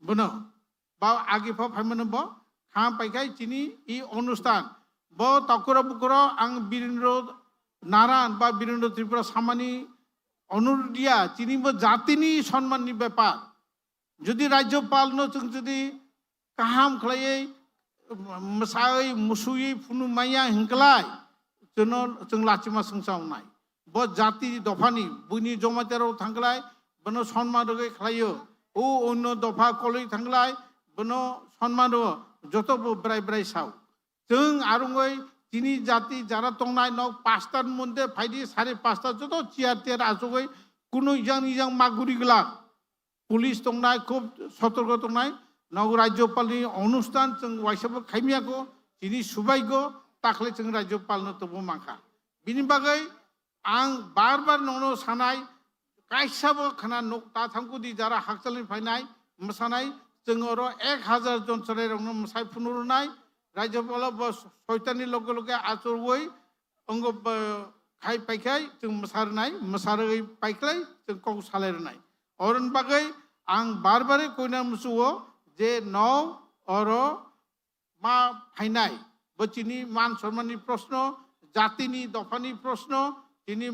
Bono, ba agi pha phaimano bo, kha paikhai chini i onusthan. Bo takura bukuro ang Birendra Naran ba Birendra Tripura samani onurudh ya, chini bo jatini sonmanni bepar. Jodi Rajyopal no chwng jodi kaham khlaiwi, mwsai, musui, phunu maya hinklai, chwngno chwng lachima swngsa wngnai. Bo jati dophani, buini Jamatia rok thangklai, bono sonman rwgwi khlaio. O onno dopha kolwi thangklai, bono sonman rwo, joto bo brai brai sao. Chwng arungoi chini jati jara tongnai nok pasta moddhe phaidi sare pasta joto chair tiar achugwi kunu ijang ijang ma guri glak. Police tongnai, khub sotorko tongnai. Nogo Rajyopalni onusthan chwng waisa bo khaimya ko, chini subai ko, takhle chwng Rajyopalno tobo mankha. Bini bagwi ang bar bar nono sanai, kaisa bo khana nuk ta thangkudi jara hakchalni phainai, mwsanai, chwng oro ek hajar jon chwrairokno mwsai phunurunai, Rajyopalo bo soitani loge loge achurwi, Ongo ba-, khai paikhai chwng mwsarnai, mwsarwi paikhlai chwng kok salairwnai. Oroni bagwi ang bar bar koina musuo je no oro ma phainai. Bo chini man sonmanni proshno, jatini dophani proshno, chini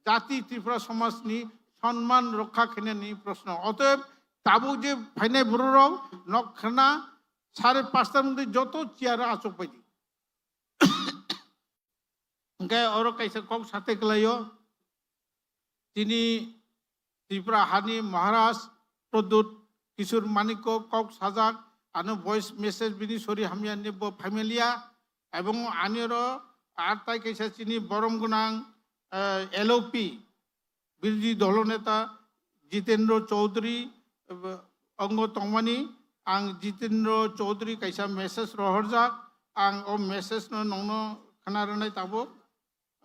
jati Tripura somajni sonman rokha khainani proshno. Otoyeb tabuk je phainai bororok nok khna sare pasta moddhe joto chair achuk paidi. Hingke oro kaisa kok sate kelaio. Tini Tripura hani Maharaj Pradyut Kishore Manikko kok sajak, ano voice message bini sori hamya ni bo phaimaliya. Ebong ani oro ar tai kaisa chini borom gunang, eh, L O P, birodhi dolo neta Jitendra Chaudhary, eh, ongo tongmani, ang Jitendra Chaudhary kaisa message rohorjak, ang o message no nongno khna rwnai tabuk,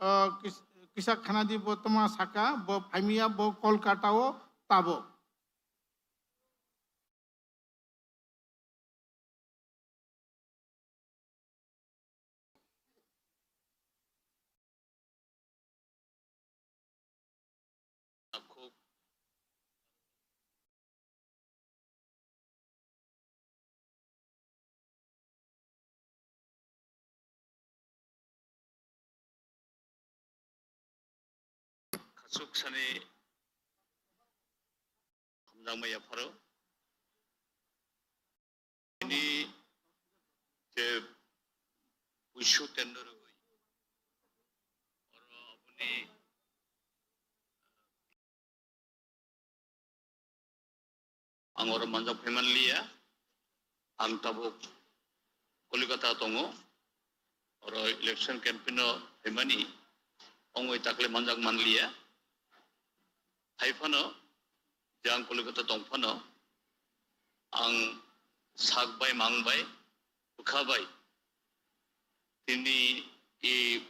eh, kis-, kisa khna di bo tma saka, bo phaimiya bo Kolkata o tabuk. Chuk sani hamjakma yapharo. Bini je buisu tender rwgwi oro aboni ang oro manjak phai manliya. Ang tabuk Kolkata tongo. Oro election campaign o phaimani ongoi takle manjak manliya. Hai phano, je ang Kolkata tong phano, ang sak bai, mang bai, bwkha bai, tini i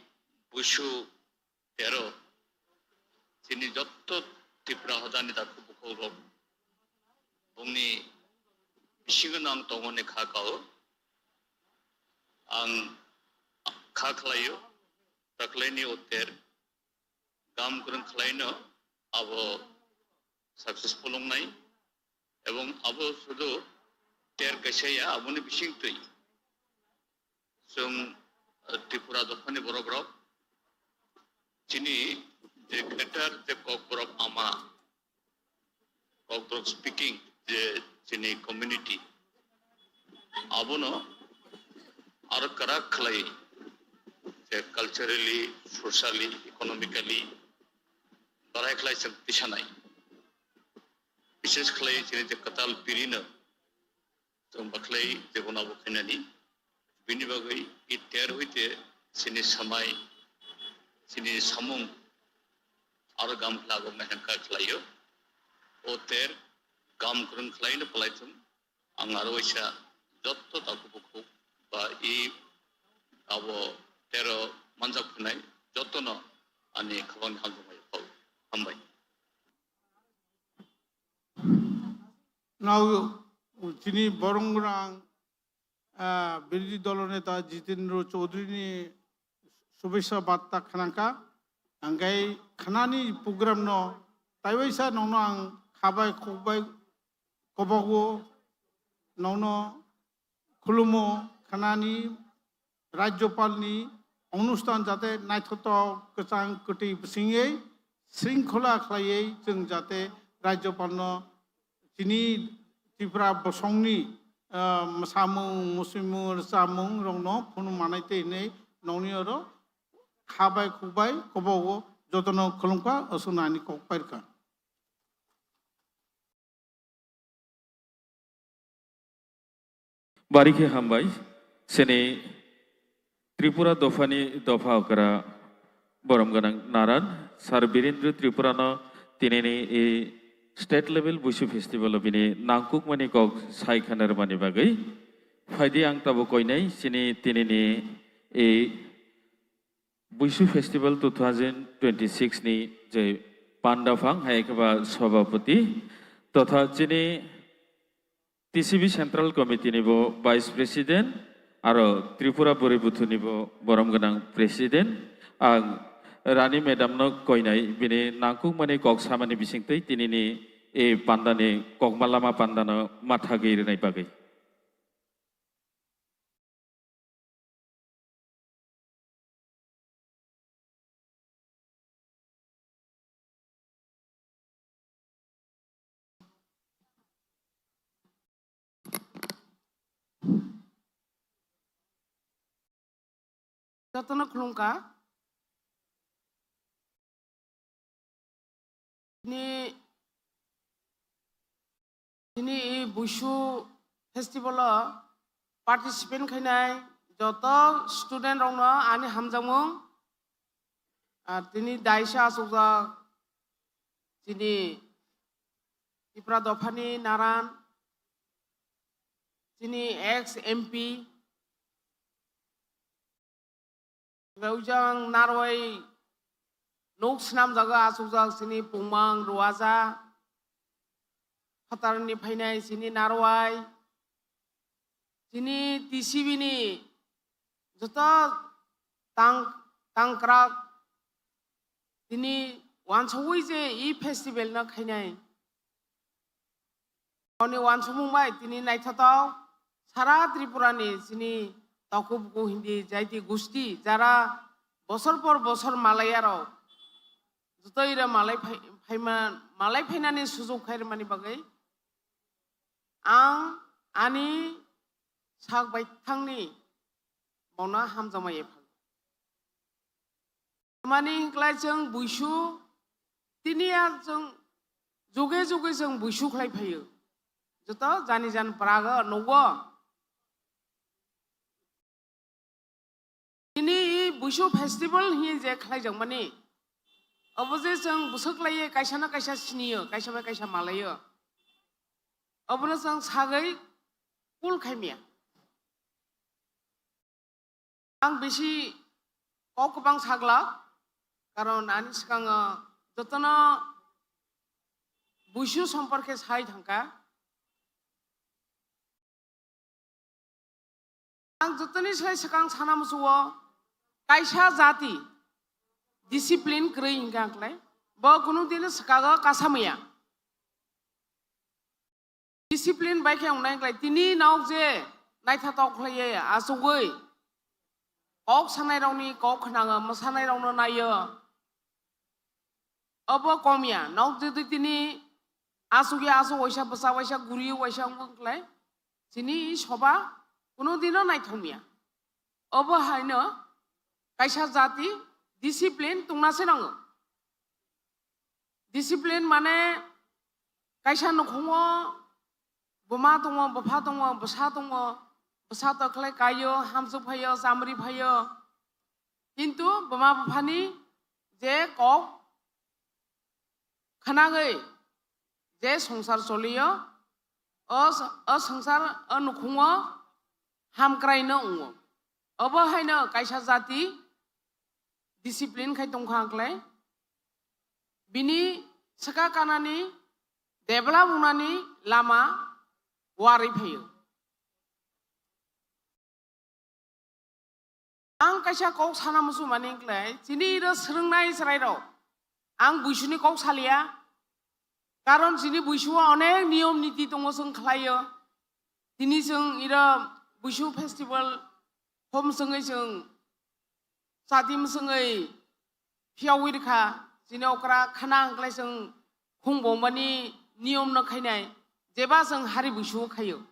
buisu tero, tini jotto Tripura hodani dakhu bukhuk rok, bongni bisingo no ang tongmani kha kao, ang kha khlaio, taklaini o ter, gam kwrwng khlaino abo successful wngnai, ebong abo sudu ter kaisa ya, aboni bisingtwi chwng, eh, Tripura dophani borok rok chini je greater je Kokborok ama, Kokborok speaking je chini community, abono aro kwrak khlai je culturally, socially, economically barai khlai chwng tisanai. Bishes khlai chini je kwtal pirino chwng bakhlai jebono abo khainani. Bini bagwi i ter hoite chini samai, chini samung aro gam khlagokna hengkha khlaio. O ter gam kwrwng khlaino palaithung. Ang aro waisa jotto takhuk bukhuk ba i abo tero manjak phinai jottono ani khobangni hamjakma yaphao. Hambai. Nao chini borong rang, ah, birodhi dolo neta Jitendra Chaudhary ni shubhechha barta khnangkha. Angkai khnani program no taiwaisa nongno ang khabai khukbai kobogo nongno khulumo khnani Rajyopal ni onusthan jate naithotok kwchang kwtwi bwsingwi sringkhola khlaiwi chwng jate Rajyopal no chini Tripura bosongni, ah, mwsamung, musimung, rwchapmung rokno phunuk manai tei hinwi nongni oro kha bai khuk bai kobogo jotono khulumkha, aswkno ani kok pairwkha. Bari khe hambai, chini Tripura dophani dopha okra borom gwnang naran, Sir Birendra Tripura no tinini i state level Buisu festival o bini nangkukmani kok sai khanarmani bagwi. Phaidi ang tabuk koinai chini tinini i Buisu Festival two thousand twenty-six ni je panda phang hai khe ba sabhapati totha chini T C B Central Committee ni bo Vice President aro Tripura Bwrwi Buthu ni bo borom gwnang President ang Rani Madam no koinai bini nangkukmani kok samani bisingtwi tinini e panda ni kokma lama panda no mathagwi rwnai bagwi. Jotono khulumkha. Ni, tini i Buisu festival o participate khainai joto student rokno ani hamjakmung. Ar tini daisa achukjak chini Tipra dophani naran, chini ex M P, Ujang narwai nuk swnamjago, achukjak chini pungmang ruaja, phatarni phainai chini narwai, chini T C B ni joto tang, tangkrak tini wansugwi je e festival no khainai. Oni wansukmung bai tini naithotok sara Tripura ni chini takhuk bukhuk Hindi jaiti gusti jara bosor por bosor malaiya rok joto ira malai phai-, phaima, malai phainani sujuk khairmani bagwi ang ani sak baithangni bono hamjakma epha. Mani hinklai chwng buisu, tini a chwng juge juge chwng buisu khlai phaio. Joto jani jan prago nugo. Tini buisu festival hi je khlai jakmani. Obo je chwng bwswk laiye kaisa na kaisa siniyo, kaisa bai kaisa malaio. Obono chwng sagwi kul khaimya. Ang bisi kok kwbang saglak, karon ani swkango jotono buisu somporke sai thangka. Ang jotoni sai swkang sana musuo kaisa jati discipline kwrwi hingka ang klai, bo kunu dino swkago kasamaya. Discipline bai khe wngnai klai. Tini nok je naithatok khlaiye, achugwi kok sanairokni kok khnango, mwsanairokno naiyo. Obo komya, nok je twi tini achugwi achuk waisa, bwsa waisa, guriyo waisa wngkha klai. Chini soba kunu dino naithokmya. Obo haino kaisa jati discipline tungna se nango. Discipline mane kaisa nukhungo buma tongo, bupha tongo, bwsa tongo, bwsa tokhlai kaio, hamsuk phaio, chamri phaio. Kintu buma buphani je kok khnagwi je songsar choliyo, o, o songsar o nukhungo hamkraino wngo. Obo haino kaisa jati discipline khai tongkha ang klai. Bini swka kanani develop wngnani lama warwi phaio. Ang kaisa kok sana muchumani wngkhlai, chini iro swrwngnai chwrairok. Ang buisuni kok salia, karon chini buisuo onek niyom niti tongo, chwng khlaio. Tini chwng iro buisu festival hom swngwi chwng chati mwswngwi phiyawi rwkha, chini okra khana wngkhlai chwng khung bomani niyom no khainai, jeba chwng hari buisu khaio.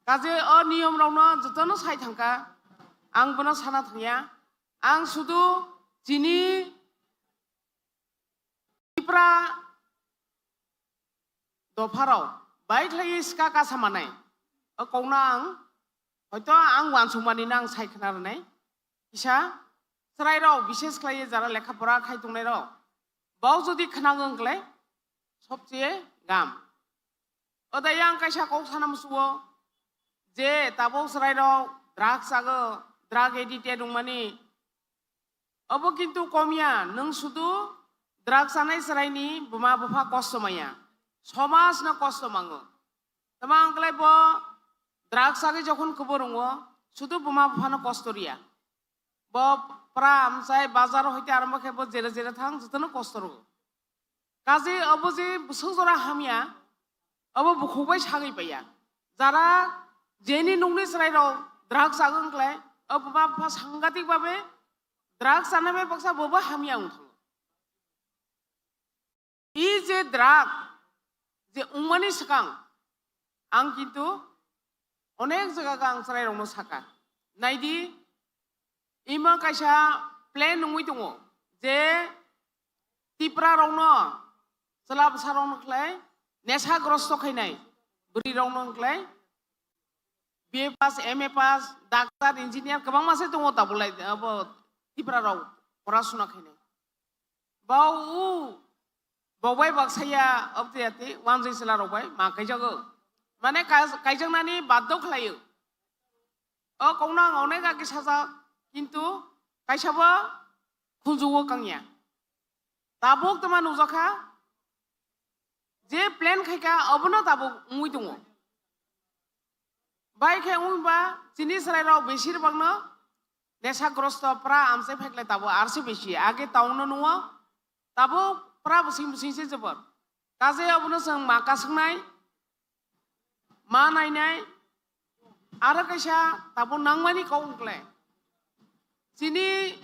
Kaje o niyom rokno jotono sai thangkha, ang bono sana thangya. Ang sudu chini Tipra dopharok bai khlaiwi swka kasa manai. O kokno ang hoito ang uansukmani no ang sai khna rwnai. Kisa chwrairok, bises khlaiwi jara lekha pora khai tongnairok, bo jodi khna wng kle sobcheye gam. Odai ang kaisa kok sana musugo je tabuk chwrairok drug chago, drug addicted wngmani. Obo kintu komya, nwng sudu drug chanai chwraini buma bupha kosto maya, somajno kosto mango. Tamo ang klai bo drug chagwi jokhon kwbor wngo, sudu buma buphano kosto riya. Bo pra amchai bazar hoite arombo khe bo jere jere thang, jotono kosto rwo. Kaje obo je bwswk jora hamya, obo bukhuk bai sagwi paiya. Jara jeni nukni chwrairok drug chagwi wngkhlai, o buma bupha sangatik babe drug chanai bai baksa bobo hamya wng thango. I je drug je wngmani swkang ang kintu onek jaga ang chwrairokno saka, naidi, imo kaisa plan wngwi tongo je Tipra rokno, chwla bwsa rokno khlai nesha grosto khainai bwrwi rokno khlai B A pass, M A pass, doctor, engineer kwbangma se tongo tabulai abo Tipra rok porasuna khainai. Bo u bo bai baksa ya obte ati wanjwi chwla rok bai ma kaijago. Mane kai-, kaijaknani baddo khlaio. O kokno ang onek age sajak, kintu kaisa bo khunjugo kangya. Tabuk tama nukjakha, je plan khaikha obono tabuk wngwi tongo. Bai khe wngba chini chwrairok besir bagno nesha grosto pra amchai phaikle tabuk arsi besi age town no nuo, tabuk pra bwsing bwsing se jobor. Kaje obono chwng ma kasuknai, ma nainai, aro kaisa tabuk nangmani kok wngkle. Chini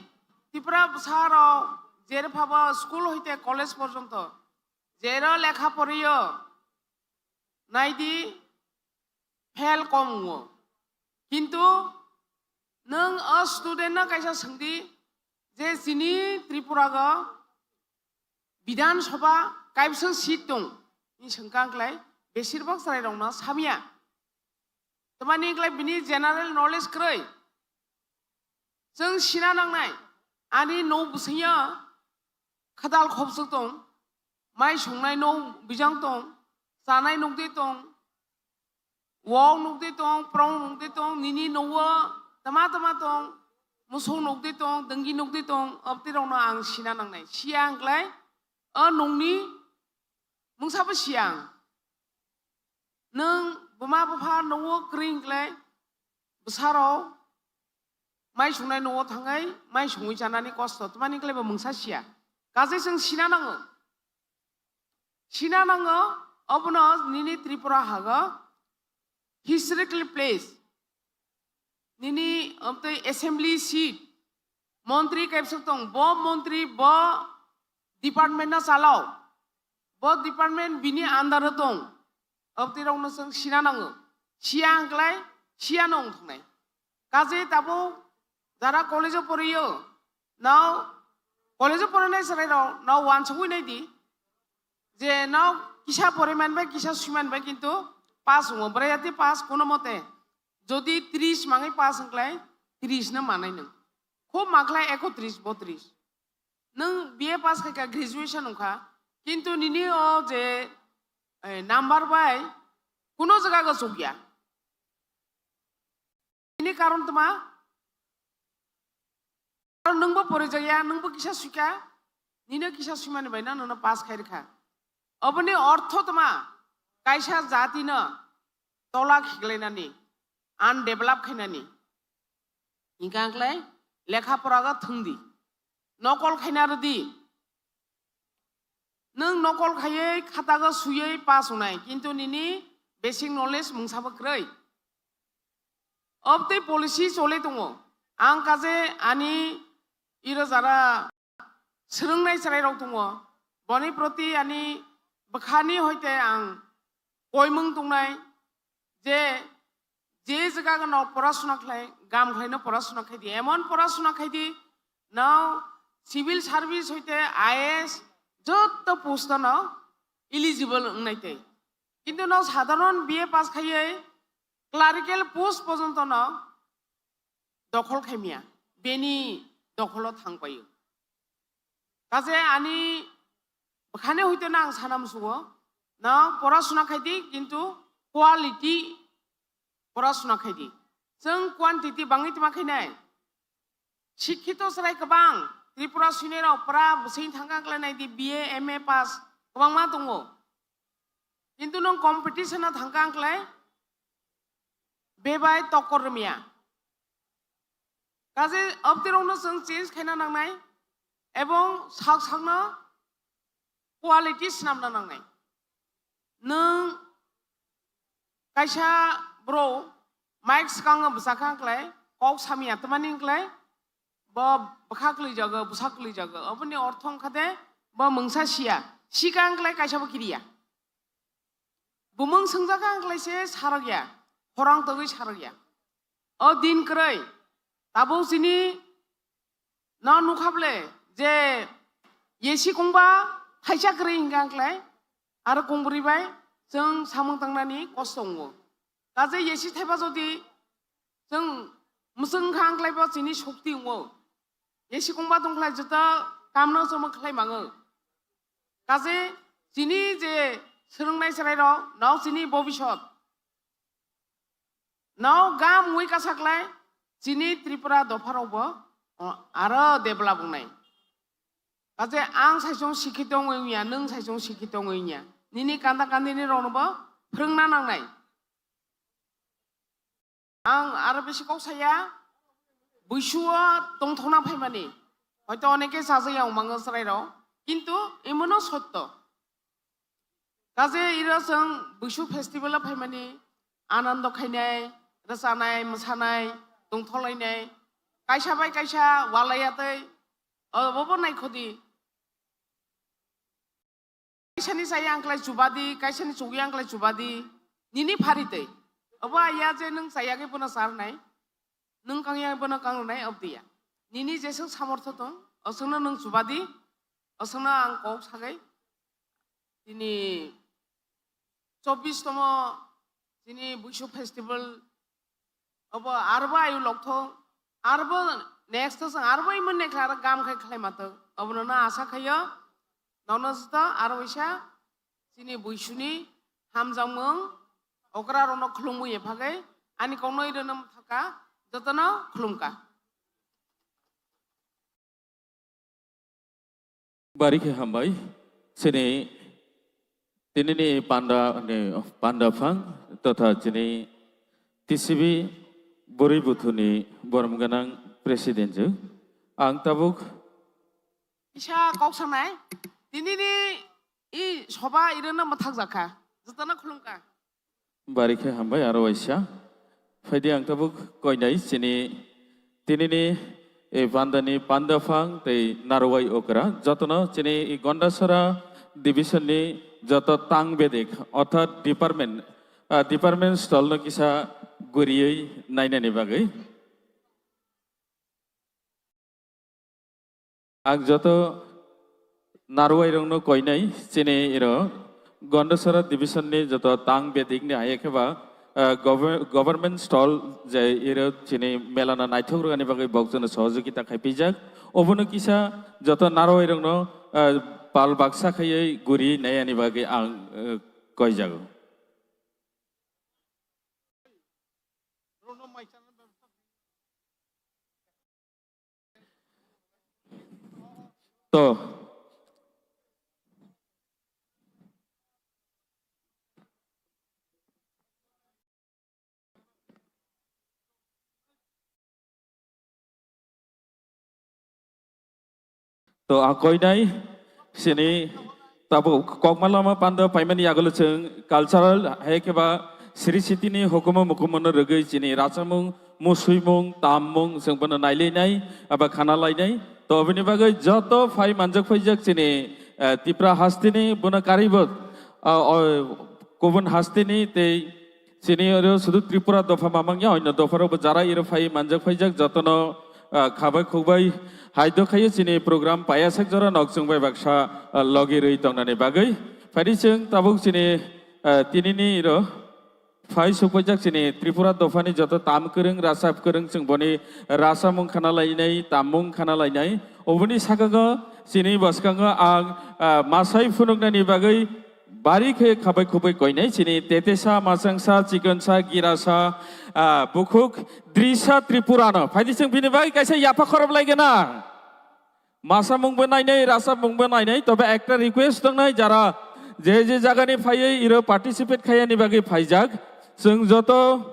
Tipra bwsa rok Jero phabo school hoite college porjonto, jero lekha poriyo, naidi fail kom wngo. Kintu nwng o student no kaisa swngdi je chini Tripura go Bidhan Sabha kaibwswk seat tong, ni swngkha wngklai, besirbak chwrairokno samya. Tamani wngklai bini general knowledge kwrwi. Chwng sina nangnai, ani nok bwswngyo khadal khopswk tong, mai songnai nok bijang tong, chanai nokdi tong, wok nokdi tong, prong nokdi tong, nini nogo tama tama tong, musuk nokdi tong, denggi nokdi tong, obtirokno ang sina nangnai. Siya wngklai, o nokni mungsabo siya ang. Nwng buma bupha nogo kwrwi wngklai, bwsarok mai songnai nogo thangwi mai songwi chanani kosto, tamani wngklai bo mungsa siya. Kaje chwng sina nango. Sina nango, obono nini Tripura hago historical place. Nini amtwi assembly seat, montri kaibwswk tong, bo montri, bo department no chalao, bo department bini under o tong, obtirokno chwng sina nango. Siya wngklai, siya no wng thangnai. Kaje tabuk jara college o poriyo, nao college o porinai chwrairok nao wansugwi naidi, je nao kisa poriman bai, kisa suiman bai, kintu pass wngo, brayati pass kono mote. Jodi tris mangwi pass wngklai, tris no manai nwng. Khub makhlai ekotris, botris. Nwng B A pass khaikha, graduation wngkha, kintu nini o je, eh, number bai kuno jaga go chukya. Ini karon tma? Karon nwngbo porijakya, nwngbo kisa suikha, nino kisa suimani bai no nono pass khairikha. Oboni ortho tma? Kaisa jati no tola khiklainani, undevelop khainani. Hinkha wngklai lekha pora go thwngdi, nokol khaina rwdi. Nwng nokol khaiwi khatago suiwi pass wngnai, kintu nini basic knowledge mungsabo kwrwi. Obtwi policy choli tongo. Ang kaje ani iro jara swrwngnai chwrairok tongo, boni proti ani bwkhani hoite ang koimung tongnai je, je jaga no porasuna khlai, gam khlai no porasuna khai di, emon porasuna khai di, no civil service hoite I A S jotto post no eligible wngnai tei. Kintu no sadharon B A pass khaiwi clerical post porjonto no dokhol khaimya, beni dokholo thangpaio. Kaje ani bwkhani hoite no ang sana musugo, no porasuna khai di, kintu quality porasuna khai di. Chwng quantity bangwi tma khainai. Sikhito chwrai kwbang Tripura sinirok pura bwswing thangkha wngkhlai nai di, B A, M A pass kwbangma tongo. Kintu nwng competition o thangkha wngkhlai bebai tokkor rwmya. Kaje obtirokno chwng change khaina nangnai ebong sak sakno quality swnamna nangnai. Nwng kaisa bro mic swkango bwsakha wngkhlai, kok samya tmani wngkhlai, bo bwkha kwlwijago, bwsa kwlwijago. Oboni ortho wngkha de bo mungsa siya, sika wngkhlai kaisa bo kiriya. Bumung swngjak ang khlai se sarok ya, khorang togwi sarok ya. O din kwrwi, tabuk chini no nukha ble je yesi kongba thaisa kwrwi hingka ang khlai, aro kongbrwi bai chwng samung tangnani kosto wngo. Kaje yesi thaiba jodi chwng mwswng kha ang khlai bo chini shokti wngo. Yesi kongba tong khlai jota kamno chwng khlai mango. Kaje chini je swrwngnai chwrairok, no chini bobisot. No gam wngwi kasaklai, chini Tripura dopharokbo, o, aro develop wngnai. Kaje ang saichung sikhito wngwi wngya, nwng saichung sikhito wngwi wngya. Nini kanda kandini roknobo phwrwngna nangnai. Ang aro bisi kok saya, buisuo tongthokna phaimani. Hoito oneke sajak ya wngmango chwrairok, kintu imono sotto. Kaje iro chwng buisu festival o phaimani, anando khainai, rwchanai, mwsanai, tongthokhlainai, kaisa bai kaisa walaiya tei, o, bobo naikhodi, Kaisani chaya ang klai chubadi, kaisani chugwi ang klai chubadi. Nini phari tei. Obo ya je nwng chaya khe bono charnai. Nwng kangya bono kangrwnai obdiya. Nini jeswk samortho tong, oswkno nwng chubadi, oswkno ang kok sagai. Tini chobbish tomo chini Buisu festival obo arbo ayu lokthok, arbo next to sang arbo imon nekha aro gam khai khlai matok. Obono no asa khayo, nono jito aro waisa chini Buisuni hamjakmung okra rokno khulumwi ephagai ani kokno irwno thaka jotono khulumka. Bari khe hambai. Chini tinini panda ni panda phang totha chini T C B Bwrwi Buthuni Borom Gwnang President ju. Ang tabuk Isa kok sanai. Tinini i soba irwno mwthak jakha. Jotono khulumka. Bari khe hambai aro waisa. Phaidi ang tabuk koinai chini tinini, e, bandani pandaphang tei narwai okra jotono chini i Gondasara division ni joto tang bedik orthat department, ah, department stall no kisa guriwi nainani bagwi. Ang joto narwai rokno koinai chini iro Gondasara division ni joto tang bedik ni hai khe ba, ah, gover-, government stall je iro chini mela no naithok rwgani bagwi bokjono sohojogita khai pijak. Obono kisa joto narwai rokno, ah, pal baksa khaiwi guri nai ani bagwi ang, ah, koijago. To. To ang koinai sini tabuk kokma lama pando paimani yagulo chwng cultural hai khe ba sri siti ni hukumu mukumu no rwgwi chini rachamung, musuimung, tammung chwng bono nailainai aba khana lainai. To bini bagwi joto phai manjak phaijak chini, eh, Tipra hasteni bono karibo, ah, o, kubun hasteni tei Chini oro sudu Tripura dopha mamangya, onyo dopharokbo jara iro phai manjak phaijak, jotono, ah, khabai khukbai haido khayo chini program paiyasak jora nok chwng bai baksa, ah, logi rwi tongnani bagwi. Phaidi chwng tabuk chini, ah, tinini iro phai sukpaijak chini Tripura dophani joto tam kwrwng, rasa kwrwng chwng boni rasa mung khana lainai, tam mung khana lainai. Oboni sakango chini bwskango ang, ah, masai phunuknani bagwi Bari khe khabai khubui koinai chini tetesa, masangsa, chikonsa, girasa, ah, bukhuk, drisa Tripura no. Phaidi chwng bini bagwi kaisa yapha khorob laigena. Masa mungbo nainai, rasa mungbo nainai, tobe ekta request tongnai jara je je jagani phaiwi iro participate khaiyani bagwi phaijak. Chwng joto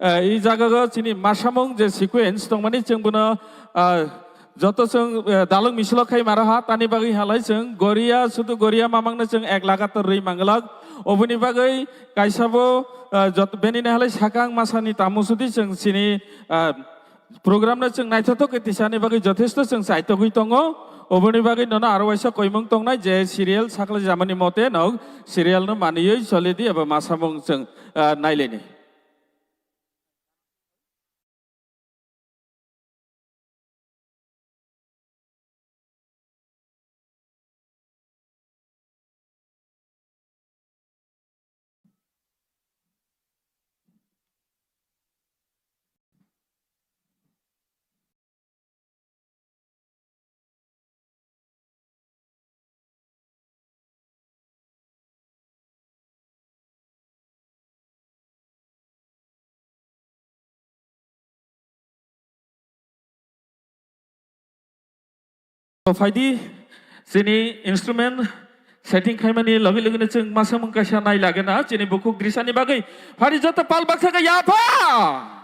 Eh, i jagago chini masamung je sequence tongmani chwng bono, ah, joto chwng, eh, dalwk misilo khai maro ha, tani bagwi halai chwng Goria, sudu Goria mamangno chwng ek lagator rwi manglak. Oboni bagwi kaisa bo, ah, jot-, benini halai sakang masani tamo sudi chwng chini, ah, program no chwng naithothok khe tisani bagwi jothesto chwng chaitogwi tongo. Oboni bagwi nono aro waisa koimung tongnai je serial sakla jamani mote nog serial no maniwi choli di eba masamung chwng, ah, nailaini. To phaidi chini instrument setting khaimani logi logi no chwng masa mung kaisa nai lagena chini bukhuk drisani bagwi phaidi joto pal baksa khe yapha.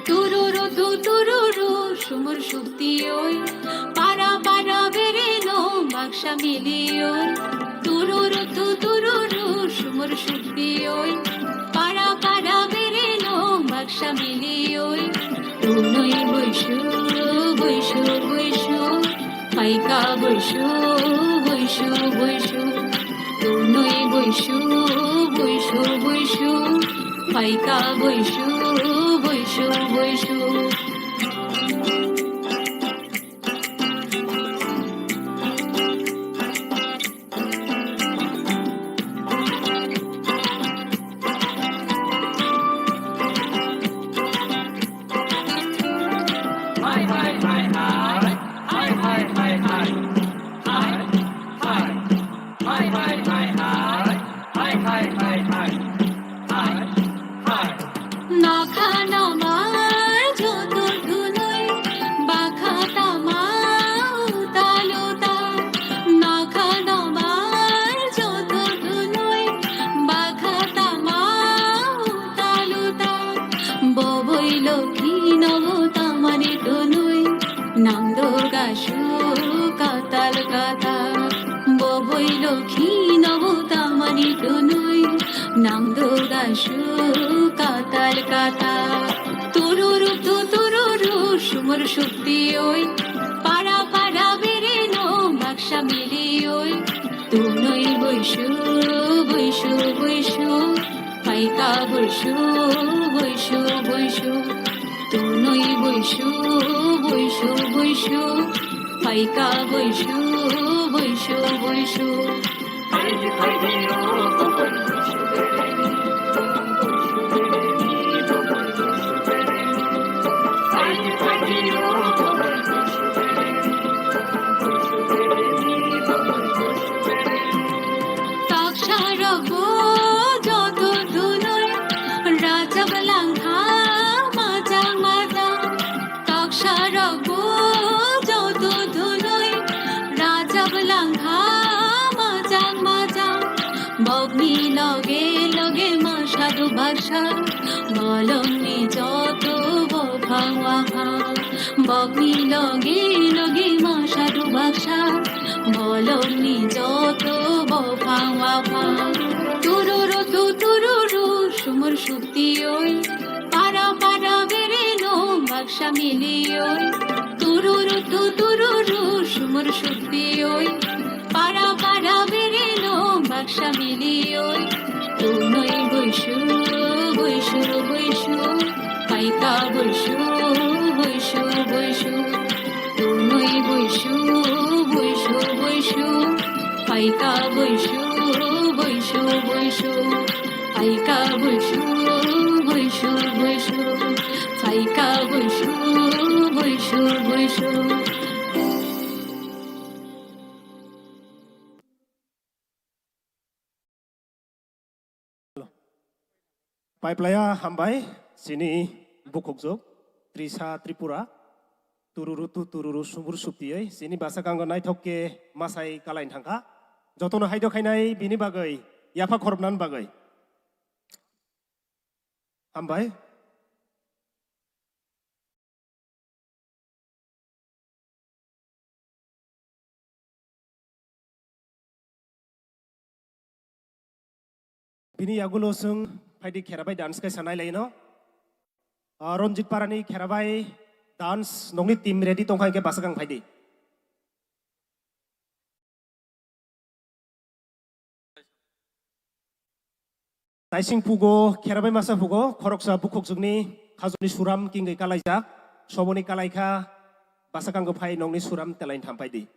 Tururu tu tururu, sumur shukti oi. Para para bereno, baksa mili oi. Tururu tu tururu, sumur shukti oi. Para para bereno, baksa mili oi. Tunui buisu, buisu, buisu. Paika buisu, buisu, buisu. Tunui buisu, buisu, buisu. Paika buisu, buisu, buisu. Nokha nokbar joto dhunui bakha tama uta luta. Nokha nokbar joto dhunui bakha tama uta luta. Boboi lokhi nobo tamani dhunui nangdo gasu katal kata. Boboi lokhi nobo tamani dhunui nangdo gasu katal kata. Tururu tu tururu sumur shukti oi. Para para bereno baksa mili oi. Tunui buisu, buisu, buisu. Paika buisu, buisu, buisu. Tunui buisu, buisu, buisu. Paika buisu, buisu, buisu. Taksarokbo joto dhunui rajab langkha majang majang. Taksarokbo joto dhunui rajab langkha majang majang. Bokni loge loge ma sadhu baksa, bolongni joto bophang waphang. Bokni loge loge ma sadhu baksa, bolongni joto bophang waphang. Tururu tu tururu sumur shukti oi. Para para bereno baksa mili oi. Tururu tu tururu sumur shukti oi. Para para bereno baksa mili oi. Tunui buisu, buisu, buisu. Paika buisu, buisu, buisu. Tunui buisu, buisu, buisu. Paika buisu, buisu, buisu. Paika buisu, buisu, buisu. Paika buisu, buisu, buisu. Paiplaya hambai, chini bukhukjwk, Trisa Tripura, tururu tu tururu sumur suptiyoi, chini basa kango naithok ke masai kalain thangkha. Jotono haido khainai bini bagwi, yapha khorobnan bagwi. Hambai. Bini yagulo chwng phaidi kherabai dance kaisa nailaino. Ah, Ranjit Parani kherabai dance nokni team ready tongkha hinkhe bwsakang phaidi. Taising pugo, kherabai masa pugo, khoroksa bukhukjwkni khajuni suram kingwi kalaijak, soboni kalaikha, bwsakanggo phai nokni suram telain thampaidi.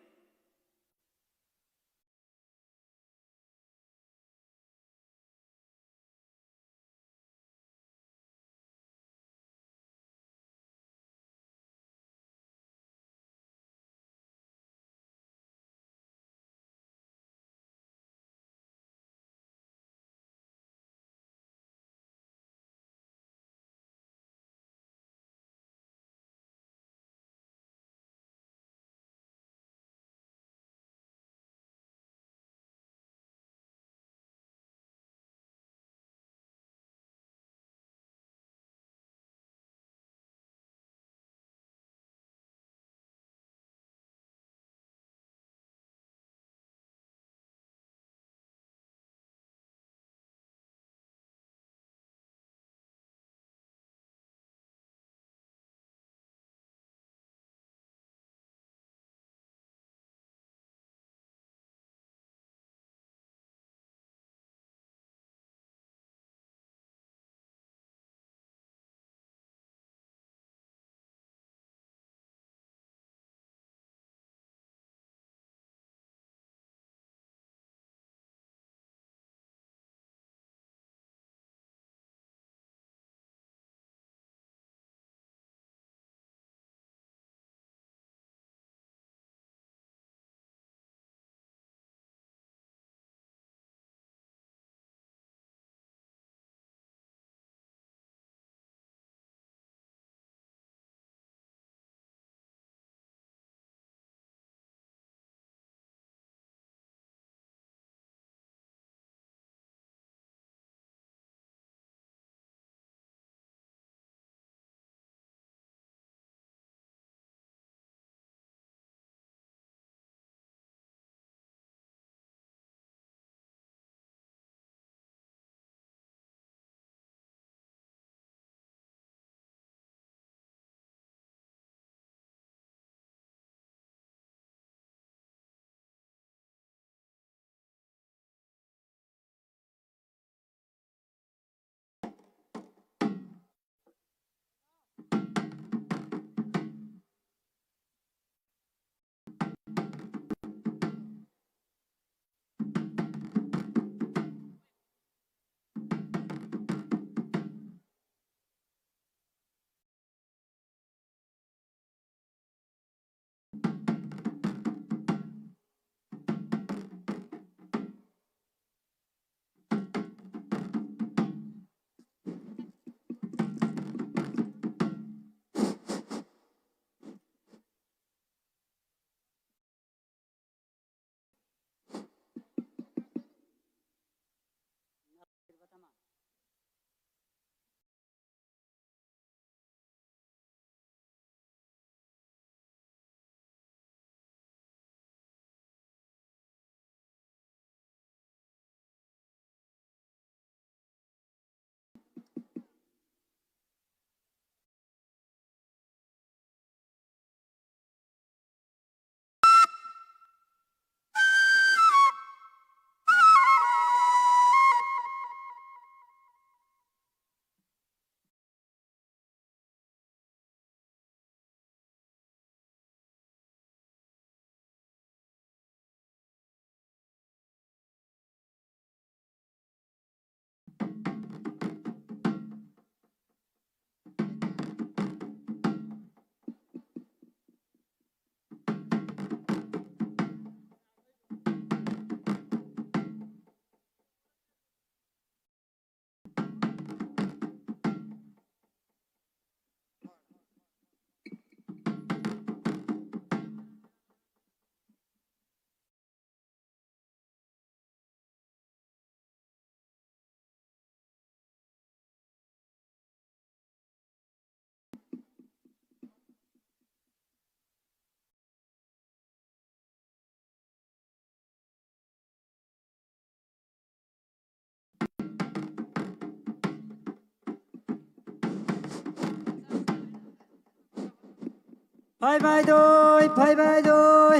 Phaibai doi, phaibai doi.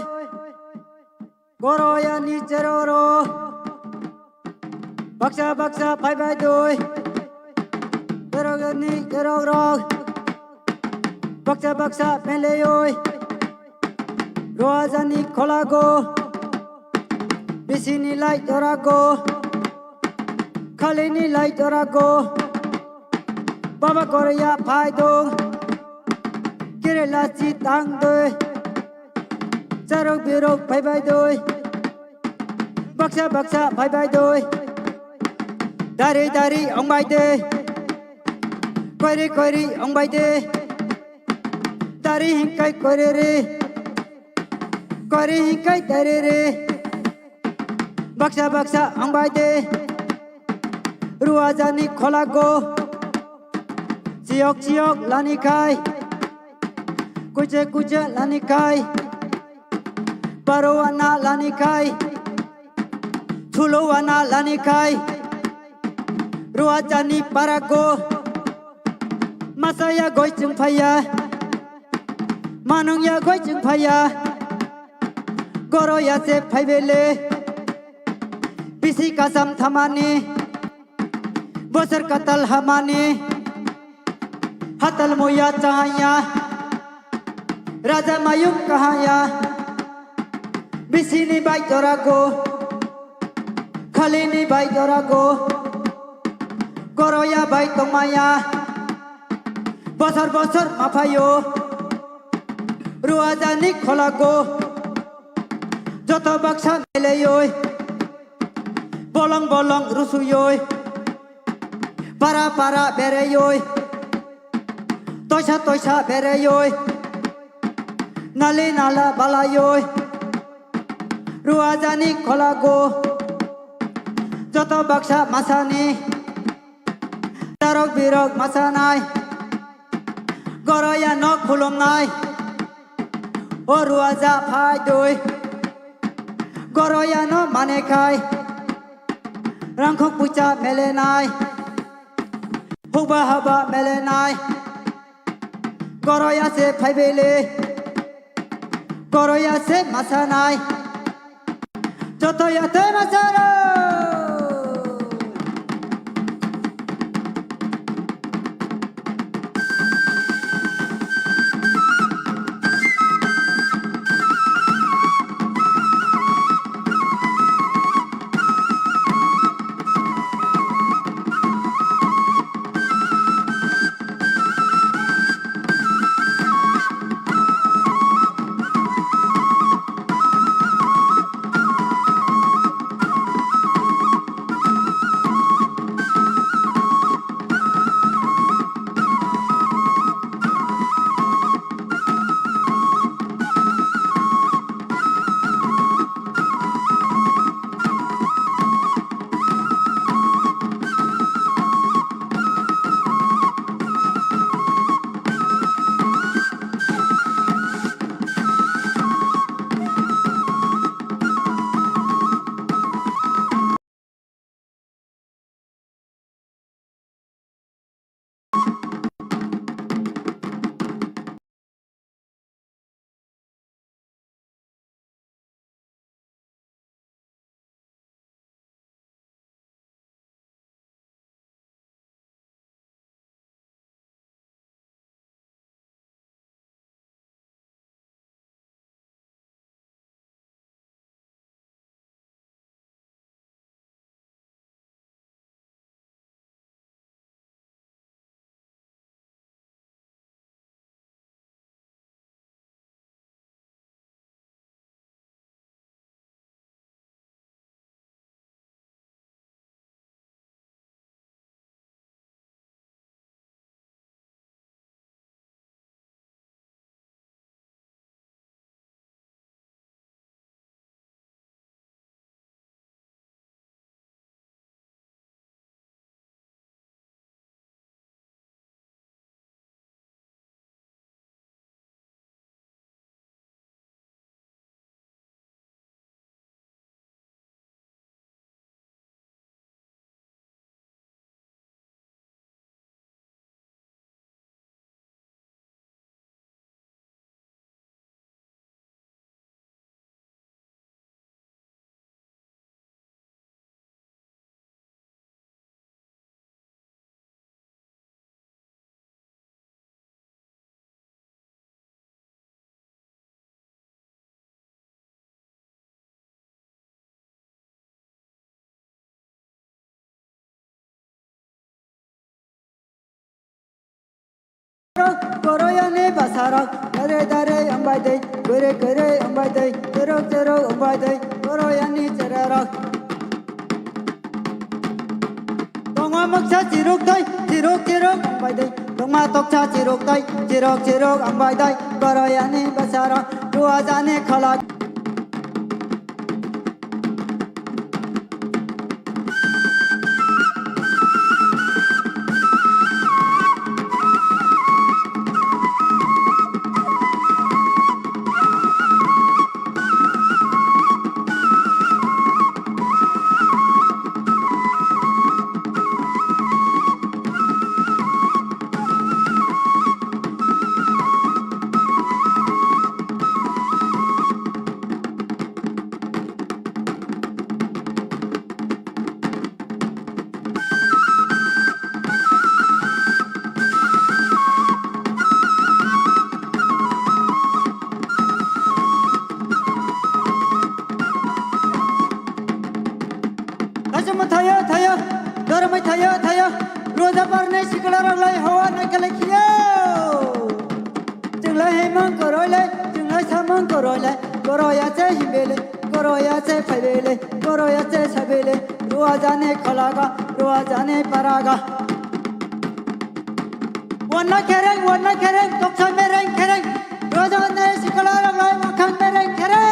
Goroyani cheroro. Baksa baksa phaibai doi. Cherogani cherorok. Baksa baksa peleyoi. Ruajani kholago. Bisini lai torago. Khalini lai torago. Baba Goroya phai dong. Kerela si tang doi. Charok birok phaibai doi. Baksa baksa phaibai doi. Dari dari ongbai de. Koiri koiri ongbai de. Dari hingkai koiri re. Koiri hingkai dari re. Baksa baksa ongbai de. Ruajani kholago. Chiyok chiyok lani khai. Kuche kuche lani khai. Barowana lani khai. Thulowana lani khai. Ruajani parago. Masaya goi chwng phaiya. Manungya goi chwng phaiya. Goroya se phaibele. Bisi kasam thamani. Bosor katal hamani. Hatal moya chahaya. Raja mayung kahaya. Bisini bai torago. Khalini bai torago. Goroya bai tongmaya. Bosor bosor maphayo. Ruajani kholago. Joto baksa meleyoi. Bolong bolong rusuyoi. Para para bereyoi. Toisa toisa bereyoi. Nali nala balayoi. Ruajani kholago. Joto baksa masani. Tarok birok masanai. Goroya no khulumnai. O ruaja phai doi. Goroya no mane khai. Rangkhok pucha melenai. Hukba haba melenai. Goroya se phaibele. Goroya se masanai. Joto yate masaro. Dare dare ambai dai, kore kore ambai dai, cherok cherok ambai dai, koro yani cherarok. Tongma moksa chirok dai, chirok chirok ambai dai, tongma toksa chirok dai, chirok chirok ambai dai, koro yani basarok, ruajani khala. Kaisa ma thaya, thaya, dormai thaya, thaya, roja parne sikla rok lai hawa na kala khiyo. Chwng lai hemang koroi lai, chwng lai samang koroi lai, koroya se himbele, koroya se phaibele, koroya se sabele, ruajani khalaga, ruajani paraga. Wanna khereng, wanna khereng, toksa mereng khereng, ruajani sikla rok lai makhang mereng khereng.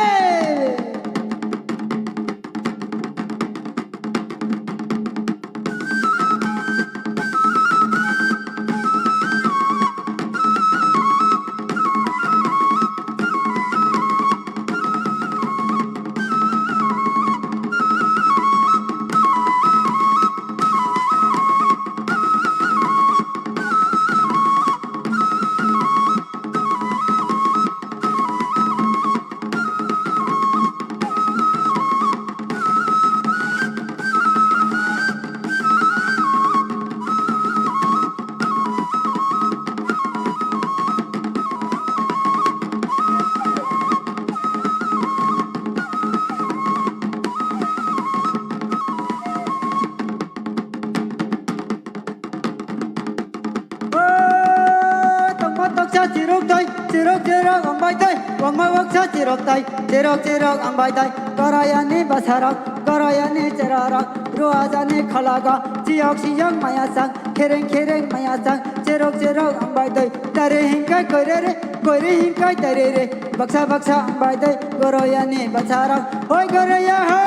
O, tongma toksa chirok dai, chirok chirok ambai dai, wangma waksa chirok dai, chirok chirok ambai dai, korayani basarok, korayani cherarok, ruajani khalaga, chiyok siyok maya sang, khereng khereng maya sang, chirok chirok ambai dai, tare hingkai koire re, koire hingkai tare re, baksa baksa ambai dai, korayani basarok, hoi koraya ho.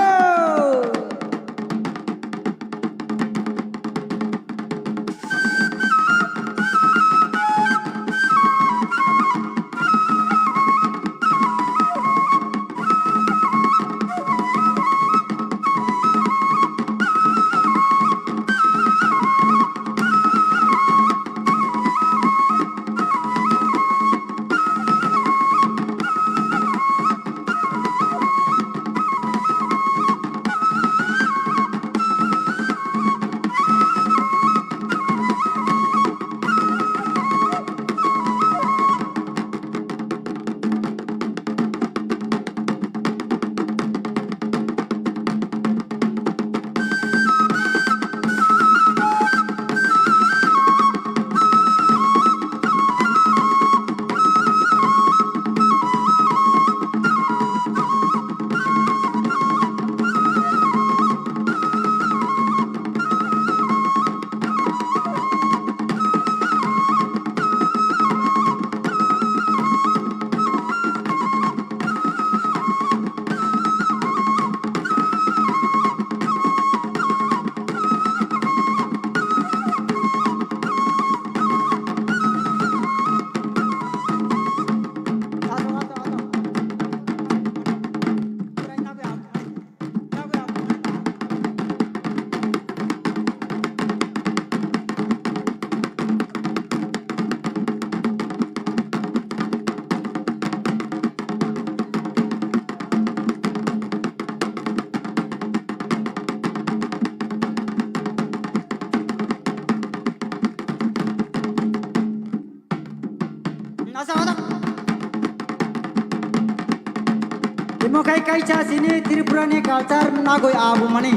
Imo khai kaisa chini Tripura ni culture nagoi abo mani.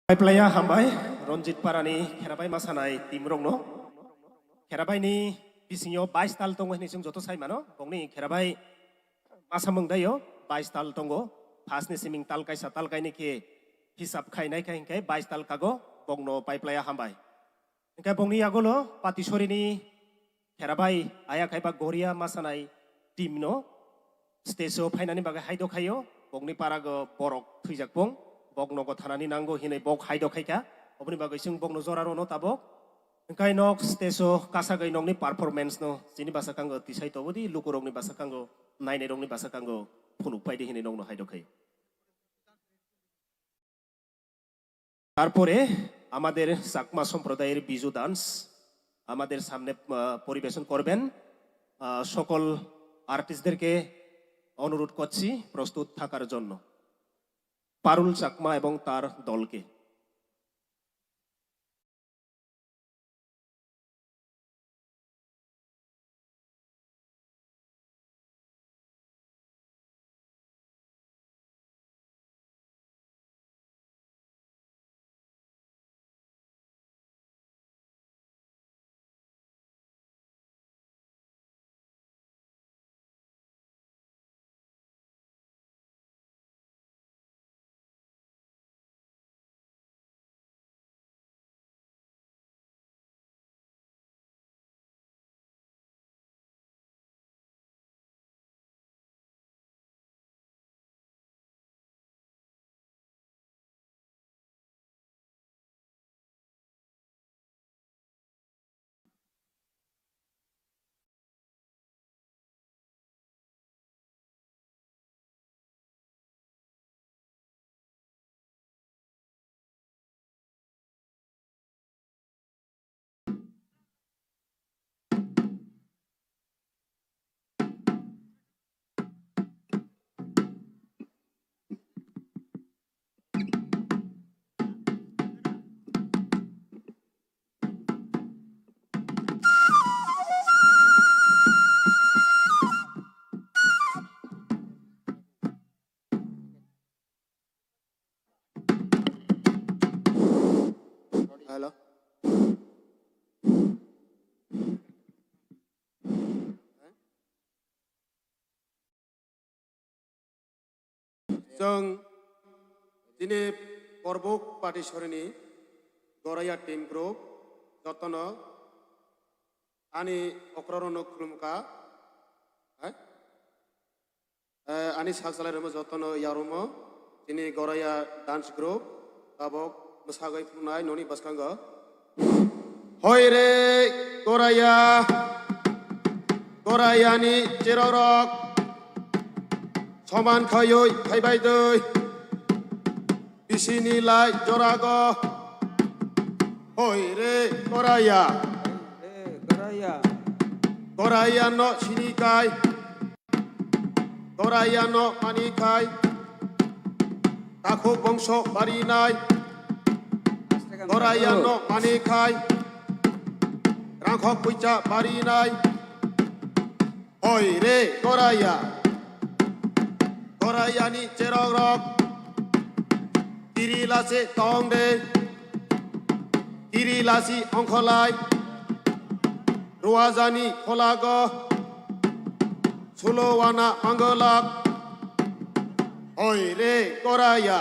Paiplaya hambai, Ranjit Parani Kherabai masanai team rokno. Kherabai ni bisingo bais tal tongo hinwi chwng joto sai mano. Bongni Kherabai masa mung daio, bais tal tongo. First ni siming tal kaisa tal kainwi khe hisab khainai khe hinkhe bais tal kago, bongno paiplaya hambai. Hinkhe bongni yagulo Patisori ni Kherabai aya khaiba Goria masanai team no stage o phainani bagwi haido khaio, bokni parago borok thwijak pung, bok nogo thanani nango hinwi bok haido khaikha, oboni bagwi chwng bokno jora rwno tabok. Hinkhe nok stage o kasagwi nokni performance no chini bwsakang tisai tobodi, lukurokni bwsakang, nainairokni bwsakang phunuk paidi hinwi nokno haido khaio. তারপরে আমাদের চাকমা সম্প্রদায়ের বিজু ডান্স আমাদের সামনে, আহ, পরিবেশন করবেন। আহ, সকল আর্টিস্টদেরকে অনুরোধ করছি প্রস্তুত থাকার জন্য। পারুল চাকমা এবং তার দলকে। Hello. Chwng chini Porbuk Patisorini Goraya team group jotono ani okrarokno khulumkha. Hai? Eh, ani sak salai rwma jotono yarumo chini Goraya dance group tabok bwsagwi phunuknai noni bwskango. Hoi re Goraya, Gorayani cherorok soman khayoi phaibai doi. Bisini lai jorago. Hoi re Goraya. Hoi re Goraya. Goraya no sini kai. Goraya no mani kai. Takhuk bongso barinai. Goraya no mani kai. Rangkhok puicha barinai. Hoi re Goraya. Gorayani cherok rok. Kiri lasi tong de. Kiri lasi ongkholai. Ruajani kholago. Sulo wana manggolak. Hoi re Goraya.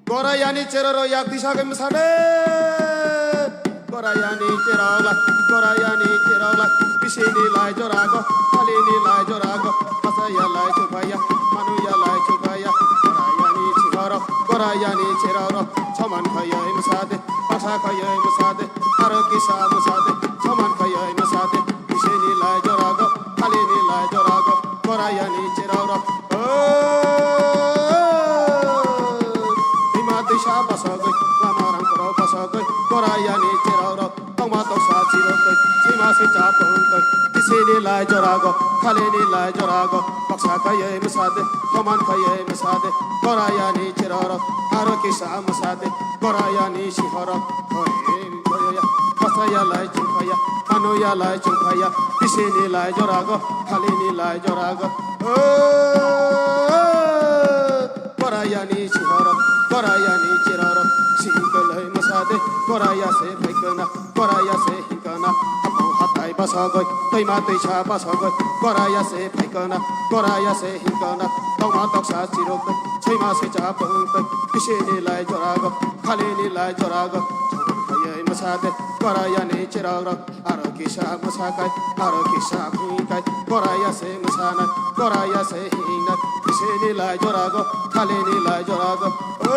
Gorayani cheroro yak disa ke msade. Gorayani cherok lai, Gorayani cherok lai. Bisini lai jorago, halini lai jorago. Pasaya lai chupaya, manuya lai chupaya. Gorayani cheroro, Gorayani cheroro. Soman khayoi msade, pasa khayoi msade. Aro kisa msade, soman khayoi msade. Bisini lai jorago, halini lai jorago. Gorayani cheroro. Ima tisa basagoi, lama rangkoro basagoi, Gorayani cheroro, tongma tongsa chirogoi, chima sicha pungoi, bisini lai jorago, khalini lai jorago, baksa khayoi msade, soman khayoi msade, Gorayani cheroro, aro kisa msade, Gorayani sihoro, hoi. Pasaya lai chupaya, manuya lai chupaya, bisini lai jorago, khalini lai jorago. O, Gorayani sihoro, Gorayani chiro. Goraya se phaikana, goraya se hinkana, hapang hatai basagoi, toima toisa basagoi, goraya se phaikana, goraya se hinkana, tongma toksa chirok tei, soima se cha pung tei, bisini lai jorago, khalini lai jorago, chong khayai masade, goraya ni chirok rok, aro kisa masakai, aro kisa hingkai, goraya se masanai, goraya se hingnai, bisini lai jorago, khalini lai jorago. O,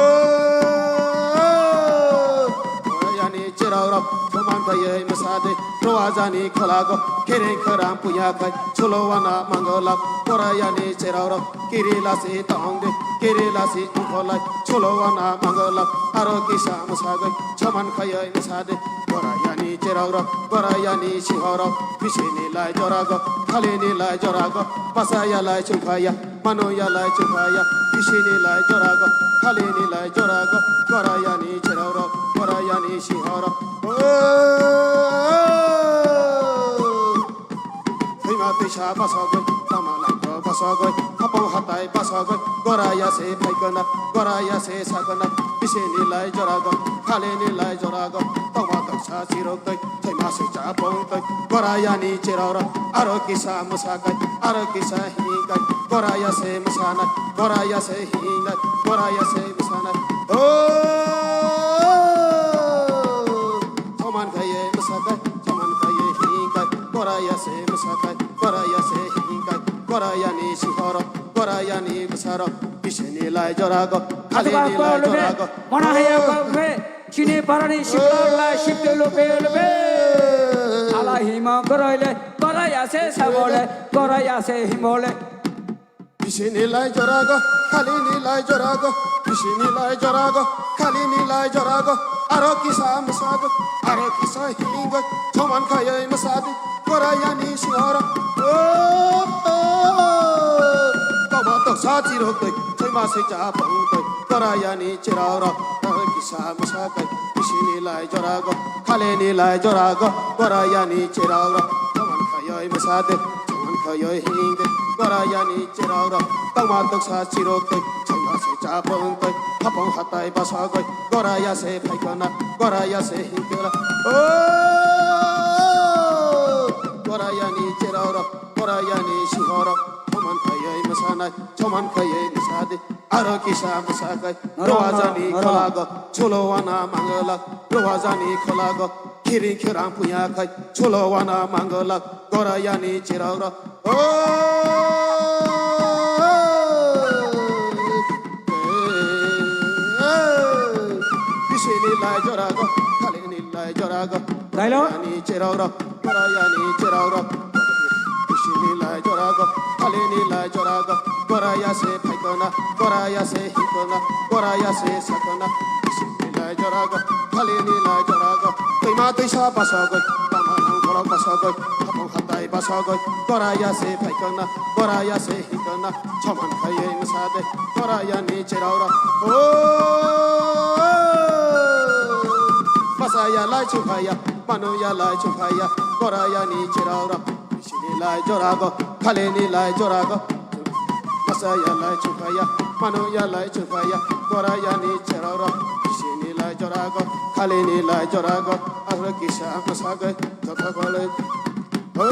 gorayani cherok rok, soman khayai masadi, rowajani kholago, kereng kheram puya khai, cholo wana mangola, gorayani cherok rok, kiri lasi tongdi, kiri lasi ungkholai, cholo wana mangola, aro kisa masagoi, soman khayai masadi, gorayani cherok rok, gorayani sihorok, bisini lai jorago, khalini lai jorago, pasaya lai chungkhaya, Mano ya lai chupaya, bisini lai jorago, khalini lai jorago, gorayani cherok rok, gorayani sihorok. O, thwima twisa basogoi, tama langto basogoi, hapong hatai basogoi, goraya se phaikona, goraya se sakona, bisini lai jorago, khalini lai jorago, tokma toksa chirok tei, Thwima se cha pung tei, gorayani cherok rok, aro kisa masakai, aro kisa hingkai, goraya se masanai, goraya se hingnai, goraya se masanai. O, soman khaiye masakai, soman khaiye hingkai, goraya se masakai, goraya se hingkai, gorayani sihorok, gorayani bwsarok, bisini lai jorago, khalini lai jorago. Mona haya ba phe. Chini parani sibla la sibte lope lope. Ala himo goroi le, goroi ase sabole, goroi ase himole. Bisini lai jorago, khalini lai jorago, bisini lai jorago, khalini lai jorago. Aro kisa masago, aro kisa hingo, soman khayai masadi, gorayani sihoro. O, o, o, o. Toma toksa chirok tei, thwima se cha pung tei, gorayani cherok rok, kisa masakai, bisini lai jorago, khalini lai jorago, gorayani cherok rok, soman khayoi masade, soman khayoi hingde, gorayani cherok rok, tongma toksa chirok tei, changma se cha pung tei, hapong hatai basagoi, goraya se phaikona, goraya se hingkela. O, gorayani cherok rok, gorayani sihorok, soman khayoi masanai, soman khayoi masade. Aro kisa masakai, norok, rowajani norok, norok. Kholago, cholo wana mangala, rowajani kholago, khiring khirang puya khai, cholo wana mangala, gorayani cherok rok. O, bisini lai jorago, khalini lai jorago, dailo. Gorayani cherok rok. Gorayani cherok rok, bisini lai jorago, khalini lai jorago, goraya se phaikona, goraya se hikona, goraya se sakona, bisini lai jorago, khalini lai jorago, twima twisa basagoi, tama nang borok basagoi, hapong hatai basagoi, goraya se phaikona, goraya se hikona, soman khaiye masade, gorayani cherok rok. O, masaya lai chuphaya, Mano ya lai chuphaya, gorayani cherok rok. Bisini lai jorago, khalini lai jorago. Masaya lai chuphaya, mano ya lai chuphaya, gorayani cherok rok. Bisini lai jorago, khalini lai jorago. Aro kisa masagai, joto gole. O,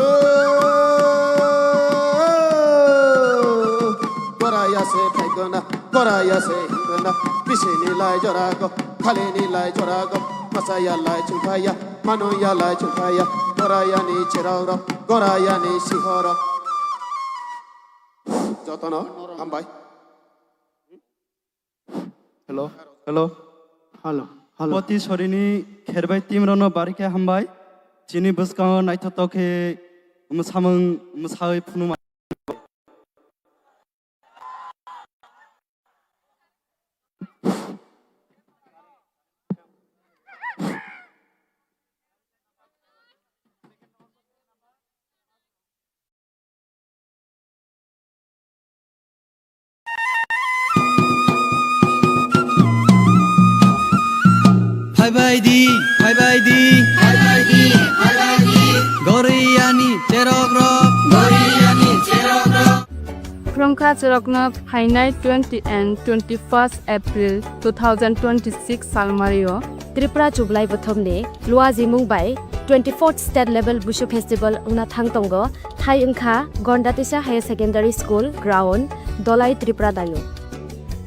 goraya se phaikona, goraya se hingkona. Bisini lai jorago, khalini lai jorago. Masaya lai chuphaya. Mano ya lai chukaya, gorayani cherok rok, gorayani sihorok. Jotono hambai. Hello, hello. Hello, hello. Poti sorini kherbai team rono barikhe hambai. Chini bwskango naithotok khe mwsamung mwsawi phunuma. Phaibai di, phaibai di, phaibai di, phaibai di. Goriyani cherok rok, goriyani cherok rok. Khoroksa cherokno phainai twenty and twenty-first April two thousand twenty-six salmario Tripura Chublai Bothomni luajimung bai twenty-fourth State Level Busu Festival wngna thang tongo, thai wngkha Gondatisa Higher Secondary School Ground, Dolai, Tripura dalu.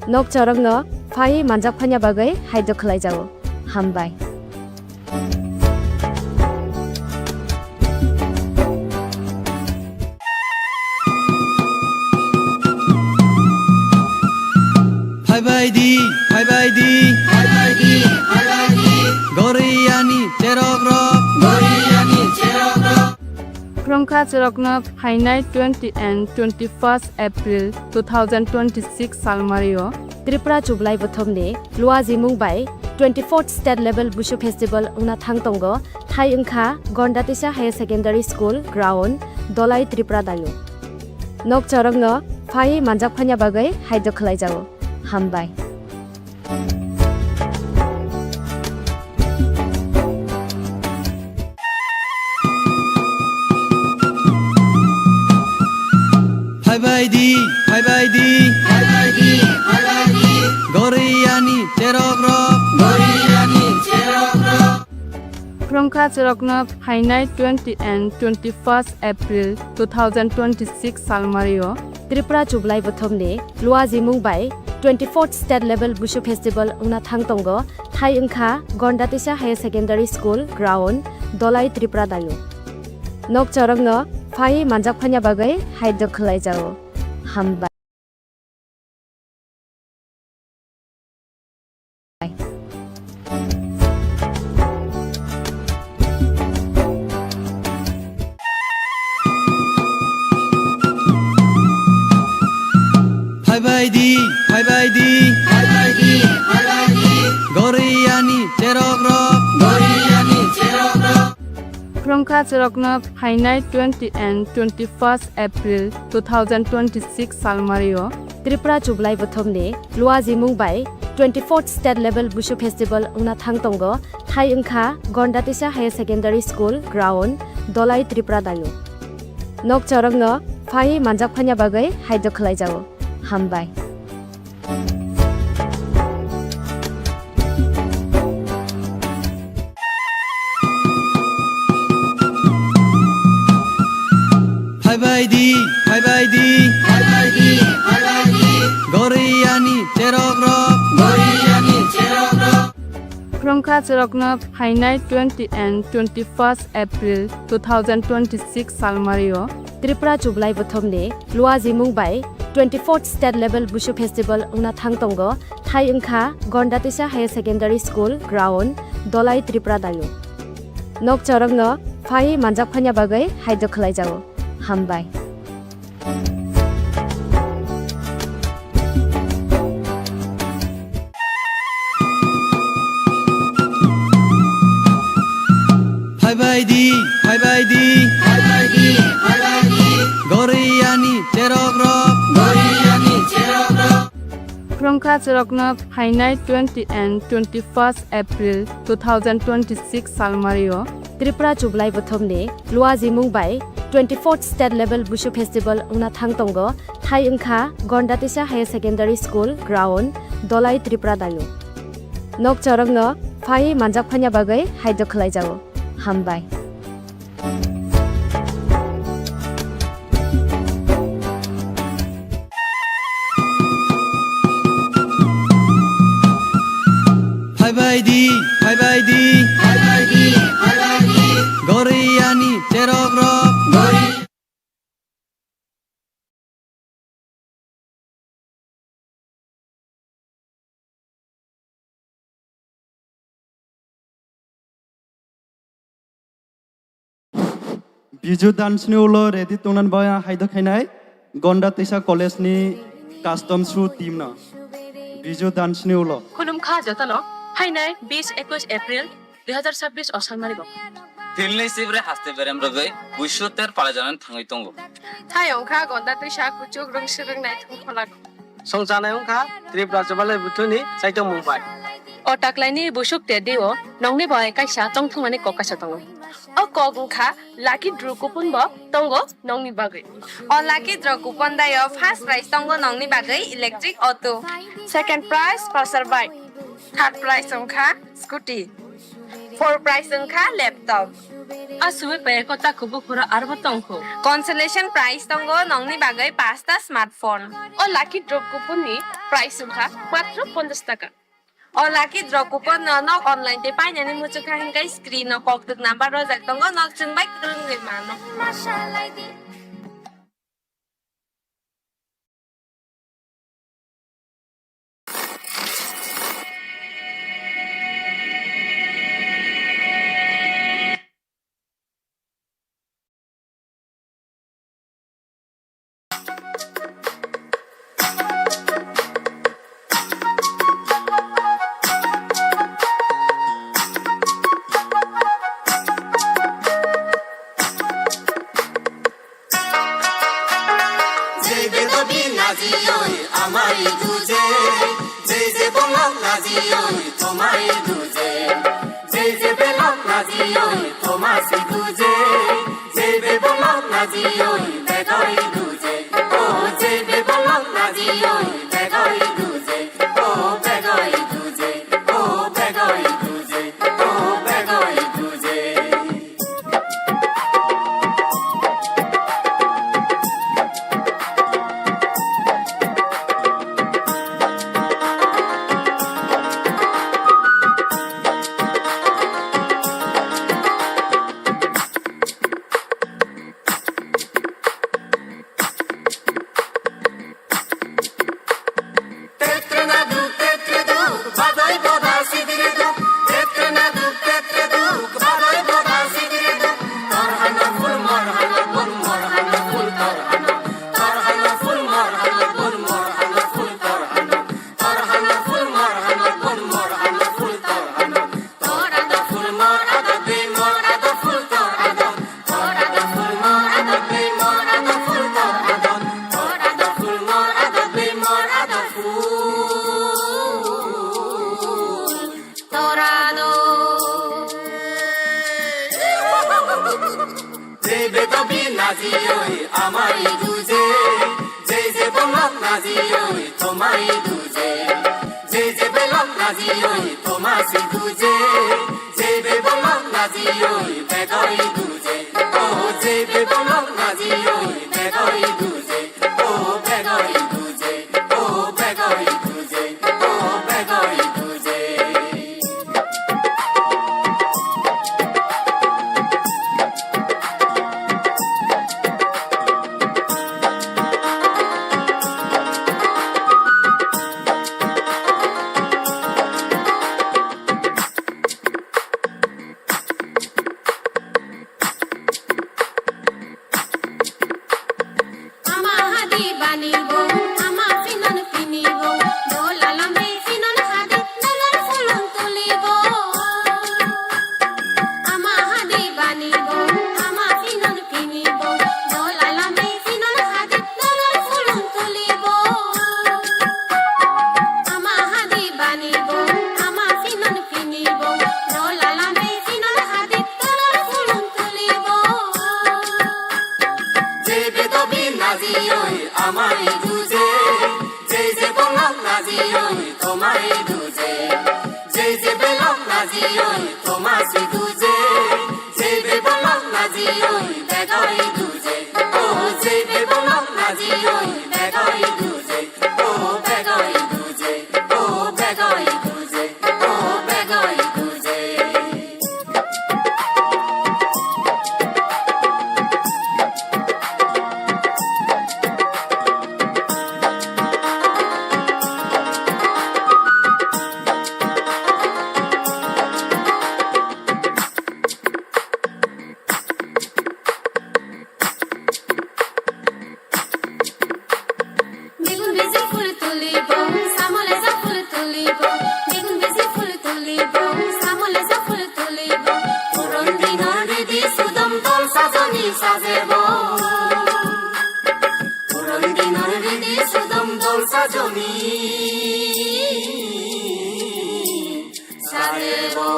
Nokchorokno phai manjak phanya bagwi haidok khlaijago. Hambai. Phaibai di, phaibai di, phaibai di, phaibai di. Goriyani cherok rok, goriyani cherok rok. Khoroksa cherokno phainai twenty and twenty-first April two thousand twenty-six salmario Tripura Chublai Bothomni luajimung bai twenty-fourth State Level Busu Festival wngna thang tongo, thai wngkha Gondatisa Higher Secondary School Ground, Dolai, Tripura dalu. Nokchorokno phai manjak phanya bagwi haidok khlaijago. Hambai. Phaibai di, phaibai di, phaibai di, phaibai di. Goriyani cherok rok, goriyani cherok rok. Khoroksa cherokno phainai twenty and twenty-first April two thousand twenty-six salmario Tripura Chublai Bothomni luajimung bai twenty-fourth State Level Busu Festival wngna thang tongo, thai wngkha Gondatisa Higher Secondary School Ground, Dolai, Tripura dalu. Nokchorokno phai manjak phanya bagwi haidok khlaijago. Hambai. Phaibai di, phaibai di, phaibai di, phaibai di. Goriyani cherok rok, goriyani cherok rok. Khoroksa cherokno phainai twenty and twenty-first April two thousand twenty-six salmario Tripura Chublai Bothomni luajimung bai twenty-fourth State Level Busu Festival wngna thang tongo, thai wngkha Gondatisa Higher Secondary School Ground, Dolai, Tripura dalu. Nokchorokno phai manjak phanya bagwi haidok khlaijago. Hambai. Phaibai di, phaibai di, phaibai di, phaibai di. Goriyani cherok rok, goriyani cherok rok. Khoroksa cherokno phainai twenty and twenty-first April two thousand twenty-six salmario Tripura Chublai Bothomni luajimung bai twenty-fourth State Level Busu Festival wngna thang tongo, thai wngkha Gondatisa Higher Secondary School Ground, Dolai, Tripura dalu. Nokchorokno phai manjak phanya bagwi haidok khlaijago. Hambai. Phaibai di, phaibai di, phaibai di, phaibai di. Goriyani cherok rok, goriyani cherok rok. Khoroksa cherokno phainai twenty and twenty-first April two thousand twenty-six salmario Tripura Chublai Bothomni luajimung bai twenty-fourth State Level Busu Festival wngna thang tongo, thai wngkha Gondatisa Higher Secondary School Ground, Dolai, Tripura dalu. Nokchorokno phai manjak phanya bagwi haidok khlaijago. Hambai. Phaibai di, phaibai di, phaibai di, phaibai di. Goriyani cherok rok, gori. Biju dance ni ulo ready tongnan bai haidok khainai Gonda Teisa College ni custom shoe team no. Biju dance ni ulo. Khulumkha jotono, phainai bis ekush April dui hazar chabbish o salmani bo. Philni sibre haste berem rwgwi buisu ter palajanan thangwi tongo. Thai wngkha Gonda Teisa kuchuk rwngsi rwngnai thung pholak. Songchanai wngkha Tripura Chubalai Buthuni chaitokmung bai. O taklaini busuk te deo nongni bai kaisa tongthokmani kok kaisa tongo. O kok wngkha lucky draw coupon bo tongo nongni bagwi. O lucky draw coupon daio first prize tongo nongni bagwi electric auto. Second prize pulsar bike. Third prize wngkha scooty. Fourth prize wngkha laptop. Asugwi paya kota kubuk horo arbo tongkho. Consolation prize tongo nongni bagwi pasta smartphone. O lucky draw coupon ni prize wngkha matro ponchash taka. O lucky draw coupon no nok online tei painani muchukha hingkai screen o kokdwk number rojak tongo, nok chwng bai kwrwngwi mano. Jei bedobi najioi amai duje, jei je bolok najioi tomai duje, jei je belok najioi tomasi duje, jei be bolok najioi begoi duje, o jei be bolok najioi begoi duje, o begoi duje, o begoi duje, o begoi duje. Jei bedobi najioi amai duje, jei je bolok najioi tomai duje, jei je belok najioi tomasi duje, jei be bolok najioi begoi duje, o jei be bolok najioi begoi duje, o begoi duje, o begoi duje, o begoi duje. Ama hadi bani bo, ama finon pini bo, dola lambe finon hadi, dolar fulun tuli bo. Ama hadi bani bo, ama finon pini bo, dola lambe finon hadi, dolar fulun tuli bo. Ama hadi bani bo, ama finon pini bo, dola lambe finon hadi, dolar fulun tuli bo. Jei bedobi najioi amai duje, jei je bolok najioi tomai duje, jei je belok najioi tomasi duje, jei be bolok najioi begoi duje, o jei be bolok najioi begoi duje, o begoi duje, o begoi duje, o begoi duje. Begun bisi phul tulibo, samole ja phul tulibo, begun bisi phul tulibo, samole ja phul tulibo. Puron dinor ridi sudom dol sajoni sajebo. Puron dinor ridi sudom dol sajoni sajebo.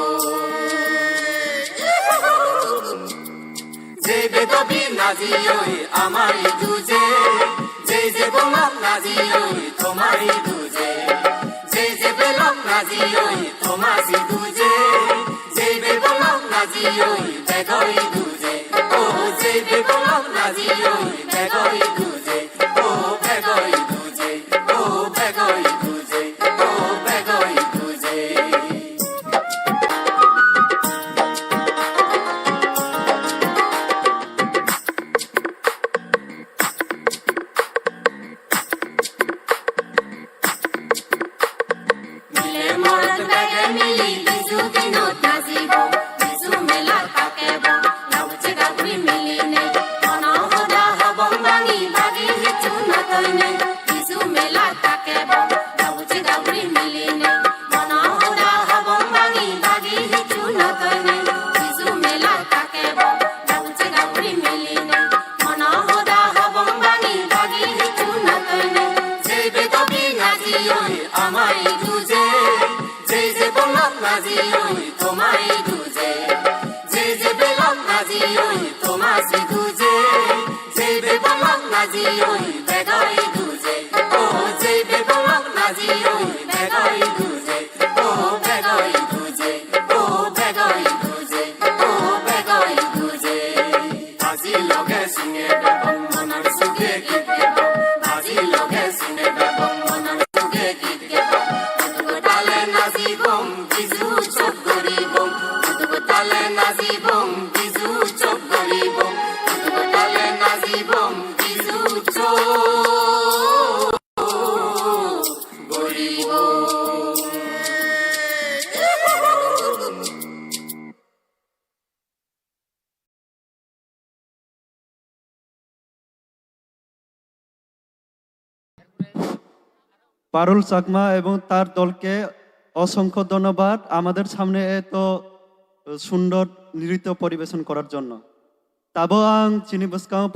Jei bedobi najioi amai duje, jei je bolok najioi tomai duje, jei je belok Nazioi, Thomas duje, jebe bolok nazioi, begoi duje. O jebe bolok nazioi, begoi duje. O begoi duje, o begoi duje, o begoi duje. Mile morot bege mili, Bizu dino tajibo, Bizu mela takebo, Gauche gauri miline, Mono hoda habong bangi bagi hichu na toine, Bizu mela takebo, Gauche gauri miline, Mono hoda habong bangi bagi hichu na toine, Bizu mela takebo, Gauche gauri miline, Mono hoda habong bangi bagi hichu na toine, Jebe tobi nazioi amai duje, Jebe bolok nazioi tomai duje, Jebe bolok nazioi tomasi duje, Jebe bolok nazioi begoi duje, o Jebe bolok nazioi begoi duje, o begoi duje, o begoi duje, o begoi duje. Baji loge singe bebong monar suge git gebong. Baji loge singe bebong monar suge git gebong. Utugo tale naji bong Bizu chok gori bong. Utugo tale naji bong Bizu chok gori bong. Utugo tale naji bong Bizu chok gori bong. পারুল চাকমা এবং তার দলকে অসংখ্য ধন্যবাদ আমাদের সামনে এত সুন্দর নৃত্য পরিবেশন করার জন্য। Tabok ang chini bwskang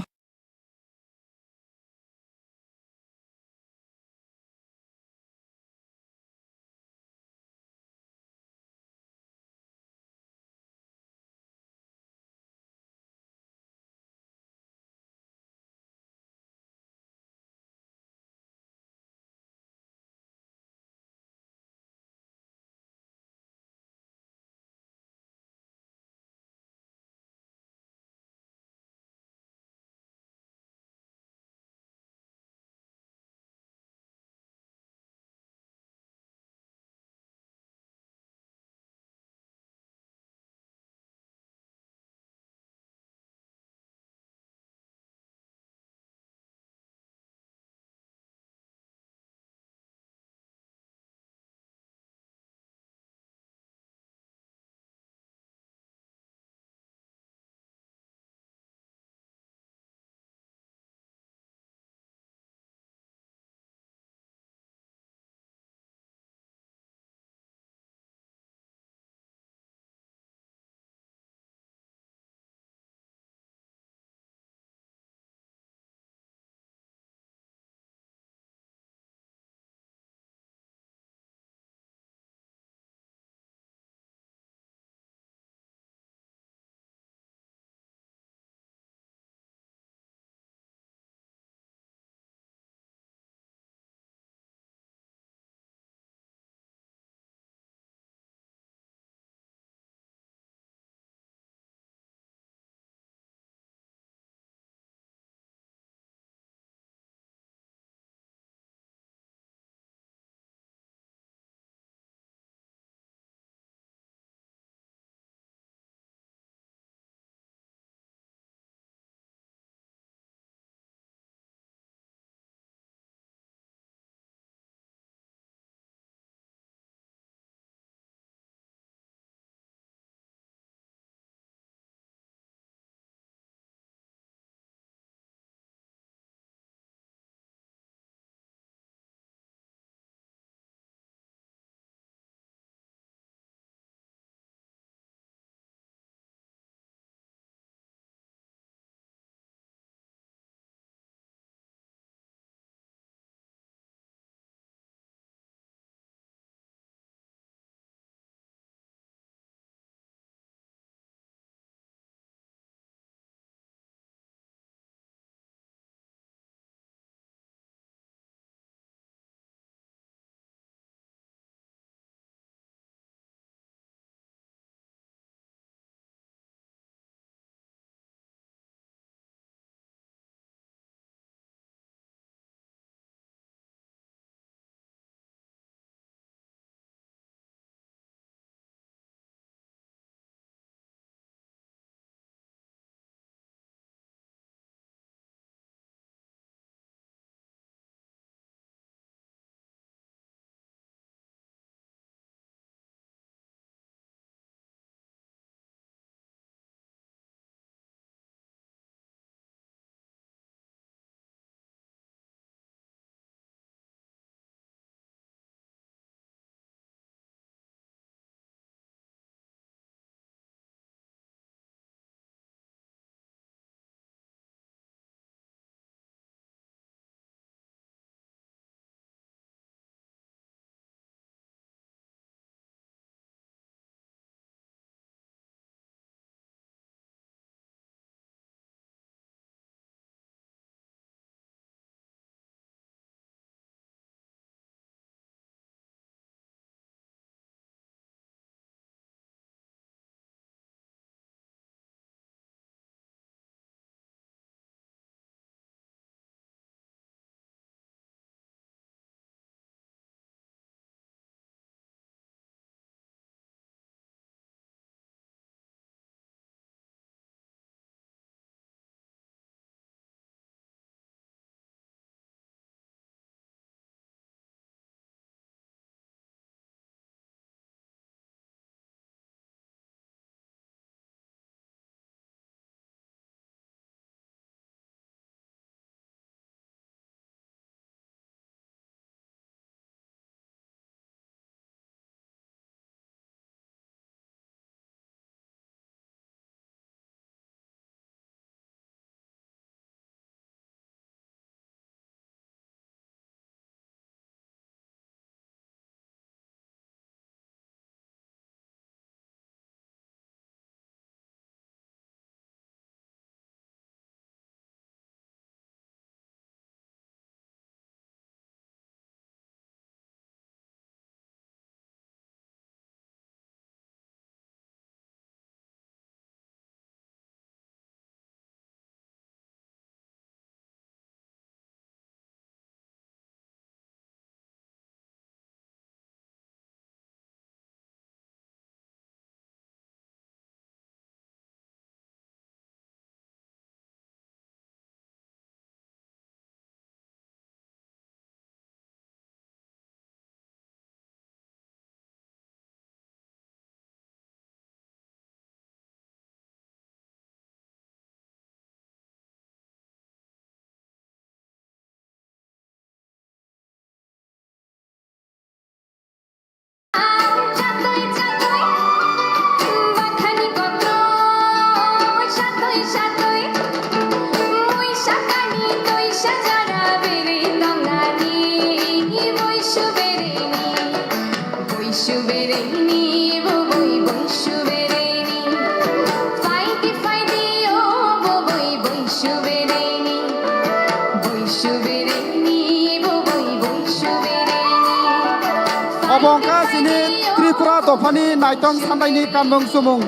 Dophani naitong sandaini kanmung chumung.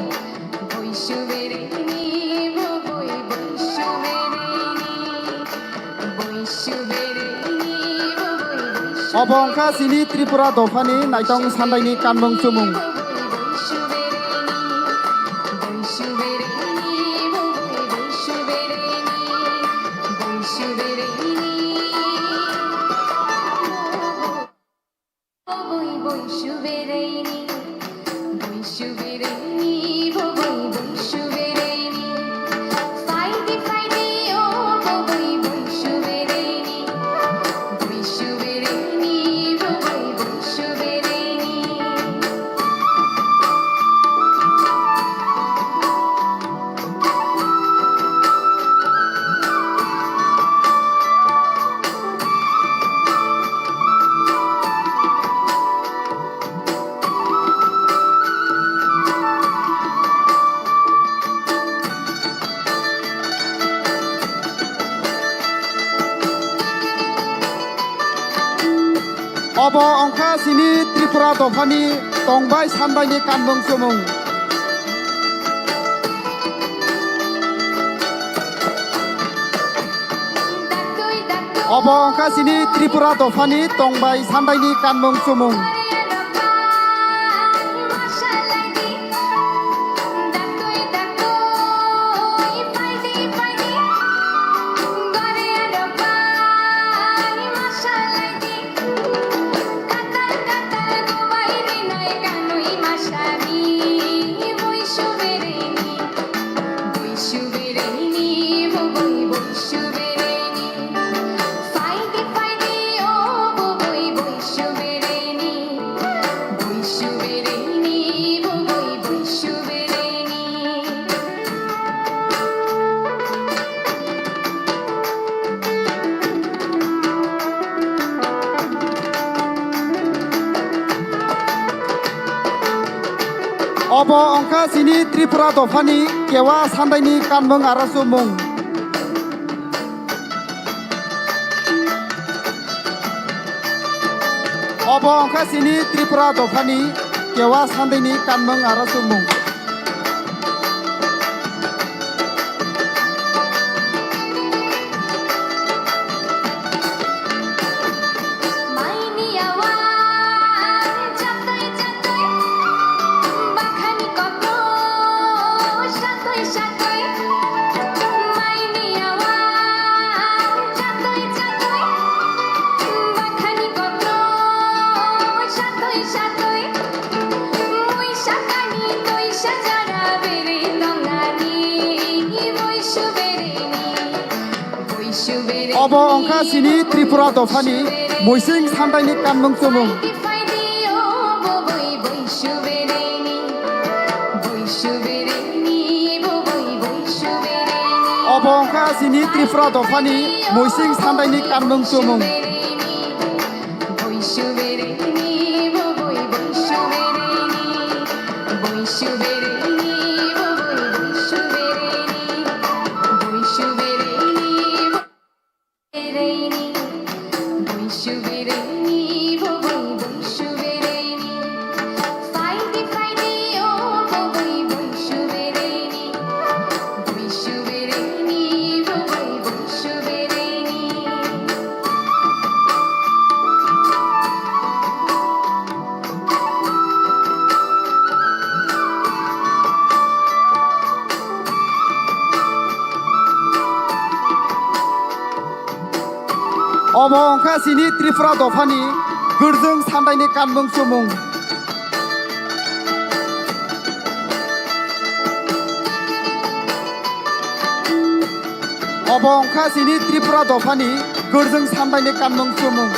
Obo wngkha chini Tripura dophani naitong sandaini kanmung chumung. Obo wngkha chini Tripura dophani tongbai sanbaini kanmung chumung. Obo wngkha chini Tripura dophani tongbai sandaini kanmung chumung. Obo wngkha chini Tripura dophani kewa sandaini kanmung aro chumung. Obo wngkha chini Tripura dophani kewa sandaini kanmung aro chumung. Obo wngkha chini Tripura dophani muising sandaini kanmung chumung. Obo wngkha chini Tripura dophani muising sandaini kanmung chumung. Obo wngkha chini Tripura dophani gwrjwng sandaini kanmung chumung. Obo wngkha chini Tripura dophani gwrjwng sandaini kanmung chumung.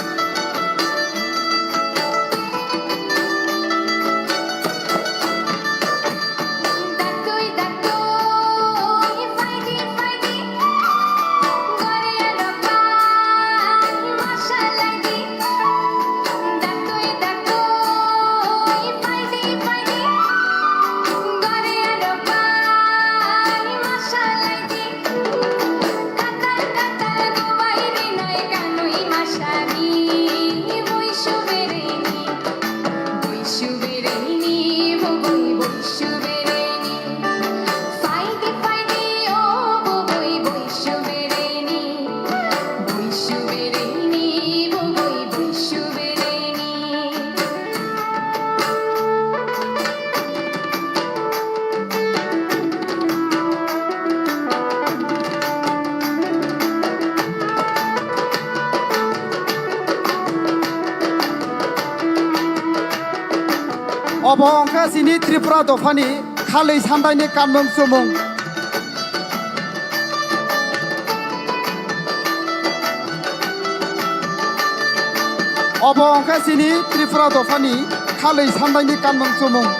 Bo wngkha chini Tripura dophani khalwi sandaini kanmung chumung. Obo wngkha chini Tripura dophani khalwi sandaini kanmung chumung.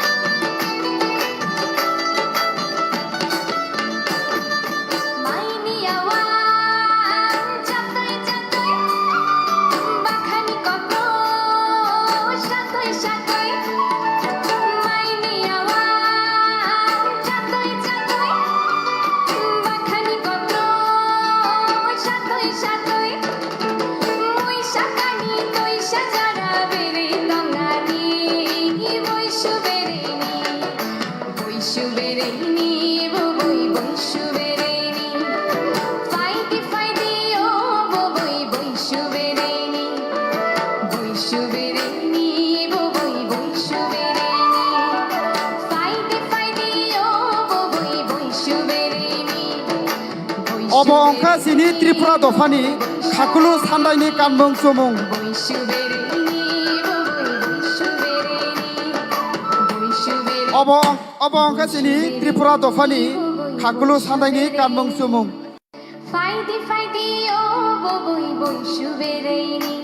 Obo wngkha chini Tripura dophani khakulu sandaini kanmung chumung. Obo, obo wngkha chini Tripura dophani khakulu sandaini kanmung chumung. Phaidi phaidi o bo boi boi subereini,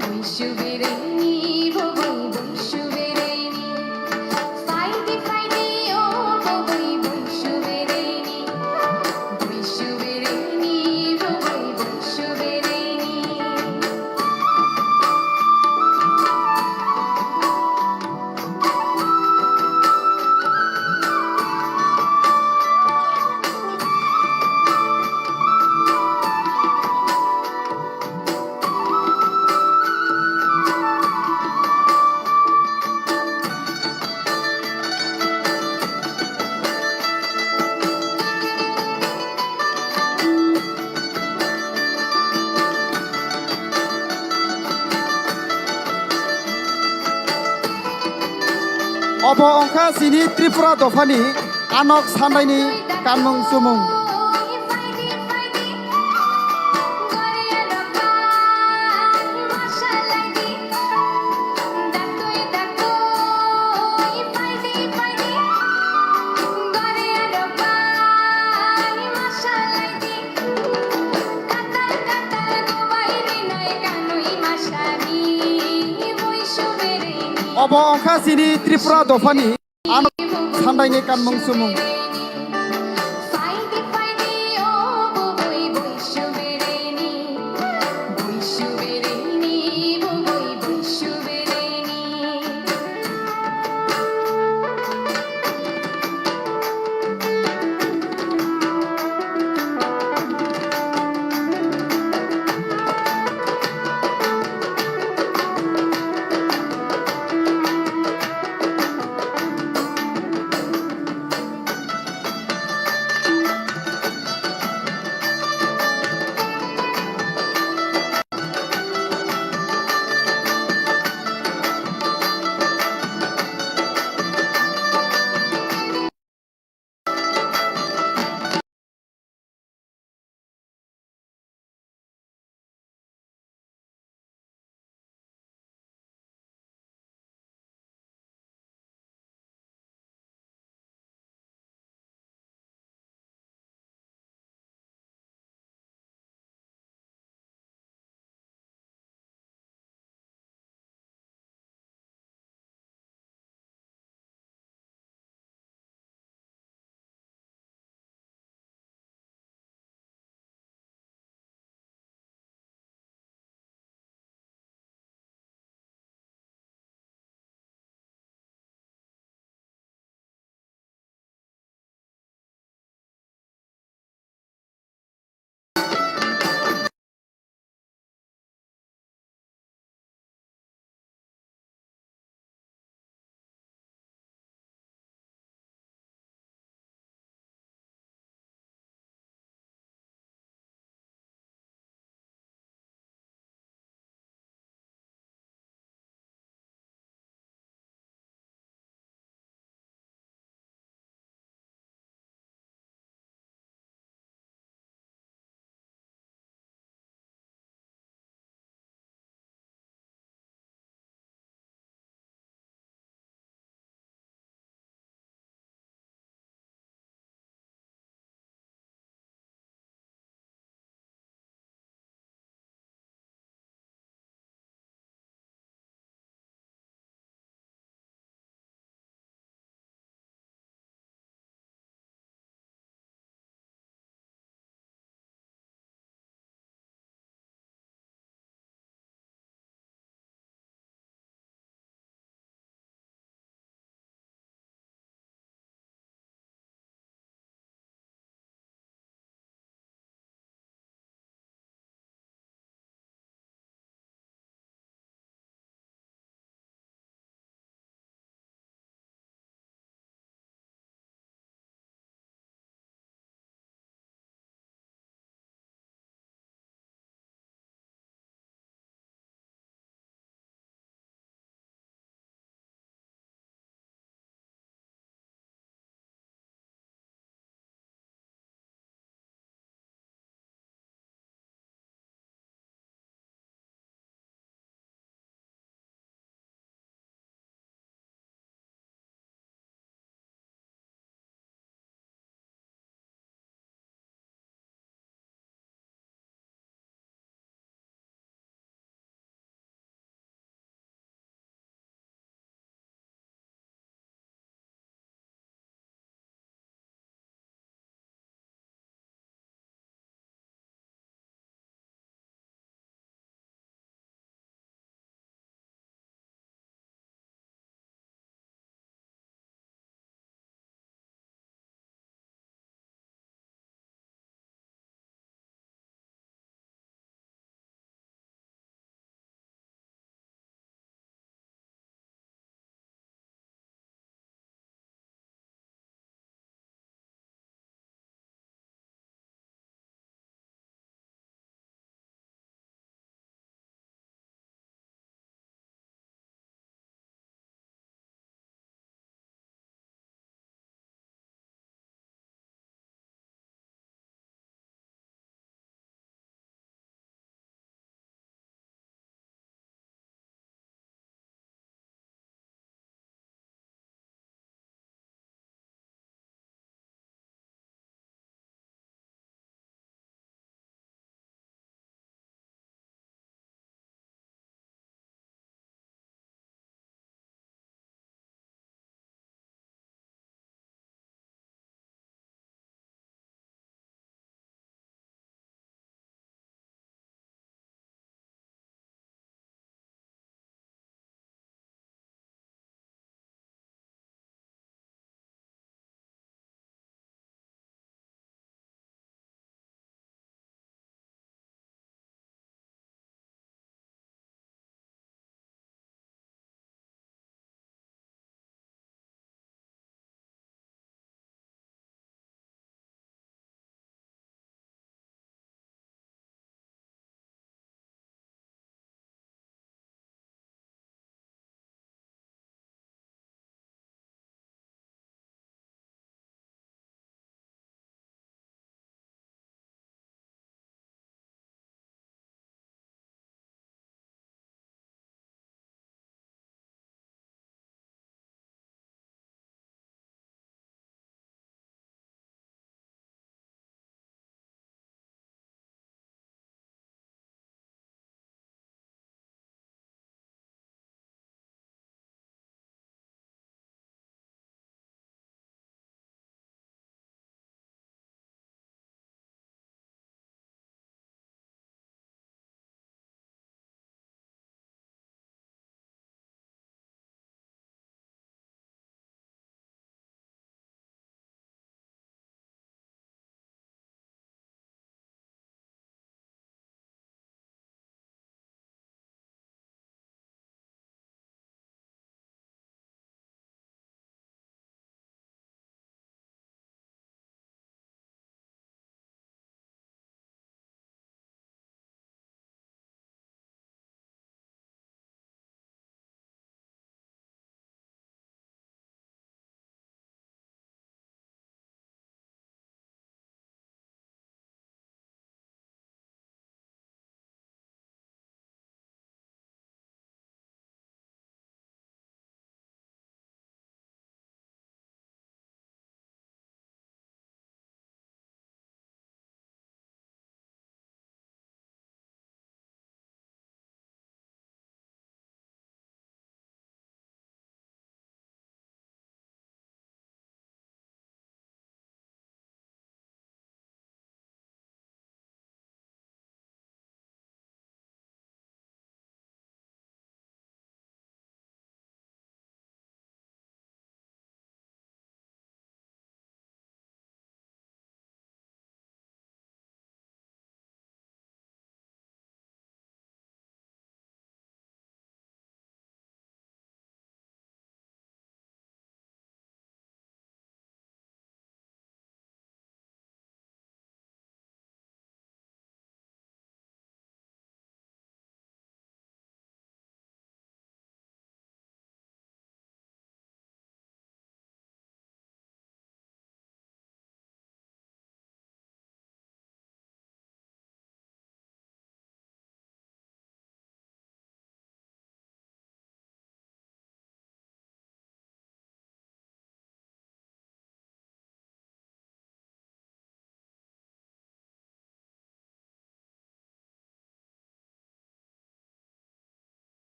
boi subereini bo boi boi subereini. Phaidi phaidi o bo boi boi subereini, boi subereini bo boi boi subereini. Obo wngkha chini Tripura dophani anok sandaini kanmung chumung. Obo wngkha chini Tripura dophani ano sandaini kanmung chumung.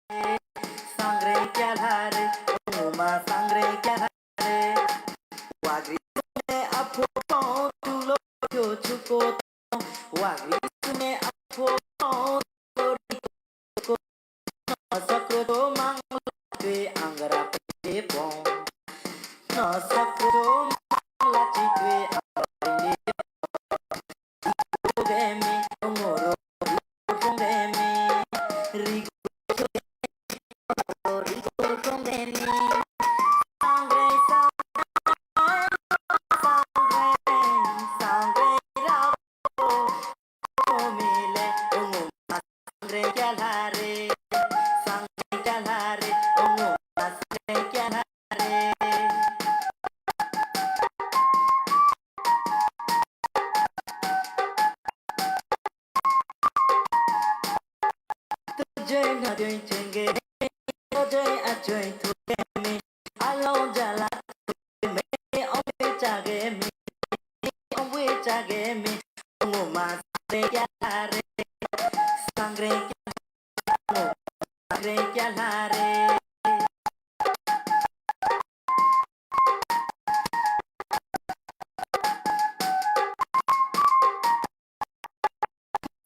Sangre kyalhare, onguma sangre kyalhare. Wagri sune apho tulo yo chuko. Wagri sune apho tulo yo chuko. Sakro to mangla twe angra pe pong. No sakro to mangla chi twe angra pe pong. Rigo gemi, ongoro rigo gemi. Rigo gemi, rigo gemi. Sangre, sangre, sangre, sangre, rabo. Mile, onguma sangre kyalhare, sangre kyalhare, onguma sangre kyalhare. Tujoi najoi chenge, tujoi achoi thugemi, along jala thugemi, ongwi chagemi, ongwi chagemi, onguma sangre kyalhare, sangre kyalhare, sangre kyalhare.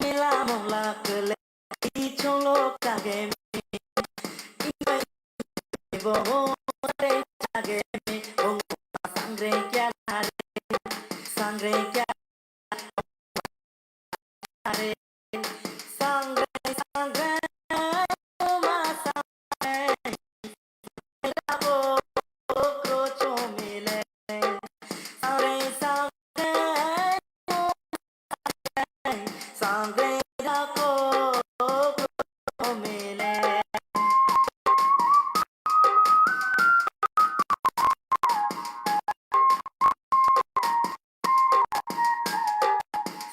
Mela mongla kele, icholo kage mi, ibai bo re kage mi, onguma sangre kyalhare, sangre kyalhare. Sangre, sangre, uma sangre, rabo, okro chomile. Sangre, sangre, sangre, rabo, okro chomile.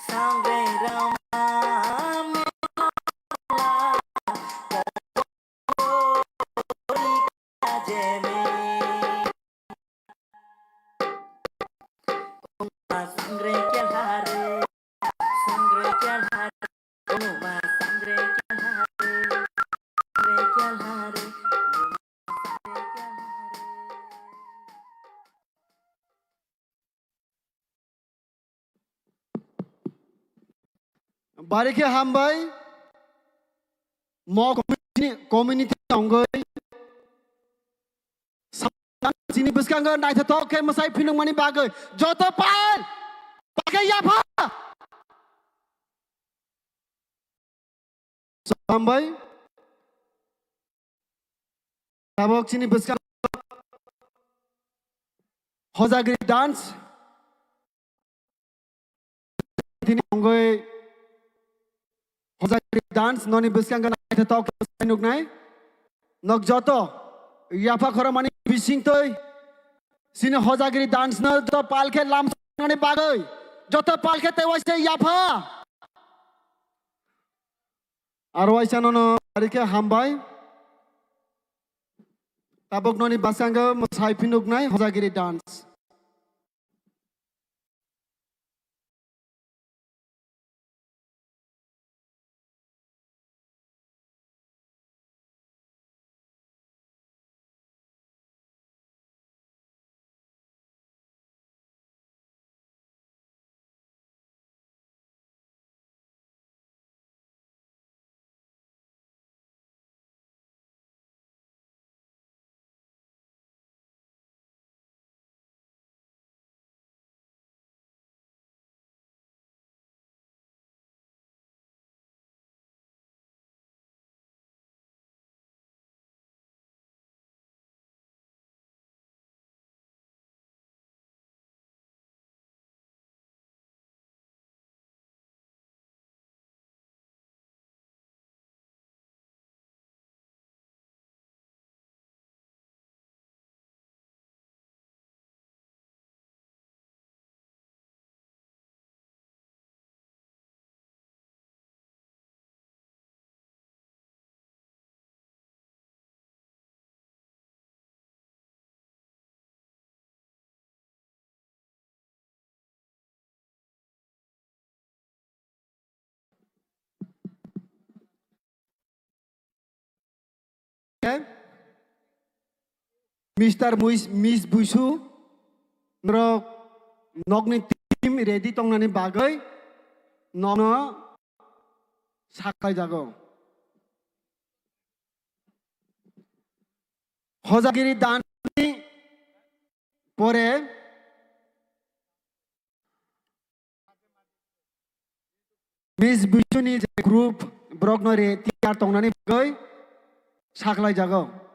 Sangre rama mela pori kajemi. Sangre kyalhare, sangre kyalhare, sangre kyalhare, sangre kyalhare. Bari khe hambai. Mo community, community tongoi. Chini bwskango naithothok khe mwsai phunukmani bagwi joto pal, pal khe yapha. Hambai. Tabok chini bwskango Hojagiri dance. Tini ongoi Hojagiri dance noni bwskango naithothok khe nuknai. Nok joto yapha khorokmani bisingtwi chini Hojagiri dance no joto pal khe lamsani bagwi joto pal khe tewaise yapha. Aro waisa nono bari khe hambai. Tabok noni bwskango mwsai phunuknai Hojagiri dance. Mister Muis-, Miss Buisu, norok nokni team ready tongnani bagwi nokno saklaijago. Hojagiri dan pore Miss Buisuni je group borokno re tiyar tongnani bagwi saklaijago.